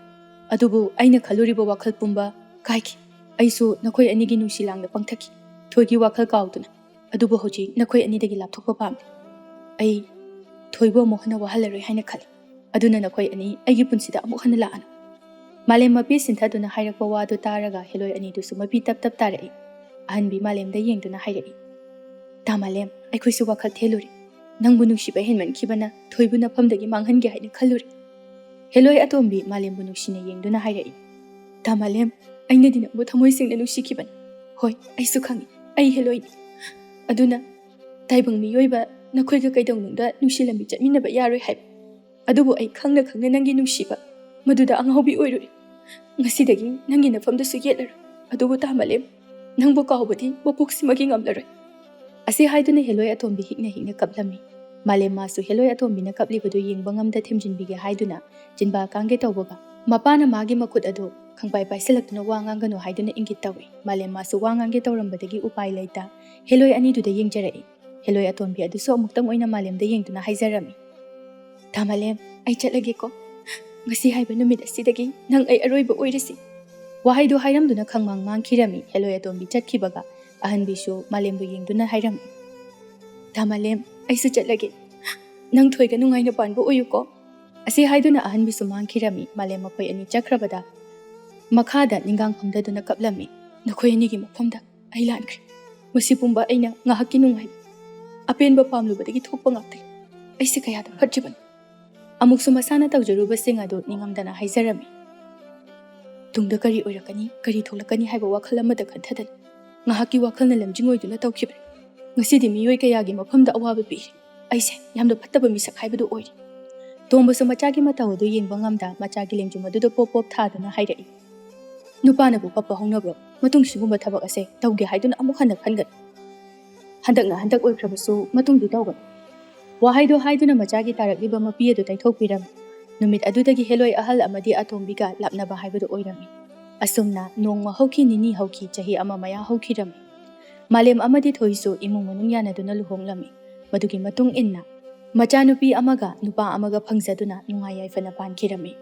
ꯑꯗꯨꯕꯨ ꯑꯩꯅ ꯈꯜꯂꯨꯔꯤꯕ ꯋꯥꯈꯜ ꯄꯨꯝꯕ ꯀꯥꯏꯈꯤ꯫ ꯑꯩꯁꯨ ꯅꯈꯣꯏ ꯑꯅꯤꯒꯤ ꯅꯨꯡꯁꯤ ꯂꯥꯡꯗ ꯄꯪꯊꯈꯤ, ꯊꯣꯏꯒꯤ ꯋꯥꯈꯜ ꯀꯥꯎꯗꯨꯅ꯫ ꯑꯗꯨꯕꯨ ꯍꯧꯖꯤꯛ ꯅꯈꯣꯏ ꯑꯅꯤꯗꯒꯤ ꯂꯥꯞꯊꯣꯛꯄ ꯄꯥꯝꯃꯤ꯫ ꯑꯩ ꯊꯣꯏꯕꯨ ꯑꯃꯨꯛ ꯍꯟꯅ ꯋꯥꯍꯜꯂꯔꯣꯏ ꯍꯥꯏꯅ ꯈꯜꯂꯤ꯫ ꯑꯗꯨꯅ ꯅꯈꯣꯏ ꯑꯅꯤ ꯑꯩꯒꯤ ꯄꯨꯟꯁꯤꯗ ꯑꯃꯨꯛ ꯍꯟꯅ ꯂꯥꯛꯑꯅꯨ꯫" ꯃꯥꯂꯦꯝ ꯃꯄꯤ ꯁꯤꯟꯊꯗꯨꯅ ꯍꯥꯏꯔꯛꯄ ꯋꯥꯗꯨ ꯇꯥꯔꯒ ꯍꯦꯂꯣꯏ ꯑꯅꯤꯗꯨꯁꯨ ꯃꯄꯤ ꯇꯞ ꯇꯞ ꯇꯥꯔꯛꯏ꯫ ꯑꯍꯟꯕꯤ ꯃꯥꯂꯦꯝꯗ ꯌꯦꯡꯗꯨꯅ ꯍꯥꯏꯔꯛꯏ, "ꯇꯥ ꯃꯥꯂꯦꯝ, ꯑꯩꯈꯣꯏꯁꯨ ꯋꯥꯈꯜ ꯊꯦꯜꯂꯨꯔꯦ꯫ ꯅꯪꯕꯨ ꯅꯨꯡꯁꯤꯕ ꯍꯦꯟꯃꯟꯈꯤꯕꯅ ꯊꯣꯏꯕꯨ ꯅꯐꯝꯗꯒꯤ ꯃꯥꯡꯍꯟꯒꯦ ꯍꯥꯏꯅ ꯈꯜꯂꯨꯔꯦ꯫" ꯍꯦꯂꯣꯏ ꯑꯇꯣꯝꯕꯤ ꯃꯥꯂꯦꯝꯕꯨ ꯅꯨꯡꯁꯤꯅ ꯌꯦꯡꯗꯨꯅ ꯍꯥꯏꯔꯛꯏ, "ꯇꯥ ꯃꯥꯂꯦꯝ, ꯑꯩꯅꯗꯤ ꯅꯪꯕꯨ ꯊꯃꯣꯏ ꯁꯦꯡꯅ ꯅꯨꯡꯁꯤꯈꯤꯕꯅꯤ꯫ "ꯍꯣꯏ, ꯑꯩꯁꯨ ꯈꯪꯏ, ꯑꯩ ꯍꯦꯂꯣꯏꯅꯤ꯫ ꯑꯗꯨꯅ ꯇꯥꯏꯕꯪ ꯃꯤꯑꯣꯏꯕ ꯅꯈꯣꯏꯒ ꯀꯩꯗꯧꯅꯨꯡꯗ ꯅꯨꯡꯁꯤ ꯂꯝꯕꯤ ꯆꯠꯃꯤꯟꯅꯕ ꯌꯥꯔꯣꯏ ꯍꯥꯏꯕ꯫ ꯑꯗꯨꯕꯨ ꯑꯩ ꯈꯪꯅ ꯈꯪꯅ ꯅꯪꯒꯤ ꯅꯨꯡꯁꯤꯕ ꯃꯗꯨꯗ ꯑꯉꯥꯎꯕꯤ ꯑꯣꯏꯔꯨꯔꯦ꯫ ꯉꯁꯤꯗꯒꯤ ꯅꯪꯒꯤ ꯅꯐꯝꯗꯁꯨ ꯌꯦꯠꯂꯔꯣꯏ꯫ ꯑꯗꯨꯕꯨ ꯇꯥ ꯃꯥꯂꯦꯝ, ꯅꯪꯕꯨ ꯀꯥꯎꯕꯗꯤ ꯃꯄꯣꯛꯁꯤꯃꯒꯤ ꯉꯝꯂꯔꯣꯏ"꯫ ꯑꯁꯤ ꯍꯥꯏꯗꯨꯅ ꯍꯦꯂꯣꯏ ꯑꯇꯣꯝꯕꯤ ꯍꯤꯛꯅ ꯍꯤꯛꯅ ꯀꯞꯂꯝꯃꯤ꯫ ꯃꯥꯂꯦꯝ ꯃꯥꯁꯨ ꯍꯦꯂꯣꯏ ꯑꯇꯣꯝꯕꯤꯅ ꯀꯞꯂꯤꯕꯗꯨ ꯌꯦꯡꯕ ꯉꯝꯗ ꯊꯦꯝꯖꯤꯟꯕꯤꯒꯦ ꯍꯥꯏꯗꯨꯅ ꯆꯤꯟꯕꯥꯜ ꯀꯥꯡꯒꯦ ꯇꯧꯕꯒ, ꯃꯄꯥꯅ ꯃꯥꯒꯤ ꯃꯈꯨꯠ ꯑꯗꯨ ꯈꯪꯄꯥꯏ ꯄꯥꯏꯁꯤꯜꯂꯛꯇꯨꯅ ꯋꯥ ꯉꯥꯡꯒꯅꯨ ꯍꯥꯏꯗꯨꯅ ꯏꯪꯒꯤꯠ ꯇꯧꯏ꯫ ꯃꯥꯂꯦꯝ ꯃꯥꯁꯨ ꯋꯥ ꯉꯥꯡꯒꯦ ꯇꯧꯔꯝꯕꯗꯒꯤ ꯎꯄꯥꯏ ꯂꯩꯇ ꯍꯦꯂꯣꯏ ꯑꯅꯤꯗꯨꯗ ꯌꯦꯡꯖꯔꯛꯏ꯫ ꯍꯦꯂꯣꯏ ꯑꯇꯣꯝꯕꯤ ꯑꯗꯨꯁꯨ ꯑꯃꯨꯛꯇꯪ ꯑꯣꯏꯅ ꯃꯥꯂꯦꯝꯗ ꯌꯦꯡꯗꯨꯅ ꯍꯥꯏꯖꯔꯝꯃꯤ, "ꯇꯥ ꯃꯥꯂꯦꯝ, ꯑꯩ ꯆꯠꯂꯒꯦꯀꯣ꯫ ꯉꯁꯤ ꯍꯥꯏꯕ ꯅꯨꯃꯤꯠ ꯑꯁꯤꯗꯒꯤ ꯅꯪ ꯑꯩ ꯑꯔꯣꯏꯕ ꯑꯣꯏꯔꯁꯤ"꯫ ꯋꯥꯍꯩꯗꯨ ꯍꯥꯏꯔꯝꯗꯨꯅ ꯈꯪꯃꯥꯡ ꯃꯥꯡꯈꯤꯔꯝꯃꯤ꯫ ꯍꯦꯂꯣꯏ ꯑꯇꯣꯝꯕꯤ ꯆꯠꯈꯤꯕꯒ ꯑꯍꯟꯕꯤꯁꯨ ꯃꯥꯂꯦꯝꯕꯨ ꯌꯦꯡꯗꯨꯅ ꯍꯥꯏꯔꯝꯃꯤ, "ꯇꯥ ꯃꯥꯂꯦꯝ, ꯑꯩꯁꯨ ꯆꯠꯂꯒꯦ꯫ ꯅꯪ ꯊꯣꯏꯒ ꯅꯨꯡꯉꯥꯏꯅ ꯄꯥꯟꯕ ꯑꯣꯏꯌꯨꯀꯣ"꯫ ꯑꯁꯤ ꯍꯥꯏꯗꯨꯅ ꯑꯍꯟꯕꯤꯁꯨ ꯃꯥꯡꯈꯤꯔꯝꯃꯤ꯫ ꯃꯥꯂꯦꯝ ꯃꯈꯣꯏ ꯑꯅꯤ ꯆꯠꯈ꯭ꯔꯕꯗ ꯃꯈꯥꯗ ꯅꯤꯡꯒꯥꯡ ꯐꯝꯊꯗꯨꯅ ꯀꯞꯂꯝꯃꯤ꯫ "ꯅꯈꯣꯏ ꯑꯅꯤꯒꯤ ꯃꯐꯝꯗ ꯑꯩ ꯂꯥꯟꯈ꯭ꯔꯦ꯫ ꯃꯁꯤ ꯄꯨꯝꯕ ꯑꯩꯅ ꯉꯥꯏꯍꯥꯛꯀꯤ ꯅꯨꯡꯉꯥꯏꯕ, ꯑꯄꯦꯟꯕ ꯄꯥꯝꯂꯨꯕꯗꯒꯤ ꯊꯣꯛꯄ ꯉꯥꯛꯇꯅꯤ꯫ ꯑꯩꯁꯦ ꯀꯌꯥꯗ ꯐꯠꯇ꯭ꯔꯤꯕꯅꯤ"꯫ ꯑꯃꯨꯛꯁꯨ ꯃꯁꯥꯅ ꯇꯧꯖꯔꯨꯕꯁꯤꯡ ꯑꯗꯨ ꯅꯤꯡꯉꯝꯗꯅ ꯍꯥꯏꯖꯔꯝꯃꯤ꯫ ꯇꯨꯡꯗ ꯀꯔꯤ ꯑꯣꯏꯔꯛꯀꯅꯤ, ꯀꯔꯤ ꯊꯣꯛꯂꯛꯀꯅꯤ ꯍꯥꯏꯕ ꯋꯥꯈꯜ ꯑꯃꯠꯇ ꯈꯟꯊꯗꯅ ꯉꯥꯏꯍꯥꯛꯀꯤ ꯋꯥꯈꯜꯅ ꯂꯝꯖꯤꯡ ꯑꯣꯏꯗꯨꯅ ꯇꯧꯈꯤꯕꯅꯤ꯫ ꯉꯁꯤꯗꯤ ꯃꯤꯑꯣꯏ ꯀꯌꯥꯒꯤ ꯃꯐꯝꯗ ꯑꯋꯥꯕ ꯄꯤꯔꯤ꯫ ꯑꯩꯁꯦ ꯌꯥꯝꯅ ꯐꯠꯇꯕ ꯃꯤꯁꯛ ꯍꯥꯏꯕꯗꯨ ꯑꯣꯏꯔꯦ꯫ ꯇꯣꯝꯕꯁꯨ ꯃꯆꯥꯒꯤ ꯃꯇꯧ ꯑꯗꯨ ꯌꯦꯡꯕ ꯉꯝꯗ ꯃꯆꯥꯒꯤ ꯂꯦꯡꯖꯨꯝ ꯑꯗꯨꯗ ꯄꯣꯞ ꯄꯣꯞ ꯊꯥꯗꯨꯅ ꯍꯥꯏꯔꯛꯏ, "ꯅꯨꯄꯥꯅꯕꯨ ꯀꯞꯄ ꯍꯧꯅꯕ꯭ꯔꯣ? ꯃꯇꯨꯡ ꯁꯤꯒꯨꯝꯕ ꯊꯕꯛ ꯑꯁꯦ ꯇꯧꯒꯦ ꯍꯥꯏꯗꯨꯅ ꯑꯃꯨꯛ ꯍꯟꯅ ꯈꯟꯒꯅꯨ꯫ ꯍꯟꯗꯛꯅ ꯍꯟꯗꯛ ꯑꯣꯏꯈ꯭ꯔꯕꯁꯨ ꯃꯇꯨꯡꯗꯤ ꯇꯧꯒꯅꯨ"꯫ ꯋꯥꯍꯩꯗꯣ ꯍꯥꯏꯗꯨꯅ ꯃꯆꯥꯒꯤ ꯇꯥꯔꯛꯂꯤꯕ ꯃꯄꯤ ꯑꯗꯨ ꯇꯩꯊꯣꯛꯄꯤꯔꯝꯃꯤ꯫ ꯅꯨꯃꯤꯠ ꯑꯗꯨꯗꯒꯤ ꯍꯦꯂꯣꯏ ꯑꯍꯜ ꯑꯃꯗꯤ ꯑꯇꯣꯝꯕꯤꯒ ꯂꯥꯞꯅꯕ ꯍꯥꯏꯕꯗꯨ ꯑꯣꯏꯔꯝꯃꯤ꯫ ꯑꯁꯨꯝꯅ ꯅꯣꯡꯃ ꯍꯧꯈꯤ, ꯅꯤꯅꯤ ꯍꯧꯈꯤ, ꯆꯍꯤ ꯑꯃ ꯃꯌꯥ ꯍꯧꯈꯤꯔꯝꯃꯤ꯫ ꯃꯥꯂꯦꯝ ꯑꯃꯗꯤ ꯊꯣꯏꯁꯨ ꯏꯃꯨꯡ ꯃꯅꯨꯡ ꯌꯥꯅꯗꯨꯅ ꯂꯨꯍꯣꯡꯂꯝꯃꯤ꯫ ꯃꯗꯨꯒꯤ ꯃꯇꯨꯡ ꯏꯟꯅ ꯃꯆꯥꯅꯨꯄꯤ ꯑꯃꯒ ꯅꯨꯄꯥ ꯑꯃꯒ ꯐꯪꯖꯗꯨꯅ ꯅꯨꯡꯉꯥꯏ ꯌꯥꯏꯐꯅ ꯄꯥꯟꯈꯤꯔꯝꯃꯤ꯫